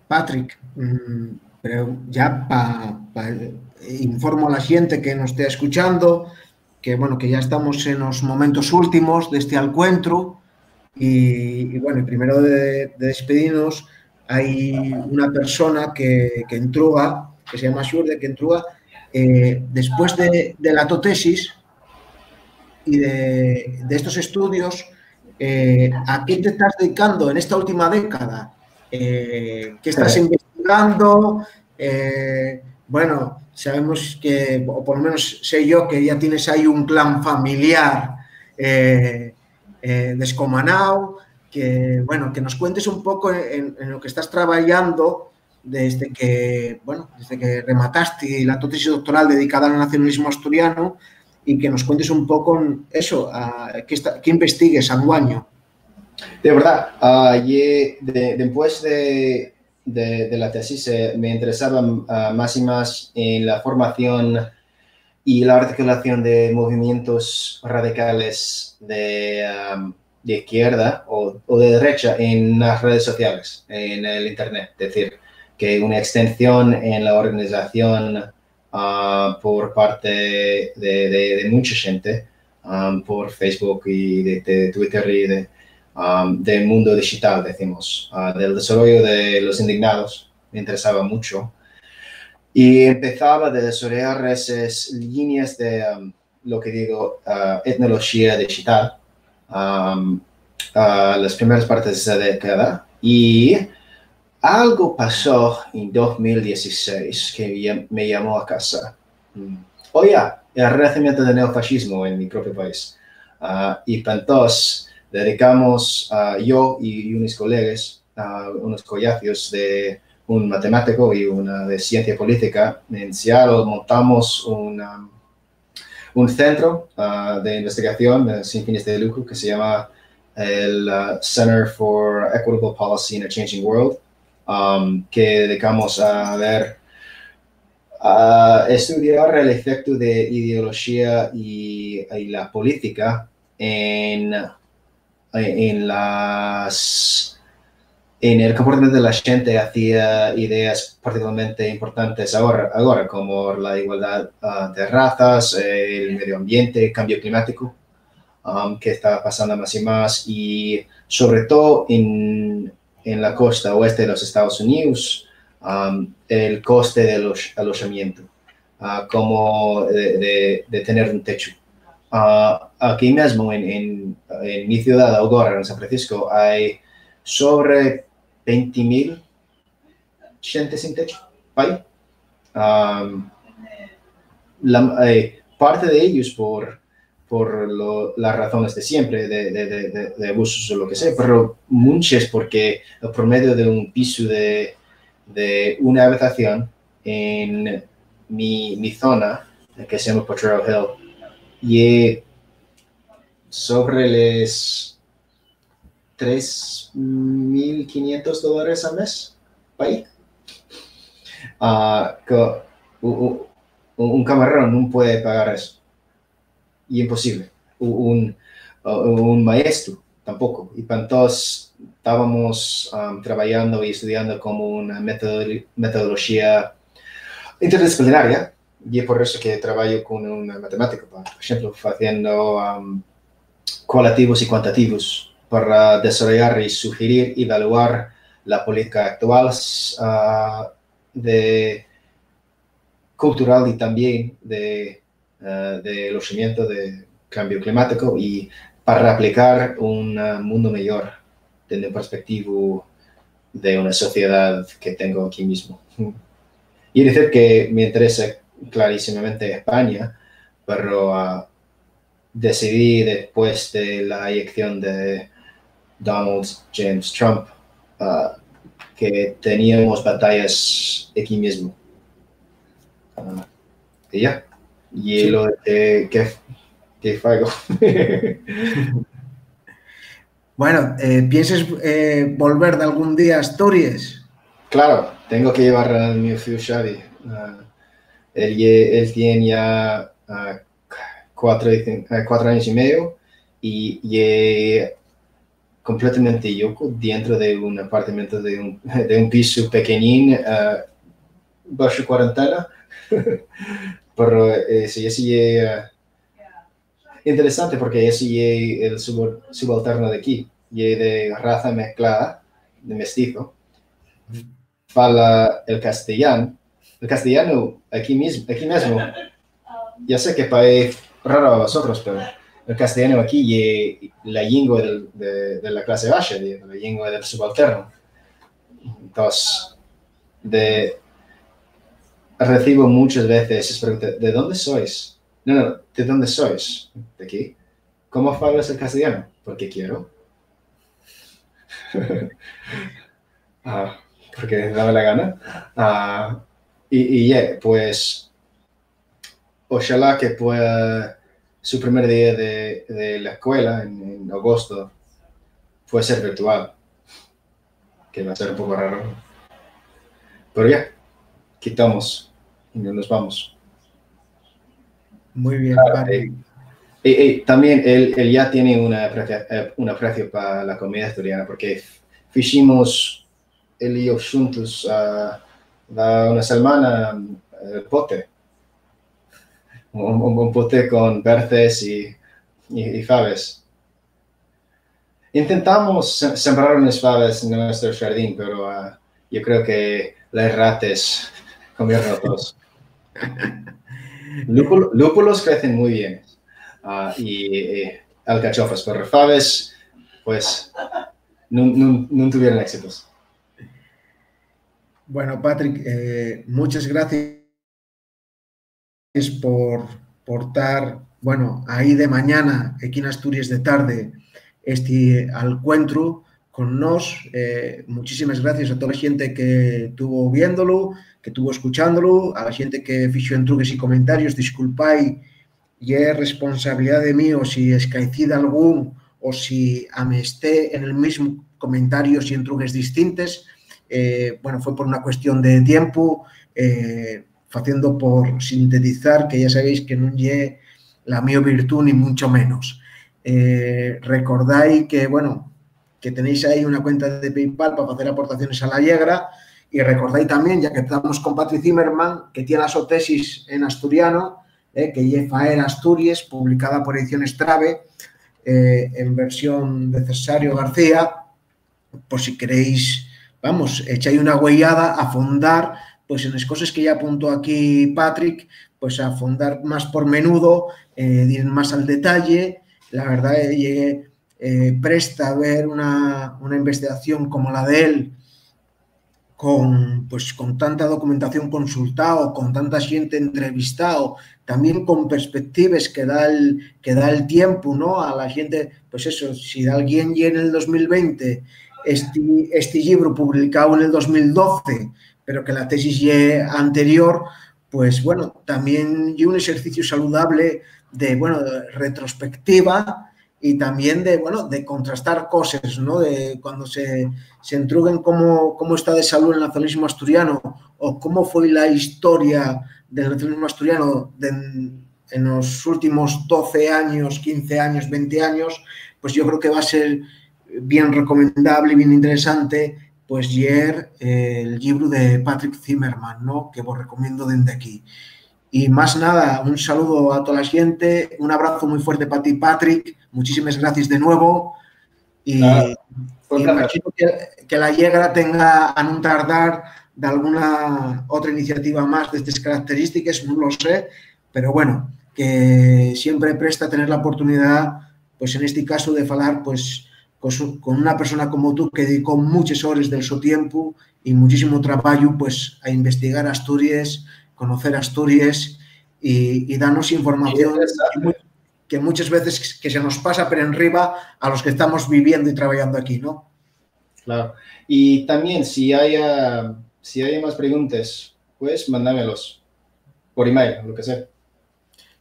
Patrick, mm, pero ya pa, pa, eh, informo a la xente que nos esté escuchando que, bueno, que ya estamos en los momentos últimos de este alcuentro y, y, bueno, y primero de, de despedirnos, hay una persona que, que entruga, que se llama Xurde, que entruga, eh, después de, de la to tesis y de, de estos estudios, eh, ¿a qué te estás dedicando en esta última década? Eh, ¿qué estás investigando? Eh, bueno, sabemos que, o por lo menos sé yo, que ya tienes ahí un clan familiar, eh, eh, descomanao, que, bueno, que nos cuentes un poco en, en lo que estás trabajando desde que, bueno, desde que remataste la to tesis doctoral dedicada al nacionalismo asturiano y que nos cuentes un poco eso, a, qué, está, qué investigues anguaño. De verdad, ah, ye de, después de, de, de la tesis, eh, me interesaba, ah, más y más en la formación y la articulación de movimientos radicales de, am, de izquierda o, o de derecha en las redes sociales, en el Internet. Es decir, que una extensión en la organización, ah, por parte de, de, de mucha gente, am, por Facebook y de, de Twitter y de, am, del mundo digital, decimos, ah, del desarrollo de los indignados, me interesaba mucho. Y empezaba de desarrollar esas líneas de, am, lo que digo, ah, etnología digital, am, a las primeras partes de esa década. Y algo pasó en dos mil dieciséis que ya-, me llamó a casa. Mm. Oye, el renacimiento del neofascismo en mi propio país. Ah, y pa entonces dedicamos, ah, yo y, y unos colegas, ah, unos collacios de un matemático y una de ciencia política en Seattle, montamos un, um, un centro, ah, de investigación, eh, sin fines de lucro que se llama el, ah, Center for Equitable Policy in a Changing World, um, que dedicamos a ver, a estudiar el efecto de ideología y, y la política en, en las, en el comportamiento de la gente hacia ideas particularmente importantes ahora, ahora como la igualdad, ah, de razas, el medio ambiente, cambio climático, um, que está pasando más y más, y sobre todo en, en la costa oeste de los Estados Unidos, um, el coste del alo-, alojamiento, ah, como de, de, de tener un techo. Ah, aquí mismo en, en, en mi ciudad, ahora en San Francisco, hay sobre veinte mil gente sin techo, pay. Am, la, eh, parte de ellos por, por lo, las razones de siempre, de, de, de, de, de abusos o lo que sea, pero muchos porque por medio de un piso de, de una habitación en mi, mi zona, que se llama Potrero Hill, y sobre les tres mil quinientos dólares al mes, pay. Ah, co-, u-, u-, un camarero no puede pagar eso. Y imposible. U-, un, u-, un maestro tampoco. Y pa entonces estábamos, um, trabajando y estudiando como una metodolo-, metodología interdisciplinaria. Y es por eso que trabajo con un matemático, por ejemplo, haciendo, um, cualitativos y cuantitativos para desarrollar y sugerir y evaluar la política actual, ah, de cultural y también de, ah, de alojamiento de cambio climático y para aplicar un, ah, mundo mejor desde un perspectivo de una sociedad que tengo aquí mismo. Y decir que me interesa clarísimamente España, pero, ah, decidí después de la elección de Donald James Trump, ah, que teníamos batallas aquí mismo. Ah, y ya. Y lo que, que, que faigo. Bueno, eh, ¿pienses, eh, volver de algún día a Asturias? Claro, tengo que llevar a mi hijo Xavi. Ah, él, ye- él tiene ya, ah, cuatro, y cin- eh, cuatro años y medio y, y es completamente loco dentro de un apartamento de un, de un piso pequeñín, eh, bajo cuarentena. Pero, eh, sí, sí, eh, interesante porque ese es el subor- subalterno de aquí, y es de raza mezclada, de mestizo. Fala el castellano. El castellano aquí mismo, aquí mismo. Ya sé que parece raro a vosotros, pero el castellano aquí es la lengua del- de, de la clase baja, de- la lengua del subalterno. Entonces, de, recibo muchas veces esa pregunta: ¿de dónde sois? No, no, ¿de dónde sois? ¿De aquí? ¿Cómo hablas el castellano? Porque quiero. Ah, porque dame la gana. Ah, y, y, yeah, pues, ojalá que pueda, su primer día de, de la escuela en, en agosto puede ser virtual, que va a ser un poco raro. Pero ya, quitamos y no nos vamos. Muy bien, claro, Patrick. Eh, eh, eh, también él, él ya tiene una aprecia- eh, un aprecio para la comida asturiana, porque f- hicimos él y yo juntos, ah, da una semana, eh, pote. Un, un- un pote con berces y, y, y faves. Intentamos se- sembrar unas faves en nuestro jardín, pero, ah, yo creo que las ratas comieron todos. Lúpul- lúpulos crecen muy bien. Ah, y, eh, alcachofas, pero faves, pues, no, no- no tuvieron éxitos. Bueno, Patrick, eh, muchas gracias por, por tar, bueno, ahí de mañana, aquí en Asturias de tarde, este alcuentru con nós. Eh, muchísimas gracias a toda la gente que tuvo viéndolo, que tuvo escuchándolo, a la gente que fixo entrugues y comentarios. Disculpai, ye responsabilidá de mí o si escaecí d'algún o si amesté en el mismo comentarios y entrugues distintes. Eh, bueno, fue por una cuestión de tiempo, eh, faciendo por sintetizar, que ya sabéis que nun ye la mio virtú, ni mucho menos. Eh, recordái que, bueno, que tenéis ahí una cuenta de PayPal pa facer aportaciones a La Yegra. Y recordáis también, ya que estamos con Patrick Zimmerman, que tiene la so tesis en asturiano, eh, que ye Faer Asturies, publicada por Ediciones Trabe, eh, en versión de Cesario García, por si queréis, vamos, echar una güeyada, afondar, pues, en las cosas que ya apuntó aquí Patrick, pues afondar más por menudo, eh, dir más al detalle. La verdad, eh, ye, eh, presta a ver una, una investigación como la de él, con, pues, con tanta documentación consultado, con tanta xente entrevistado, también con perspectives que da el, que da el tiempo, ¿no? A la xente, pues eso, si alguien ye en el dos mil veinte este, este libro publicado en el dos mil doce, pero que la tesis ye anterior, pues bueno, también ye un ejercicio saludable de, bueno, de retrospectiva y también de, bueno, de contrastar cosas, ¿no? De cuando se, se entruguen cómo, cómo está de salud el nacionalismo asturiano o cómo fue la historia del nacionalismo asturiano de, en los últimos doce años, quince años, veinte años, pues yo creo que va a ser bien recomendable y bien interesante, pues, leer, eh, el libro de Patrick Zimmerman, ¿no? Que vos recomiendo desde aquí. Y más nada, un saludo a toda la gente, un abrazo muy fuerte para ti, Patrick, muchísimas gracias de nuevo. Y, y imagino que, que La Yegra tenga a nun tardar de alguna otra iniciativa más de estas características, no lo sé, pero bueno, que siempre presta tener la oportunidad, pues en este caso, de falar, pues, con, con una persona como tú que dedicó muchas horas del su tiempo y muchísimo trabajo, pues, a investigar Asturias, conocer Asturias y, y darnos información que muchas veces que se nos pasa por enriba a los que estamos viviendo y trabajando aquí, ¿no? Claro. Y también, si haya, si haya más preguntas, pues mandámelos por email, lo que sea.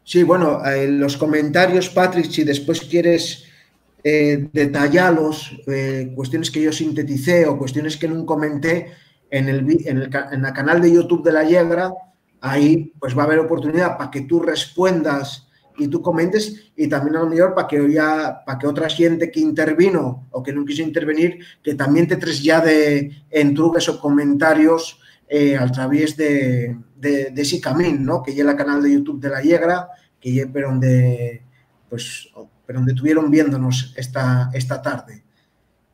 Sí, bueno, eh, los comentarios, Patrick, si después quieres, eh, detallarlos, eh, cuestiones que yo sinteticé o cuestiones que no comenté en el, en el, en la canal de YouTube de La Yegra, ahí, pues, va a haber oportunidad para que tú respuestas y tú comentes, y también a lo mejor para que, ya, para que otra gente que intervino o que no quiso intervenir, que también te tres ya de entrugues o comentarios, eh, a través de, de, de ese camino, ¿no? Que ya la canal de YouTube de La Yegra, que ya por donde, pues, por donde estuvieron viéndonos esta, esta tarde.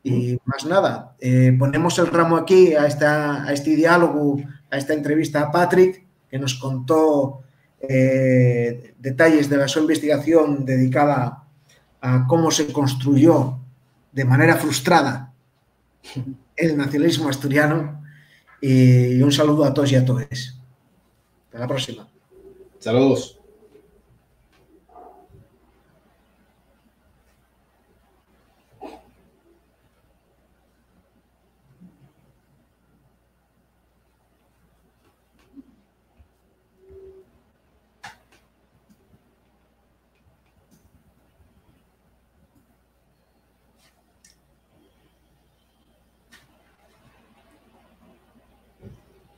Y más nada, eh, ponemos el ramo aquí a, esta, a este diálogo, a esta entrevista a Patrick, que nos contó, eh, detalles de la su investigación dedicada a cómo se construyó de manera frustrada el nacionalismo asturiano. Y un saludo a todos y a todas. Hasta la próxima. Saludos.